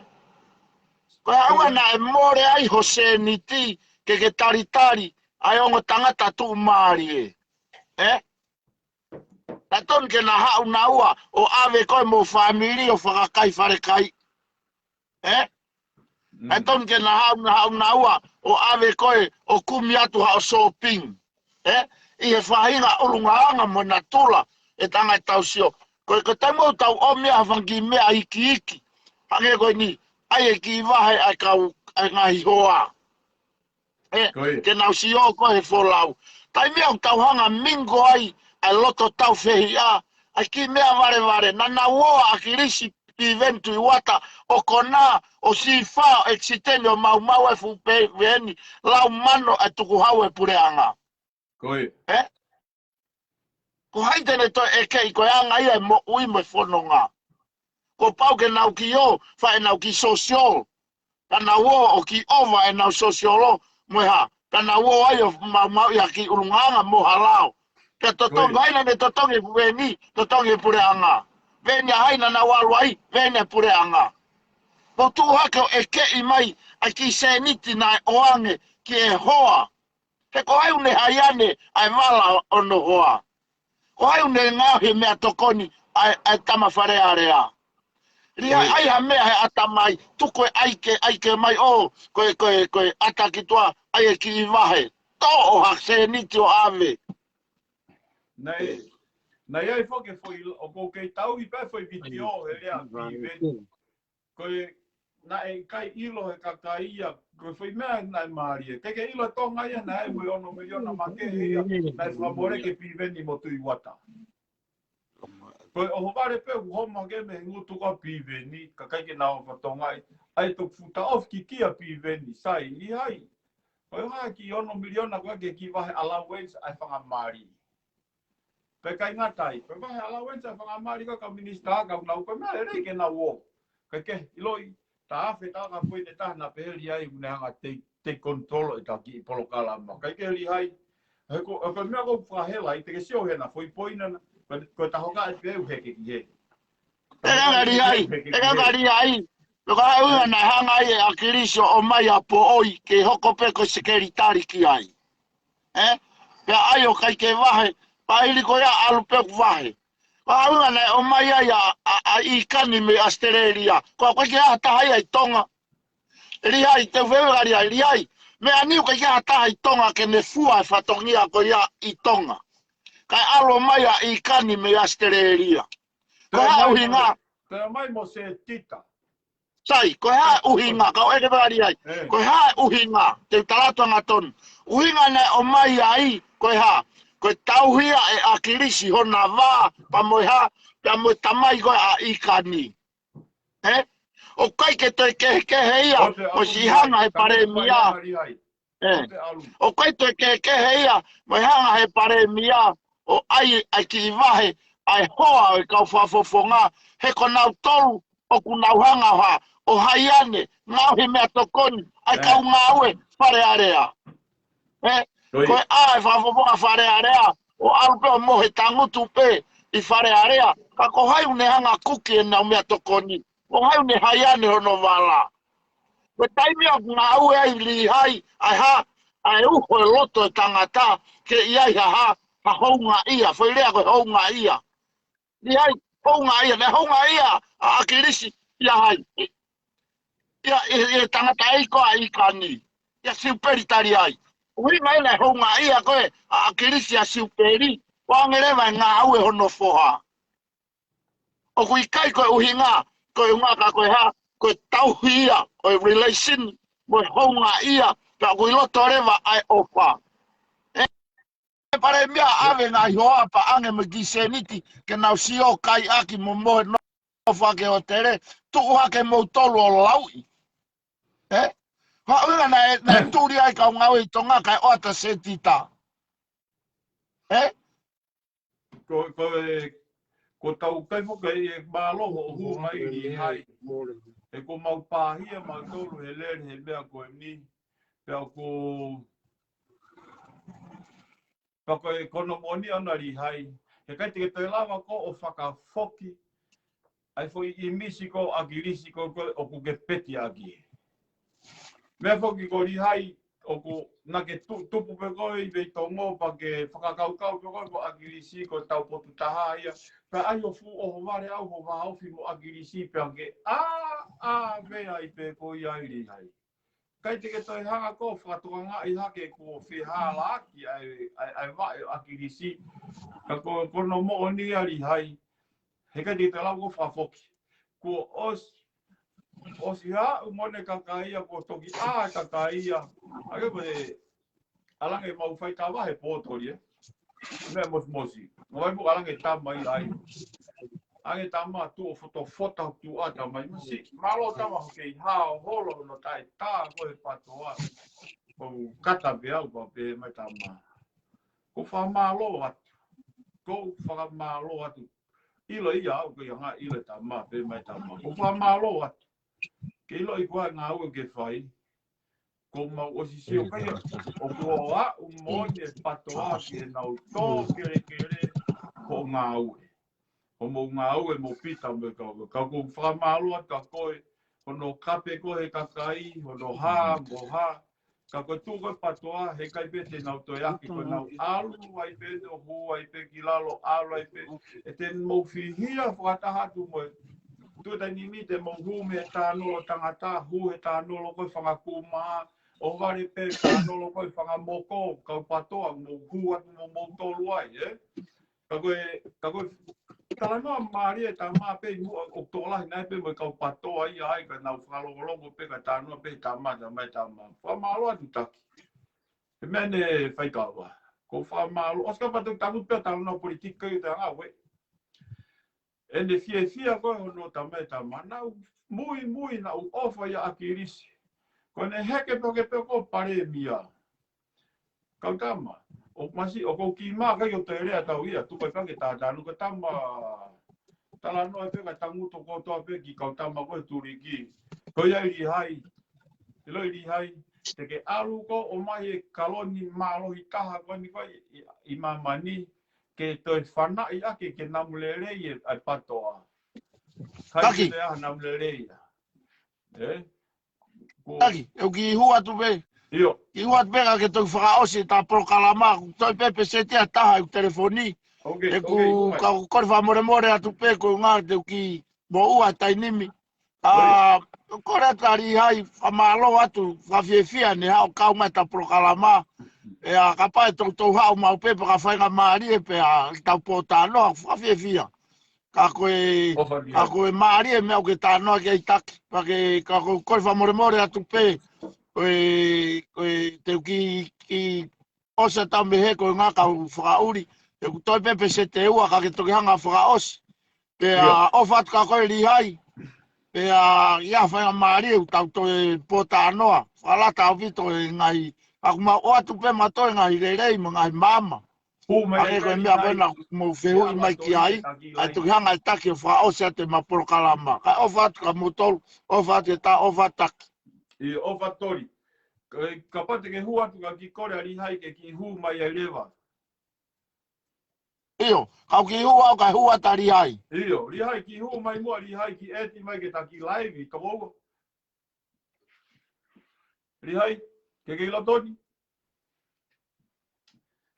Ko e haʻu Ko e ena ʻe mole ai ho sēniti ke ke talitali ʻa e ongo tangata tuʻumālie. Ē? Naʻe tonu ke na haʻu naua ʻo ʻave koe mo e fāmili ʻo fakakai falekai. Ē? Mm. Naʻe tonu ke na haʻu, na haʻu naua ʻo ʻave koe ʻo kumi atu haʻo shopping. Ē? ʻI he faʻahinga ʻulungaanga mo natula e tangata tau sio. Ko e, ko e taimi ʻoku tau ʻomi ai ha fanga kiʻi meʻa ikiiki. Hangē ko eni, ʻai e kiʻi vahe ʻa e kau, ʻa e ngaahi hoa. Ē, Ko ia. Ke nau sio ko ē he folau. Taimi ʻoku tau hanga mingo ai, ʻa e loto tau fehiʻa, ʻa e kiʻi meʻa valevale, naʻa nau ō ʻa ʻAkilisi Piveni Tuʻi Uata, ʻo konā, ʻo sifā, ʻo extend ʻo maumau e fuʻu Piveni, lau mano e tukuhau e puleʻanga. Ko ia. Ē? Ko hai te ne toe ʻekeʻi ko e anga ia e moʻui mo e fononga. Kuo pau ke nau kiʻi ō, fai ʻenau kiʻi social. Ka nau ō ʻo kiʻi ova ʻenau social ʻo, mo e hā. Ka nau ō ai ʻo maumauʻi ha kiʻi ʻulungaanga mo ha lao. Pea totongi Ko ia. Ai naʻa ne totongi Piveni, totongi e puleʻanga. Piveni ʻa hai naʻa nau ʻalu ai, Piveni e puleʻanga. Mou tuʻu hake ʻo ʻekeʻi mai, ʻa e kiʻi sēniti naʻe ʻoange, ki he hoa. He ko hai ʻoku ne haiane ʻa e vala ʻo hono hoa. Ko hai ʻoku ne ngaohi e meʻatokoni ʻa e, ʻa e tama Fale Alea. Lihai Oi. ʻAi ha meʻa he ʻatamai, tuku e ʻai ke, ʻai ke mai ʻo, ko e, ko e, ko e ʻata ki tuʻa, ʻai e kiʻi vahe. Toʻo ha sēniti ʻo ʻave. Naʻe, naʻe ʻi ai foki e foʻi, ʻoku ou kei tauhi pē foʻi vitiō, he lea Piveni. Ko e, naʻe ʻikai ʻilo he kakai ia, ko e foʻi meʻa naʻe mālie. Ke ke ʻilo Tonga ia naʻe mo e ono miliona makehe ia, naʻe fakamole ke Piveni mo Tuʻi Uata. Ko e ʻohovale pē ʻoku homa ke mei he ngutu ko Piveni, kakai ke nau fatonga ai. ʻAi toku futa off ki kia Piveni, sai Lihai. Ko e hā kiʻi ono miliona ko ē ke kiʻi vahe allowance ʻa e fanga mali. Pea ʻikai ngata ai, pea vahe allowance ʻa e fanga mali ko e kau minisitā kau nau ko e meʻa lelei ke nau ō. Ka ke ʻiloʻi, taʻafe taha ka foʻi ʻe taha naʻe pehē ʻe Lihai ʻoku ne hanga ʻo take, take control ʻo e taki ʻi polokalama. Kae kehe Lihai, he ko, he ko e meʻa ʻoku fakahela ai, te ke sio hena foʻi poina na, ko, ko e tahoka e peu heke ki heke. ʻE anga Lihai, ʻe anga Lihai. Pea ko e ʻuhinga naʻe hanga ai ʻe ʻAkilisi ʻo ʻomai ʻa Poʻoi ke hoko pē ko e sekelitali ki ai. Ē? Pea ʻai ʻo ʻikai ke vahe, pea hili ko ia ʻalu pē ʻoku vahe. Ko e ʻuhinga naʻe ʻomai ai ʻa, ʻa, ʻa ʻIkani mei ʻAositelēlia. Ko e ʻikai ke ʻi ai ha taha ia ʻi Tonga. ʻE Lihai, te u fehuʻi ʻa Lihai, Lihai. Meʻa ni ʻoku ʻikai ke ʻi ai ha taha ʻi Tonga ke ne fua e fatongia ko ia ʻi Tonga. Kae ʻalu ʻo ʻomai ʻa ʻIkani mei ʻAositelēlia. Ko e hā e ʻuhinga? Te mai mo Setita. Sai, ko e hā e ʻuhinga, kau ʻeke pē ʻa Lihai. Ko e hā e ʻuhinga, te u tala atu angatonu. ʻUhinga naʻe ʻomai ai, ko e hā, ko e tauhi ʻa ʻAkilisi hona vā, pea mo e hā, pea mo e tamai ko ē ʻa ʻIkani. Ē? ʻOku ʻikai ke toe kehekehe ia, ʻo siʻi hanga he palēmia. Ē. ʻOku ʻikai toe kehekehe ia, mo e hanga he palēmia, ʻo ʻai, ʻai kiʻi vahe, ʻa e hoa ʻo e kau fakafofonga, he ko nautolu, ʻoku nau hanga ʻo hā, ʻo haiane, ngaohi meʻatokoni, ʻa e kau ngāue, Fale Alea. Ē, ko e ʻā e fakafofonga Fale Alea, ʻo ʻalu pē ʻo mohe tangutu pē ʻi Fale Alea, ka ko hai ʻoku ne hanga kuki ʻenau meʻatokoni, ko hai ʻoku ne haiane hono vala. Ko e taimi ʻoku ngāue ai Lihai, ʻa e hā, ʻa e uho e loto e tangata, ke ʻi ai ha hā, ha houngaʻia, foʻi lea ko e houngaʻia. Lihai, houngaʻia, naʻe houngaʻia ʻa ʻAkilisi, ʻia hai. ʻIa, ʻi, ʻi he tangataʻeiki ko ē ʻa ʻIkani, ʻia Siupeli Taliai. ʻUhinga ia naʻe houngaʻia ko ē ʻa ʻAkilisi ʻia Siupeli, ʻo hangē leva e ngāue hono foha. ʻOku ʻikai ko e ʻuhinga, ko e ʻuhinga ka ko e hā, ko e tauhi ia, ko e relation, mo e houngaʻia, pea ʻoku ʻi loto leva ʻa e ʻofa. ʻE, palēmia ʻave ngaahi hoa pea ʻange mo e kiʻi sēniti, ke nau sio kai ʻaki mo mohe nofo hake ʻi hōtele, tuʻu hake moutolu ʻo lauʻi. Ē? Ko e ʻuhinga naʻe, naʻe tuli ai kau ngāue ʻi Tonga kae ʻoatu ʻa Setita. Ē? Ko, ko e, ko tau kai foki e mālō hoʻo hū mai Lihai. He ko mau pāhia mautolu he lele he meʻa ko eni. Pea ko, pea ko e, ko hono moʻoni ʻona Lihai. He ʻikai te ke toe lava ko ʻo fakafoki ʻa e foʻi ʻīmisi ko ē ʻo ʻAkilisi ko ē ʻoku ke peti ʻaki. Meʻa foki ko Lihai, ʻoku naʻa ke tu-, tupu pē koe ʻi Veitongo pea ke fakakaukau pē koe ko ʻAkilisi ko e tau potu taha ia. Pea ʻai ʻo fuʻu ʻohovale au ho vāofi mo ʻAkilisi pea ke ʻā, ʻā, meʻa ai pē ko ia ai Lihai. ʻIkai te ke toe hanga ko ʻo fakatokangaʻi hake kuo fehālaaki ʻa e, ʻa e, ʻa e vaʻe ʻo ʻAkilisi. Ka ko, ko hono moʻoni ia Lihai. He ʻikai te ke toe lava ko ʻo fakafoki. Kuo ʻosi, ʻosi haʻu mo ʻene kakai ia, kuo toki ʻā e kakai ia. ʻA ia ko e ʻalange mau fai tava he pōtoli, ē. Meʻa mosimosi. Mau fai mo ʻalange tama ia ai. ʻAlange tama tuʻo fotofota tuʻa tama ia. Masi, mālō tama hoʻo kei hao holo no tae tā ko e patoa. Ko kata pē au pea pehē mai tama. Ko fakamālō atu. Ko fakamālō atu. ʻIlo ia au, ko ia ngā ʻilo e tama, pehē mai tama. Ko fakamālō atu. Ke ʻiloʻi ko e ngāue ke fai. Ko mau ʻosi sio kai, ʻoku ʻoatu moʻoni e patoa ki heʻenau tō kelekele ko e ngāue. Ko mau ngāue mo Pita mo e kau, ka ko fakamālō atu ka ko e, hono kape ko ē he kakai, hono hā, mo hā, ka ko e tuʻu ko ē patoa, he ʻikai pē te nau toe ake, ko ʻenau ʻalu ai pē, ʻo hū ai pē ki lalo, ʻalu ai pē. ʻE te mau fihia fakataha atu mo e. Tuʻu taimi ni te mau hū mei he tānolo tangata, hū he tānolo ko ē fanga kūmā, ʻohovale pē tānolo ko ē fanga moko, kau patoa, mau hū atu mo moutolu ai, ē? Ka ko e, ka ko e, talanoa mālie e tama pē ʻi muʻa ʻo tokolahi naʻe pē mo e kau patoa ia ai ka nau fakalongolongo pē ka talanoa pē tama, tama, tama. Fakamālō atu Taki. He meʻa ne fai kava. Ko fakamālō, ʻosi ka patu tangu pē talanoa politika i te anga we. ʻEne fiefia ko ē hono tama e tama. Naʻu muimui, naʻu ʻofa ia ʻAkilisi. Ko ʻene heke pē ke pē ko palēmia. Kau tama, ʻo masi, ʻoku ou kiʻi mā kai ʻo te lea tau ia, tuku ai pē ke tātanu ka tama, talanoa pē ka tangutu kotoa pē ki kau tama ko e tuliki. Ko ia ʻi Lihai, ʻiloʻi Lihai, te ke ʻalu ko ʻomai e kaloni mālohi taha ko eni ko ē ʻi, ʻi māmani, ke toe fanaʻi ake ke namu lelei e, ʻa e PATOA. Kai Taki. Ke te aha namu lelei ia. Ē? Ko Taki, ʻoku kiʻi hū atu pē. ʻIo. Kiʻi hū atu pē ka ke toki fakaʻosi ʻeta polokalama, ʻoku toe pē peseti ʻe taha ʻeku telefoni. Ok, ʻEku ok, hū mai. Ka ʻoku kole fakamolemole atu pē ko e ʻuhinga te u kiʻi moʻua taimi ni. ʻA, ʻOi. Kole atu ʻa Lihai, fakamālō atu, fakafiefia ne haʻu ʻo kau mai ʻeta polokalama. ʻE ʻa, kapau ʻe toutou haʻu maʻu pē, pea ka faingamālie pē ʻa, tau pōtalanoa, fakafiefia. Ka ko e, ʻOfa ka Lihai. Ko e mālie meʻa ʻoku ke talanoa ki ai Taki. Pea ke, ka ko, kole fakamolemole atu pē, ko e, ko e te u kiʻi, kiʻi ʻosi atu mei he ko e ʻuhinga ka u fakaʻuli. ʻEku toe pē peseti ʻe ua ka ke toki hanga ʻo fakaʻosi. Pea ʻIo. ʻOfa atu kia koe Lihai. Pea ʻi ai ha faingamālie ʻoku tau toe pōtalanoa. Fakalata ʻaupito e ngaahi, ʻoku mau ʻoatu pē mautolu e ngaahi lelei mo e ngaahi maama. Hū mai ʻA ai ē ko e Lihai, meʻa ko ē naʻa mou fehuʻi mai ki ai. Kae toki hanga ʻe Taki ʻo fakaʻosi atu ʻema polokalama. Kae ʻofa atu kia moutolu, ʻofa atu ʻe ta, ʻofa Taki. ʻIo, ʻofa Toli. Ka, kapau te ke hū atu ka kiʻi kole ʻa Lihai ke kiʻi hū mai ai leva. ʻIo, kau kiʻi hū au kae hū atu ʻa Lihai. ʻIo, Lihai kiʻi hū mai muʻa Lihai kiʻi eti mai ke ta kiʻi laivi, tokoua. Lihai, ke ke ʻi loto ni.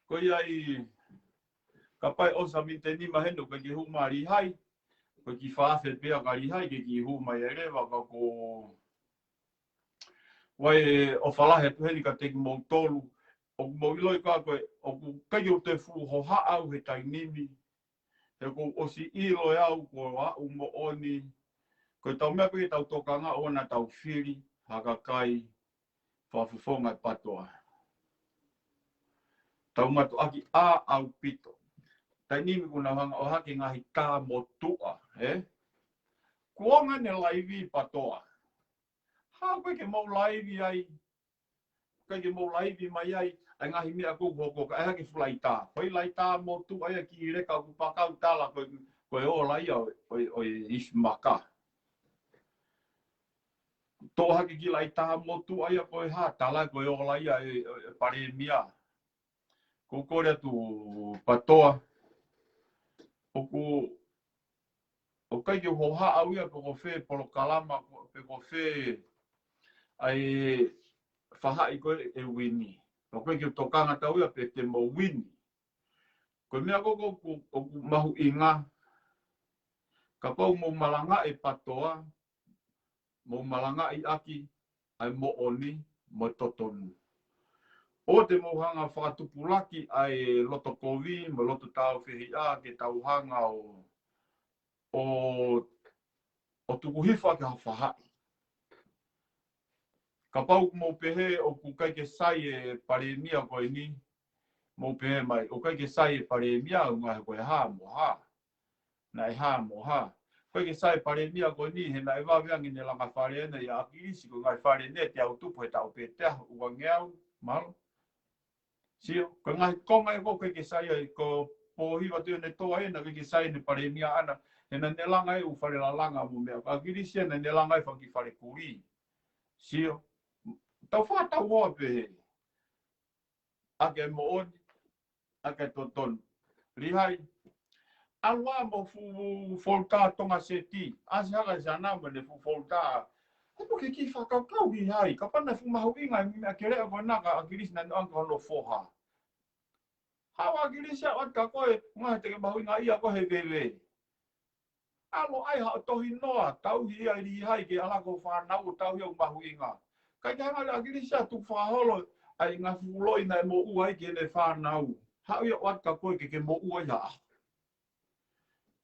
Ko ia ai, kapau ʻosi miniti ʻe nima heni ʻoku ʻikai ke hū mai Lihai. Ko e kiʻi fā afe pē ia kia Lihai ke kiʻi hū mai ai leva ka ko Vai ʻofa lahi atu heni kiate kimoutolu, ʻoku mou ʻiloʻi ka ko e, ʻoku ʻikai ke u toe fuʻu hohaʻa au he taimi ni, he kuo u ʻosi ʻilo ʻe au ko e aʻu moʻoni, ko e tau meʻa pē ke tau tokanga ʻoua naʻa tau fili ha kakai fakafofonga e PATOA. Tau mātuʻaki ʻā ʻaupito. Taimi ni kuo nau hanga ʻo hake ngaahi tā motuʻa, ē? Kuonga ne laivi PATOA. Haʻu pē ke mou laivi ai, ʻikai ke mou laivi mai ai, ʻa e ngaahi meʻa ʻoku hoko, kae hake fuʻu laitā. Ko e laitā motuʻa ia kiʻi leka ʻoku pakau tala ko e, ko e ola ia ʻo, ʻo, ʻo e isi maka. Tō hake kiʻi laitā motuʻa ia ko e hā, tala ko e ola ia e, e, e palēmia. Ko u kole atu PATOA, ʻoku, ʻoku ʻikai ke u hohaʻa au ia pe ko fē polokalama, pe ko fē ʻa e faʻahi ko ē ʻe uini. ʻOku ʻikai ke u tokanga atu au ia pe te mou uini. Ko e meʻa ko ē ʻoku, ʻoku mahuʻinga, kapau mou malangaʻi e PATOA, mou malangaʻi ʻaki ʻa e moʻoni mo e totonu. ʻOua te mou hanga fakatupulaki ʻa e loto kovi mo e loto tāufehiʻa ke tau hanga ʻo, ʻo, ʻo tuku hifo ʻaki ha faʻahi. Kapau mou pehē ʻoku ʻikai ke sai e palēmia ko eni, mou pehē mai, ʻoku ʻikai ke sai e palēmia, ʻuhinga he ko e hā mo hā. Naʻe hā mo hā. ʻOku ʻikai ke sai e palēmia ko eni, he naʻe vave ange ne langa fale ena ʻia ʻAkilisi, ko e ngaahi fale ne te au tupu he taʻu pē teau, ua ngeau, mahalo. Sio, ko e ngaahi konga ē ʻoku ʻikai ke sai ai, ko Pōhiva Tuʻiʻonetoa ena, ʻikai ke sai ʻene palēmia ʻana, he naʻa ne langa e ʻū fale lalanga mo e meʻa, ko ʻAkilisi ena ne langa e fanga kiʻi fale kulī. Sio, tau fakatau hoa pē he. ʻAki e moʻoni, ʻaki e totonu. Lihai, ʻalu ā mo e fuʻu folder Tonga Seti, ʻasi hake Siana mo ʻene fuʻu folder. He ʻoku ke kiʻi fakakaukau Lihai, kapau naʻe fuʻu mahuʻinga e meʻa keleʻa ko ena kia ʻAkilisi naʻa ne ʻoange ki hono foha. Haʻu ʻAkilisi ʻo ʻoatu kia koe, ʻuhinga he te ke mahuʻingaʻia koe he veve. ʻAlu ʻai haʻo tohinoa, tauhi ia ʻe Lihai ke ʻalu ki hoʻo fānau ʻo tauhi ʻoku mahuʻinga. ʻIkai ke hanga ʻe ʻAkilisi ʻo tuku fakaholo ʻa e ngaahi fuʻu loi naʻe moʻua ai ki heʻene fānau. Haʻu ia ʻo ʻoatu kia koe ke ke moʻua ia.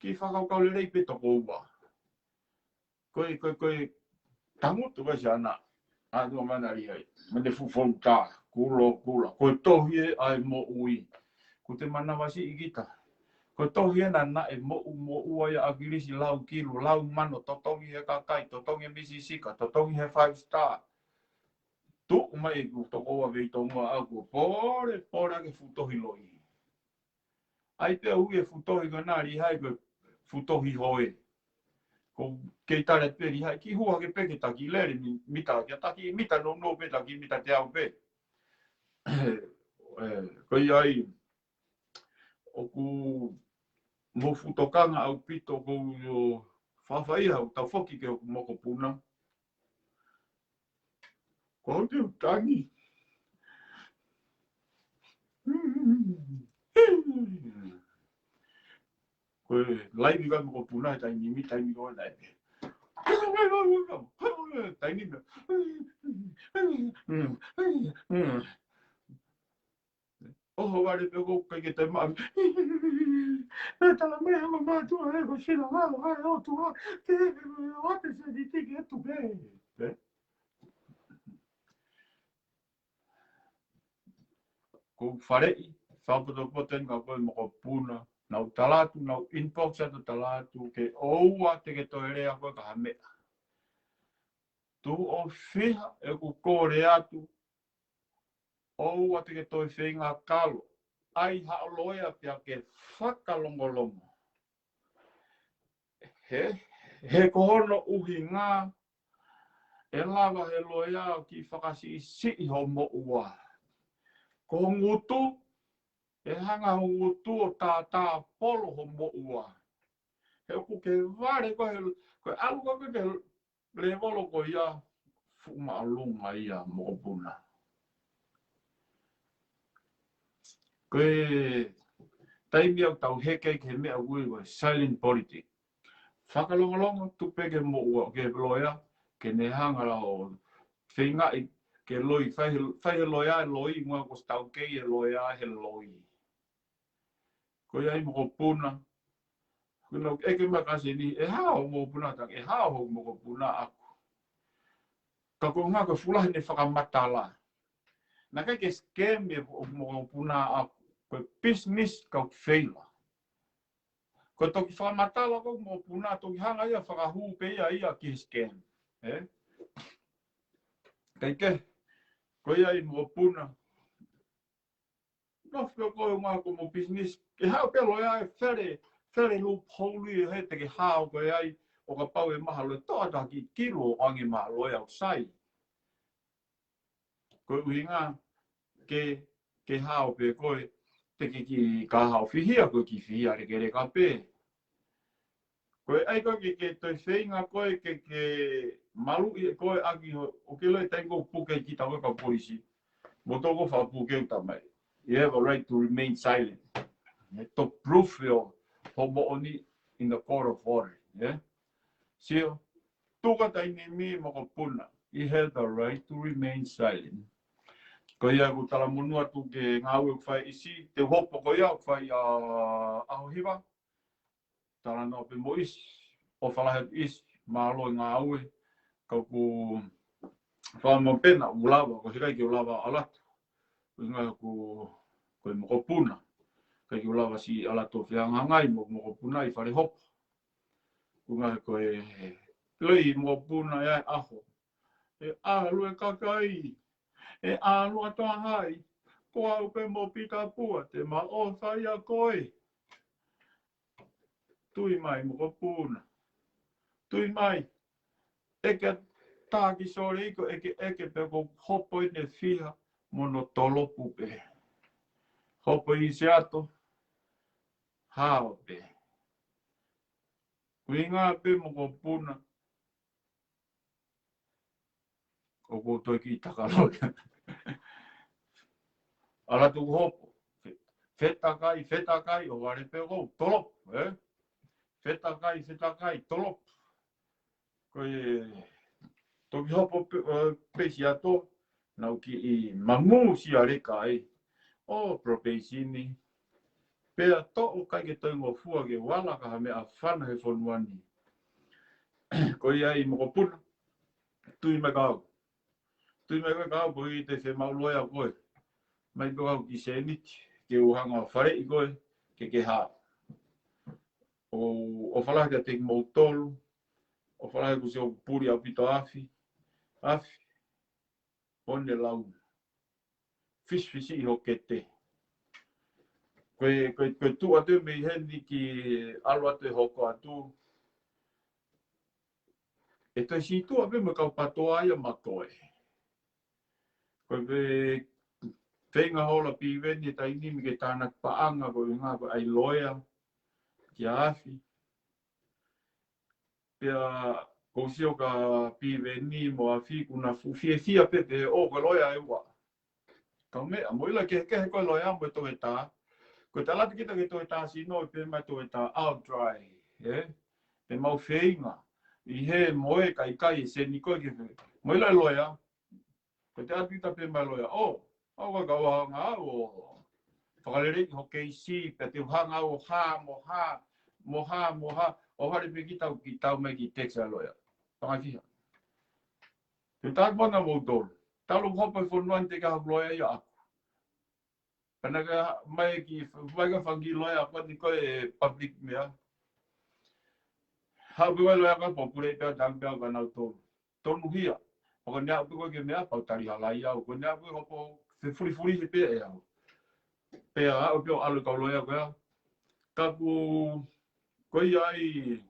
Kiʻi fakakaukau lelei pē tokoua. Ko e, ko e, ko e tangutu ko ē Siana. ʻA tua mana Lihai. Mo ʻene fuʻu folder, kula, kula. Ko e tohi ē ʻa e moʻui. Ko te manavasiʻi kita. Ko e tohi ena naʻe moʻu, moʻua ai ʻa ʻAkilisi lau kilu, lau mano, totongi he kakai, totongi he misisika, totongi he five star. Tuʻu mai ʻeku tokoua Veitongoa ʻaku, pole, pole ʻaki e fuʻu tohi loi. ʻAi pē ʻo ui e fuʻu tohi ko ena Lihai ko e fuʻu tohi hoe. ʻoku kei tale pē ʻi he kiʻi hua ke pē ke taki lele, mi-, mita, ke taki mita nounou pē, taki mita teau pē. ʻE, ko ia ai, ʻoku mou fuʻu tokanga ʻaupito, ʻoku ou fafai au tafoki ki hoku mokopuna. Ko au te u tangi. Ko e laivi ka mokopuna, taimi ni, taimi ko ē naʻe pē. Taimi ni. ʻOho vale pē ʻoku ʻikai ke te maʻu. ʻE tala mai ha mamatua ē, ko sila ngalo, ʻai ʻOtua, ke ʻoua te se ni tiki atu pē. Ē? Ko u faleʻi, fakapotopoto eni kia koe mokopuna, nau tala atu, nau inbox atu tala atu, ke ʻoua te ke toe lea koe ki ha meʻa. Tuʻo fiha ʻeku kole atu, ʻoua te ke toe feinga kalo. ʻAi haʻo loea pea ke fakalongolongo. He, he ko hono ʻuhinga, ʻe lava he loea ʻo kiʻi fakasiʻisiʻi ho moʻua. Ko ho ngutu, ʻe hanga ho ngutu ʻo tātāpolo ho moʻua. He ʻoku ke vale koe he, ko e ʻalu koe ki he lēvolo ko ia fuʻu māʻolunga ia mokopuna. Ko e taimi ʻoku tau heke ki he meʻa ʻoku ui ko e silent politics. Fakalongolongo, tuku pē ki he moʻua, ki he loea, ke ne hanga ʻo feingaʻi ke loi, fai he, fai he loea e loi, muʻa kuo ʻosi taukei e loea he loi. Ko ia ai mokopuna. Ko ʻeku ʻeke mai kia Seni, ʻe hao hoʻo mokopuna, tangi, ʻe hao hoʻo mokopuna ʻaʻaku. Ka ko e ʻuhinga ko e fuʻu lahi ʻene fakamatala. Naʻe ʻikai ke scam e hoʻo mokopuna ʻaʻaku. Ko e business ka ʻoku fail. Ko e toki fakamatala ko e mokopuna, toki hanga ia ʻo fakahū pē ia ia ki he scam. Ē? Kae kehe, ko ia ai mokopuna. Nofo pē koe ʻo ngāue ko hoʻomo business. Ke hao pē loea ʻe fele, fele loophole ʻi he te ke hao koe ai, ʻo kapau ʻe mahalo ʻe toʻa ha kiʻi kilo ʻo ange mahalo ʻe ʻoku sai. Ko e ʻuhinga ke, ke hao pē koe, te ke kiʻi ka hao fihia, ko e kiʻi fihia lekeleka pē. Ko e ʻai koe ke, ke toe feinga koe, ke, ke maluʻi koe ʻaki ho, ʻo ke loi taimi ko ē puke kita koe ki he polisi. Mo toko fa puke uta mai. You have a right to remain silent. Yeah, to prove your hoʻo moʻoni in the court of law. Yeah? Sio, tuku atu ʻa e taimi ni mokopuna. You have the right to remain silent. Ko ia ʻoku talamonū atu ki he ngāue ʻoku fai ʻi ʻIsi, te u hopo ko ia ʻoku fai ʻa, ʻAhohiva. Talanoa pē mo ʻIsi, ʻofa lahi atu ʻIsi, mālō e ngāue, ka ʻoku fakamapena ʻoku lava, ko e ʻikai ke u lava ʻalu atu. ʻUhinga ko, ko e mokopuna, ʻikai ke u lava siʻi ʻalu atu ʻo fehangahangai mo e mokopuna ʻi fale hopo. ʻUhinga ko e loi mokopuna ʻi he ʻaho. ʻE ʻalu e kakai, ʻe ʻalu ʻa Toahai, ko au pē mo Pita Pua, te ma ʻofa ʻia koe. Tui mai mokopuna. Tui mai. ʻEke tā ki Sōleki ʻo ʻekeʻeke pē kuo hopo ʻene fiha mo hono tolopu pē. Hopo ʻi Seattle, hao pē. ʻUhinga pē mokopuna. ʻOku ou toe kiʻi takalo. ʻAlu atu ʻo hopo. Fe-, fetakai, fetakai, ʻohovale pē ʻoku ou tolopu, ē? Fetakai, fetakai, tolopu. Ko e toki hopo pē, ē, pē Seattle, naʻa ku kiʻi mangū siʻi leka ai ʻo probation ni. Pea toʻo ʻikai ke toe ngofua ke u ala ki ha meʻa fana he fonua ni. Ko ia ai mokopuna, tui mai kia au. Tui mai kia au, ko e te fiemaʻu loea koe. Mai pē au ki Seniti, ke u hanga ʻo faleʻi koe, ke ke hao. ʻO, ʻofa lahi kiate kimoutolu, ʻofa lahi kuo ʻosi ʻoku puli ʻaupito afi, afi, ʻo ne lau. Fisifisiʻi ho kete. Ko e, ko e, ko e tuʻu atu mei heni ki ʻalu atu ʻe hoko atu. ʻE toe sītuʻa pē mo e kau patoa ia maʻa koe. Ko e feinga holo ʻa Piveni he taimi ni ke tānaki paʻanga ko e ʻuhinga ko e ʻai loea kia Afi. Pea ʻoku ou sio kia Piveni mo Afi kuo nau fuʻu fiefia pē pē ʻo ko e loea ʻe ua. Kau meʻa, mo ʻilo kehekehe ko e loea mo e toe tā. Ko e tala atu kita ki he toe tā sino ʻe pehē mai toe tā out dry, ē? Pea mau feinga ʻi he mo e kaikai e seni ko e ke fē. Mo ʻilo e loea, ko e tala atu kita pē mai loea, ʻo, ʻo ka kau hanga ʻo fakalelei ho keisi, pea te u hanga ʻo hā, mo hā, mo hā, mo hā, ʻo hale pē kita ʻo ki tau mai ki text ʻa e loea. Pangakiha. Te u tala atu mo na mo tolu. Talu hopo e fonua ni te ka haku loea ia ʻaku. Pea na ka mai ki, mai ka fanga kiʻi loea ʻaku ni ko e public meʻa. Haʻu pē ʻa e loea ka pōpula pea tau pea ka nau tolu. Tonuhia. Pea ko ʻene aʻu pē ko e ke meʻa pau tali halaia au. Ko ʻene aʻu pē hopo fefulifuli he pē ʻe au. Pea aʻu pē ʻo ʻalu kau loea ko ia. Ka ʻoku, ko ia ai,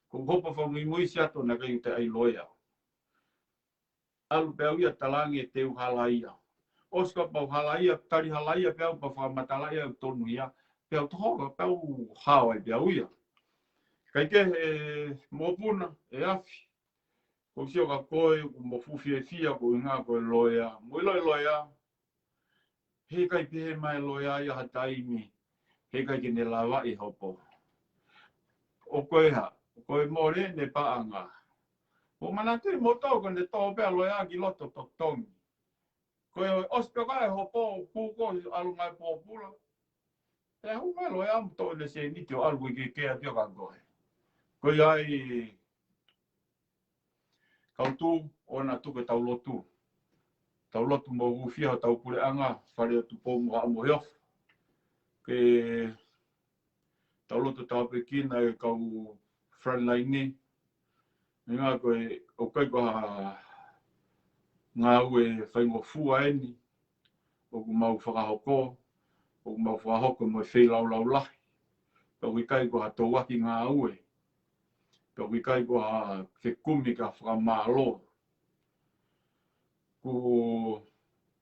ko hopo fanga muimui Siato na kai te ʻai loea. ʻAlu pē au ia tala ange te u halaia. ʻOsi kapau halaia, tali halaia pē au pea fakamatalaʻi au tonuhia. Pea u toho ka pea u hao ai pē au ia. Kae kehe mokopuna, ʻe Afi. ʻOku ou sio kia koe, ʻoku mo fuʻu fiefia ko e ʻuhinga ko e loea. Mo ʻilo e loea. Heʻikai pehē mai loea ia ha taimi. Heʻikai ke ne lava ʻi hopo. ʻO ko e hā, ko e mole ne paʻanga. Mo manatu mo tau ko ne tō pē ʻa loea ki loto totongi. Ko e ʻosi pē ka e hopo, kuo ko ʻalu ngai pōpula. Pea hū mai loea mo tō ne sēniti ʻo ʻalu ko e ke kea pia ka koe. Ko ia ai kau tū, ʻoua naʻa tuku e tau lotu. Tau lotu mo hūfia ho tau puleʻanga, Fale ʻo Tupou mo Haʻa Moheofo. Ke tau lotu tāpuekina e kau frontline ni. Ina ko e, ʻoku ʻikai ko ha ngāue faingofua eni, ʻoku mau fakahoko, ʻoku mau fakahoko mo e feilaulau lahi. Pea ʻoku ʻikai ko ha tauaki ngāue. Pea ʻoku ʻikai ko ha fekumi ka fakamālō. Ko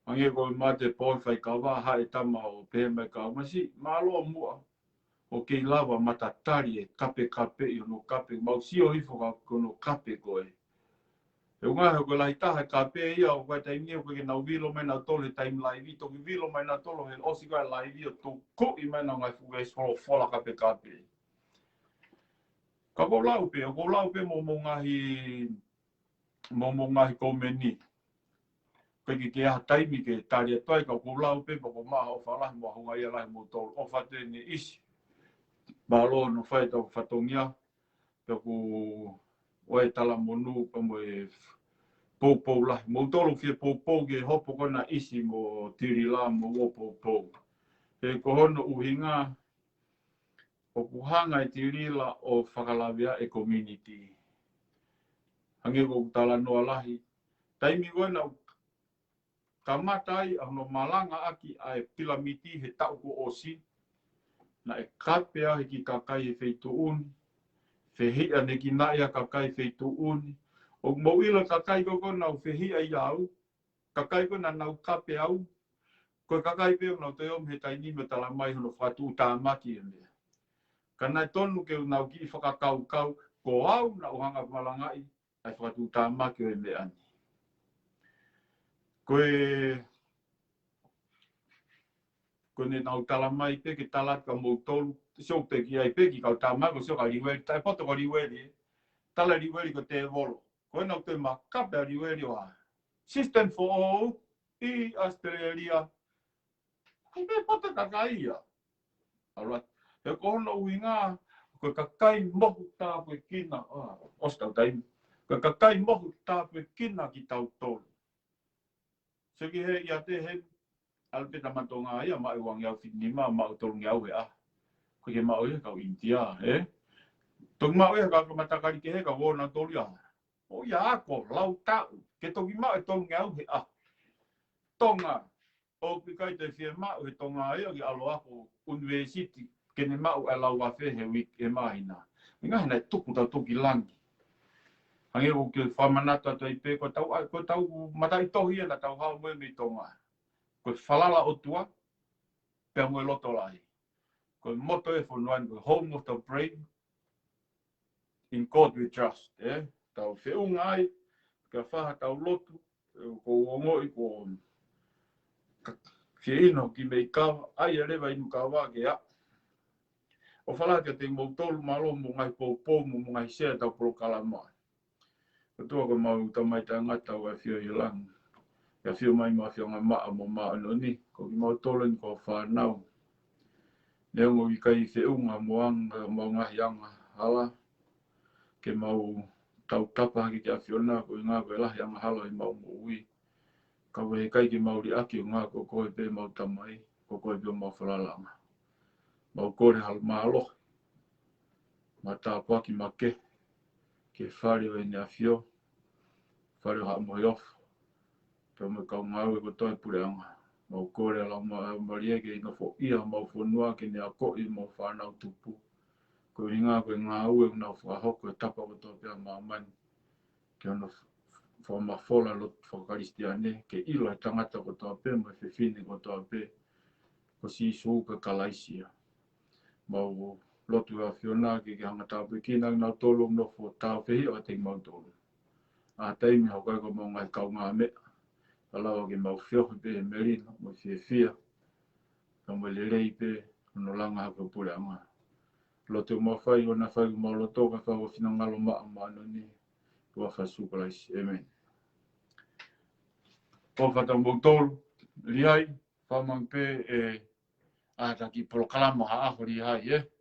ange ko e mate pō faikava haʻe tama ʻo pehē mai kau masi, mālō muʻa. ʻO kei lava matatali e kapekape ʻi hono kape, mau sio hifo ka ko hono kape ko ē. He ʻuhinga he ko e lahi taha e kape ia ʻo ko e taimi ni ʻoku ʻikai ke nau vilo mai nautolu he taimi laivi, toki vilo mai nautolu he ʻosi ko e laivi ʻo tukuʻi mai nau ngaahi fuʻu veesi folofola kapekape. Ka ʻoku ou lau pē, ʻoku ou lau pē mo mo ngaahi, mo mo ngaahi komeni. Ko e ke ke aha taimi ke tali atu ai ka ʻoku ou lau pē, pea ʻoku ou maʻu ha ʻofa lahi mo ha hunga ia lahi mo tolu ʻofa te ne ʻisi. Mālō hono fai tau fatongia, pea ʻoku ʻoe tala monū pea mo e poupou lahi. Mo tolu fie poupou ke hopo ko na ʻisi mo Tilila mo ʻo poupou. He ko hono ʻuhinga, ʻoku hanga e Tilila ʻo fakalavea e community. Hangē ko ʻeku talanoa lahi. Taimi ko ē naʻa ku kamata ai ʻa hono malangaʻaki ʻa e pilamiti he taʻu kuo ʻosi. Naʻe kape au he kiʻi kakai he feituʻu ni. Fehiʻa ne kinaʻi ʻa e kakai feituʻu ni. ʻOku mou ʻilo kakai ko ē naʻa ku fehiʻa ʻia au. Kakai ko ē naʻa nau kape au, ko e kakai pē ʻoku nau toe ō mei he taimi ni mo tala mai hono fakatuʻutāmaki e meʻa. Ka naʻe tonu ke nau kiʻi fakakaukau, ko au naʻa ku hanga malangaʻi, ʻa e fakatuʻutāmaki ʻo e meʻa ni. Ko e, ko ʻene nau tala mai pē ke tala atu kia moutolu, sio pē ki ai pē ki kau tama, ko sio ka Liueli, taʻe poto ko Liueli, ē. Tala Liueli ko tēvolo. Ko ena ʻoku toe makape ʻa Liueli ʻo ʻai system foʻou ʻi ʻAositelēlia. ʻIkai pē poto kakai ia. All right. He ko hono ʻuhinga, ko e kakai mohu tāpuekina, ʻa, ʻosi tau taimi. Ko e kakai mohu tāpuekina kitautolu. Sio ki he ʻiate he, ʻalu pē tama Tonga ia, maʻu e uangeau fitu nima, maʻu e tolungeau he ʻaho. Ko e ke maʻu ia kau ʻInitia, ē? Toki maʻu ia kau matakali kehe, kau ō nautolu ia. ʻO ia ako, lau taʻu, ke toki maʻu e tolungeau he ʻaho. Tonga, ʻoku ʻikai toe fiemaʻu he Tonga ia ke ʻalu ako ʻunivēsiti, ke ne maʻu ʻa e lau afe he uike, he māhina. ʻUhinga he naʻe tuku tautolu ki langi. Hangē ʻoku ke fakamanatu atu ai pē, ko ʻetau, ko ʻetau mataʻitohi ʻa ʻetau hao mo e mei Tonga. Ko e falala ʻOtua, pea mo e loto lahi. Ko e moto ʻo e fonua ni, ko e home of the brave, in God we trust, ē? Tau feʻunga ai, ke fai haʻatau lotu, ē, ʻoku ou ongoʻi ko e fiemaʻu ki he meʻi kava, ʻai ʻa e leva inu kava ke ʻa. ʻOfa lahi kiate kimoutolu, mālō mo e ngaahi poupou, mo e ngaahi sea ʻetau polokalama. ʻOtua ko homau Tamai taʻengata ʻoku ʻafio ʻi he langi. ʻOku ʻafio mai mo e ʻafioʻanga maʻa mo māʻoniʻoni, ko kimautolu eni ko e fānau. Neongo ʻoku ʻikai feʻunga mo e anga, mo e ngaahi angahala, ke mau tautapa hake ki he ʻAfiona, koeʻuhi ko e lahi angahala ʻi heʻemau moʻui. Ka ʻoku ʻikai ke mau liʻaki ʻuhinga ko koe pē homau Tamai, ko koe pē homau falalanga. Mau kole ha mālohi, mo e tāpuaki makehe, ki he fale ʻo ʻEne ʻAfio, fale ʻo Haʻa Moheofo, pea mo e kau ngāue kotoa ʻo e puleʻanga. Mau kole ʻa e Laumālie ke ne nofoʻia homau fonua, ke ne akoʻi homau fānau tupu. Koeʻuhi ko e ngāue ʻoku nau fakahoko he tapa kotoa pē ʻo māmani, ke ʻoua naʻa fakamafola e lotu fakakalisitiane, ke ʻilo ʻe he tangata kotoa pē, mo e fefine kotoa pē, ko Sīsū ko e Kalaisi ia. Mau lotu ʻe ʻAfiona ke ke hanga ʻo tāpuekina kinautolu ʻoku nofo tāufehiʻa ʻiate kimautolu. ʻA e taimi ʻoku ʻikai ko homau ngaahi kaungāmeʻa, ka lava ke mau feohi pē he melino mo e fiefia, ka mo e lelei pē hono langa hake ʻo e puleʻanga. Lotu ʻoku mau fai, ʻoua naʻa fai ʻi homau loto, ka fai ʻi ho finangalo maʻa mo māʻoniʻoni, ʻi he huafa ʻo Sīsū Kalaisi. ʻĒmeni. ʻOfa atu kimoutolu, Lihai, fakamanatu pē ʻe ʻa e taki polokalama ha ʻaho Lihai, ē?